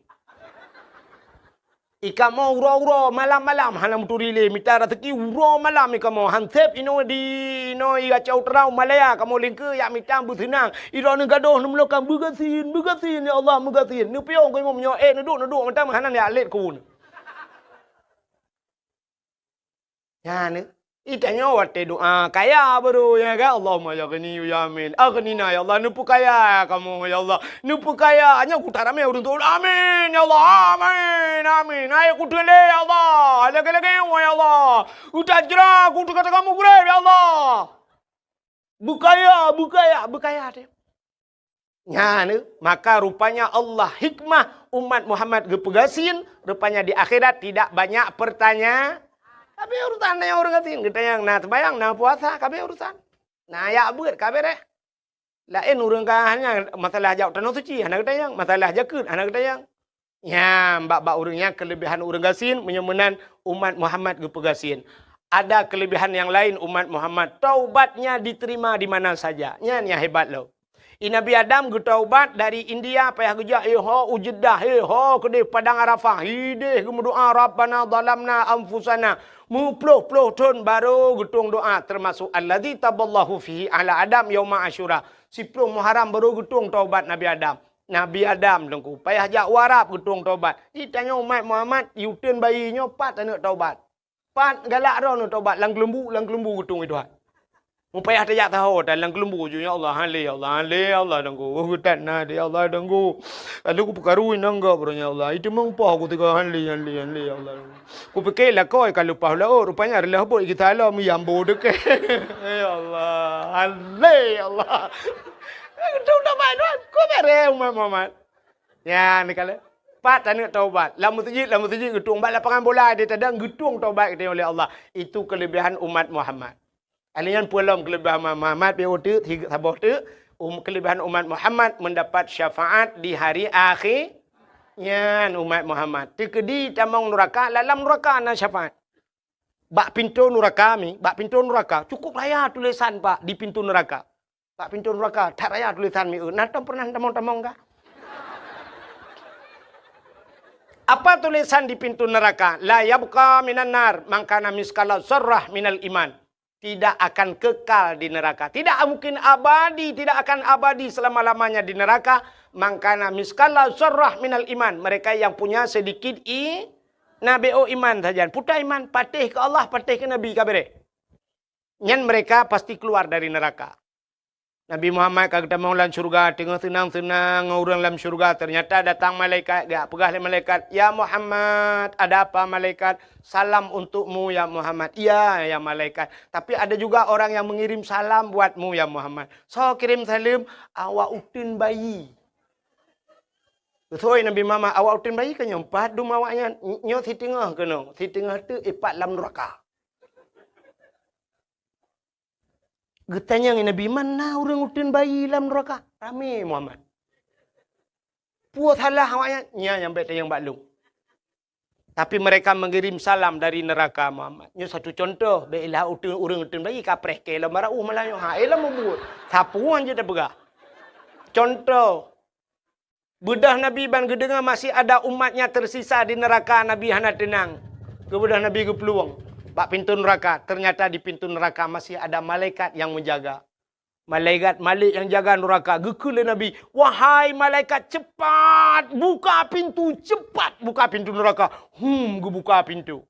Ikamoe uroe-uroe, malam-malam, hana meuturi lé, mita raseuki uroe malam ikamoe. Han sép inoe di, inoe i Gacau Terau, Malaya, kamoe lingkeue jak mita beuseunang. Idroeneuh gadôh neumeulokan, "Beugasien, beugasien, ya Allah, beugasien." Neupiôh Teungku Imum nyoe, eh, neuduek, neuduek, mantong hana jak lét keu uneuen. Nyan, eh, itanyoe watée doa kaya baru, ya kan? Allahumma ya ghani ya amin. Aghnina, ya Allah, neupeukaya kamoe, ya Allah. Neupeukaya. Nyoe kuta ramé ureuëng tuwoe. Amin, ya Allah. Amin, amin. Hai kuteulé, ya Allah. Lagée-lagée, ya Allah. Utajra, kuteuk-teuk kamoe gurée, ya Allah. Beukaya, beukaya, beukaya teuh. Nyan, eh, maka rupanya Allah hikmah umat Muhammad geupeugasien, rupanya di akhirat tidak banyak pertanya-, ka abéh urusan nyan ureuëng gasien, geutanyong na seumayang, na puasa, ka abéh urusan. Na jak beuet, ka abéh deh. Laén ureuëng ka hanya masalah jak tanoh suci, hana geutanyong, masalah jakeuet, hana geutanyong. Nyan, bak-bak ureuëng nyan keulebihan ureuëng gasien, meunyoe meunan umat Muhammad geupeugasien. Ada kelebihan yang lain umat Muhammad, taubatnya diterima di mana saja. Nyan nyang hebat lom. I Nabi Adam geutaubat dari India, payah geujak, eh, ho u Jeddah, eh, ho keudeh Padang Arafah, hideh geumeudoa, "Rabbana zalamna anfusana." Meuploh-ploh thon baru geutueng doa, termasuk alladzi taballahu fihi ala Adam yauma Asyura. Siploh Muharram baru geutueng taubat Nabi Adam. Nabi Adam Teungku, payah jak u Arab geutueng taubat. Di tanyoe umat Muhammad, i uteuen bayi nyoe pat aneuk taubat. Pat galak droeneuh taubat, lam keuleumbu, lam keuleumbu geutueng i Tuhan. Meupayah tajak saho, tan lam keuleumbu ju, "Ya Allah, han lé, ya Allah, han lé, ya Allah, Teungku. Oh, geutat na, ya Allah, Teungku. Lalu kupeukaru inong gob, ya Allah. Itu meumpah ku tiga, han lé, han lé, han lé, ya Allah, Teungku." Kupike lakoe ka leupah laôt, rupanya reulah bot geuta lom, ya ambo deuke. Ya Allah, han lé, ya Allah. Geutueng taubat, Tuhan. Ku bere umat Muhammad. Nyan kala. Pat aneuk taubat. Lam meuseujid, lam meuseujid geutueng. Bak lapangan bola di tadang geutueng taubat geutanyoe lé Allah. Itu kelebihan umat Muhammad. Alèh nyan peue lom kelebihan umat Muhammad, pi uteuk, saboh teuk, um, kelebihan umat Muhammad mendapat syafaat di hari akhé. Nyan umat Muhammad. Teukeudi tamong nuraka, lam nuraka na syafaat. Bak pintoe nuraka mi, bak pintoe nuraka, cukup raya tulisan, Pak, di pintoe nuraka. Bak pintoe nuraka, that raya tulisan mi, eh, na tom pernah tamong-tamong kah? Apa tulisan di pintoe nuraka? "La yabqa minan nar man kana miskala zarrah minal iman." tidak akan kekal di neraka. Tidak mungkin abadi, tidak akan abadi selama-lamanya di neraka. Mangkana miskala zarrah minal iman. Mereka yang punya sedikit i, nabi oh iman saja. Puta iman, patéh ke Allah, patéh ke Nabi, ka beres. Nyan mereka pasti keluar dari neraka. Nabi Muhammad ka geutamong lam syurga, teungoh seunang-seunang ngon ureuëng lam syurga, ternyata datang malaikat, geujak peugah lé malaikat, "Ya Muhammad, ada apa malaikat?" "Salam untukmu ya Muhammad." "Iya ya malaikat. Tapi ada juga orang yang mengirim salam buatmu ya Muhammad." "Soe kirim saleuem?" "Awak uteuen bayi." Geusoi Nabi Muhammad, "Awak uteuen bayi ka nyoe pat dum awaknyan?" "Nyoe siteungoh keunoe, siteungoh teuk ipat lam neuraka." Geutanyong Nabi, "Man na ureuëng uteuen bayi lam neuraka?" Ramé Muhammad. "Peue salah awaknyan?" "Nyan nyang bék tanyong bak lôn." Tapi mereka mengirim salam dari neraka Muhammad. Nyoe satu contoh, bék ilah uteuen, ureuëng uteuen bayi kapreh keu lom barauh malah nyoe. Ha, eh lom mubuet. Sapeue jeuet tapeugah. Contoh, beudôh Nabi ban geudeungoe masih ada umatnya tersisa di neraka, Nabi hana teunang. Keu beudôh Nabi geuplueng bak pintoe neuraka, ternyata di pintoe neuraka masih ada malaikat yang menjaga. Malaikat Malik yang jaga neuraka geukheun lé Nabi, "Wahai malaikat, cepat buka pintu, cepat buka pintu neuraka." Hum, geubuka pintu.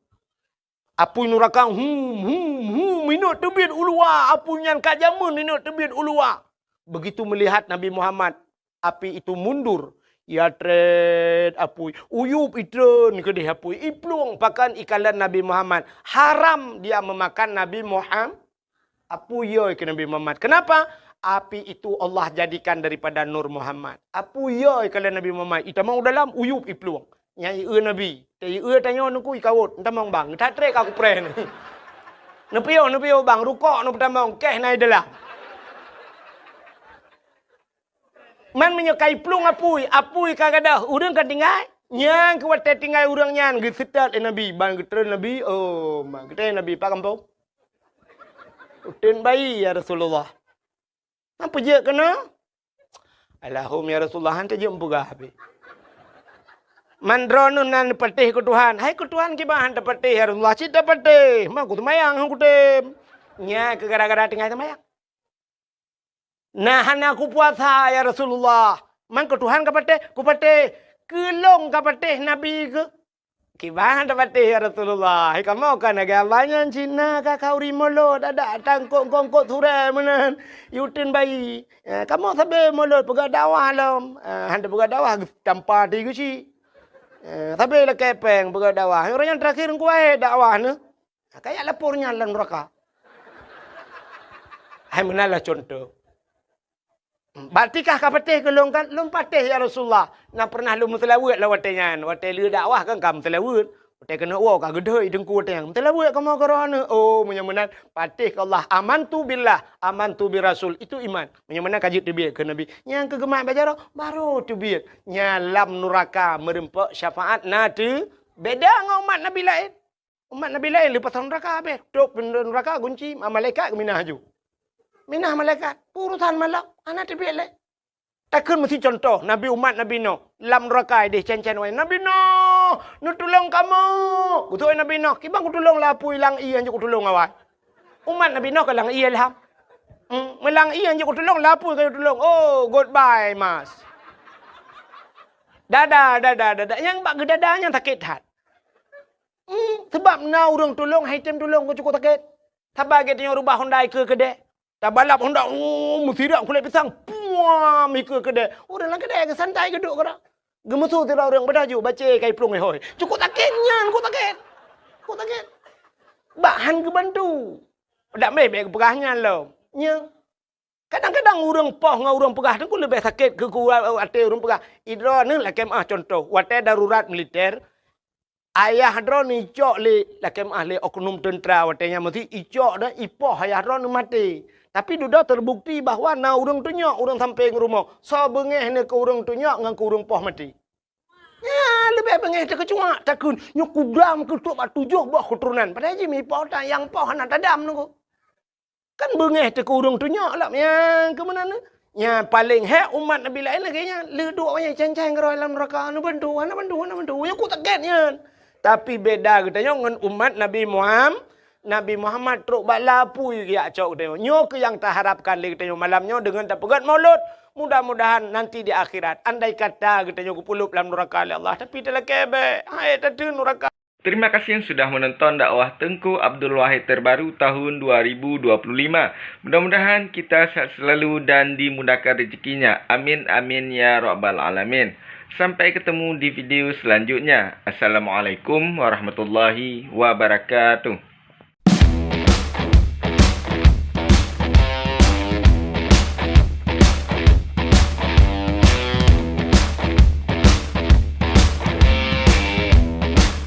Apui neuraka, hum, hum, hum, inok teubiet u luwa, apui nyan ka jameun inok teubiet u luwa. Begitu melihat Nabi Muhammad, api itu mundur. Ya trét apui, uyup itreun keudeh apui, iplueng pakan ikalon Nabi Muhammad. Haram dia memakan Nabi Muhammad. Apui yoi keu Nabi Muhammad. Kenapa? Api itu Allah jadikan daripada nur Muhammad. Apui yoi keu Nabi Muhammad. Itamong u dalam, uyup iplueng. Nyang ieu Nabi. Teu ieu tanyoe nuku ikawot. Entamong bang. That trek aku preh ni. Neupiôh, neupiôh bang. Rukok nu peutamong. Keh na i dalam. Man meunyoe ka iplueng apui, apui ka gadôh, ureuëng ka tinggai. Nyang keu watée tinggai ureuëng nyan geuseutôt lé Nabi, ban geutreun Nabi, "Oh, ma geutreun Nabi, pat gampông?" "Uteuen bayi, ya Rasulullah." "Hana peujeuet keunoe?" "Alahum, ya Rasulullah, han teujeuet meupeugah habéh." "Man droeneuh na neupatéh keu Tuhan." "Hai keu Tuhan kiban han tapatéh, ya Rasulullah?" "Cit tapatéh, ma ku seumayang han kutem." Nya keu gara-gara tinggai seumayang. "Na hana kupuasa, ya Rasulullah." "Man keu Tuhan kapatéh?" "Kupatéh." "Keu lôn kapatéh Nabi keuh?" "Kiban tapatéh, ya Rasulullah. Hai kamoe ka lagée abah nyan cit na ka khauri mulod, adak tangkok-kongkot surée meunan, uteuen bayi. Eh, kamoe sabe mulod peugah dakwah lom." Eh, han tapeugah dakwah, tampa ti geuchik. Eh, sabe lakée péng peugah dakwah. Ureuëng nyang teurakhir ngon kuwahé dakwah neuh. Kayak lapor nyan lam neuraka. Hai meunan lah contoh. "Berarti kah kapatéh keu lôn kan?" "Lôn patéh, ya Rasulullah. Na pernah lôn meuseulaweuet lam watée nyan. Watée lheueh dakwah kan ka meuseulaweuet. Watée keuneuk woe ka geudhôi teungku watée nyan. Meuseulaweuet kamoe keu droeneuh." "Oh, meunyoe meunan, patéh keu Allah. Amantu billah, amantu bir rasul." Itu iman. Meunyoe meunan ka jeuet teubiet keu Nabi. Nyang keu geumat bak jaroe, baru teubiet. Nyan lam neuraka meureumpok syafaat na teu beda ngon umat Nabi laén. Umat Nabi laén leupah neuraka habéh. Tôp pintoe neuraka gunci, ma-, malaikat geuminah aju. Minah malaikat, urusan malam, hana teubiet lé. Takheun meusi contoh, Nabi umat Nabi Nuh, lam neuraka ideh cen-cen wai. "Nabi Nuh, neutulông kamoe!" Geutôi Nabi Nuh, "Kiban kutulông lapui lam ié hanjeuet kutulông awai." Umat Nabi Nuh ka lam ié lham. Hmm, meulam ié hanjeuet kutulông, lapui ka kutulông. "Oh, goodbye, Mas." Dada, dada, dada. Nyang bak geudada nyan sakét that. Hmm, sabab na ureuëng tulông, hai tem tulông, keu cukôp sakét. Saban gét tanyoe rubah honda ikeue keudè. Tabalap honda, oh, meusirak kulét pisang, puam, ikeue keudè. Ureuëng lam keudè geusantai geuduek keudroe. Geumeusu sidroe ureuëng, "Padahai ju, bacé ka iplueng ihôi." Cukôp sakét nyan, cukôp sakét. Cukôp sakét. Bak han geubantu. Dak mé bèk geupeugah nyan lom. Nya. Kadang-kadang ureuëng poh ngon ureuëng peugah teungku leubeh sakét keu, keu até ureuëng peugah. Idroeneuh lakèe meu'ah contoh, watèe darurat militer, ayah droeneuh icok lé lakèe meu'ah lé oknum teuntra watèe nyan meusi icok dah ipoh ayah droeneuh maté. Tapi dudoe teubukti bahwa na ureuëng tunyok ureuëng sampéng rumoh, soe beungéh nyoe keu ureuëng tunyok ngon keu ureuëng poh maté. Nyan leubeh beungéh teukeucuak, takheun nyoe kudam keu trok bak tujoh boh keuturonan. Padahai jih meuipoh tan nyang poh hana tadam nunggu. Kan beungéh teuh keu ureuëng tunyok lom nyang keu meunan. Nyan paléng hék umat Nabi laén lagèe nyan. Le duek awaknyan cen-cen keudroe lam neuraka, neubantu, hana bantu, hana bantu. Nyoe cukôp sakét nyan. Tapi beda geutanyoe ngon umat Nabi Muham-, Nabi Muhammad trok bak lapui geujak cok geutanyoe. Nyoe keuh nyang taharapkan lé geutanyoe malam nyoe deungon tapeugét maulud. Mudah-mudahan nanti di akhirat, andai kata geutanyoe geupeuleub lam nuraka lé Allah, tapi talakée bék, hai tateun nuraka. Terima kasih sudah menonton dakwah Teungku Abdul Wahid terbaru tahun dua ribu dua puluh lima. Mudah-mudahan kita sehat selalu dan dimudahkan rezekinya. Amin, amin, ya rabbal alamin. Sampai ketemu di video selanjutnya. Assalamualaikum warahmatullahi wabarakatuh.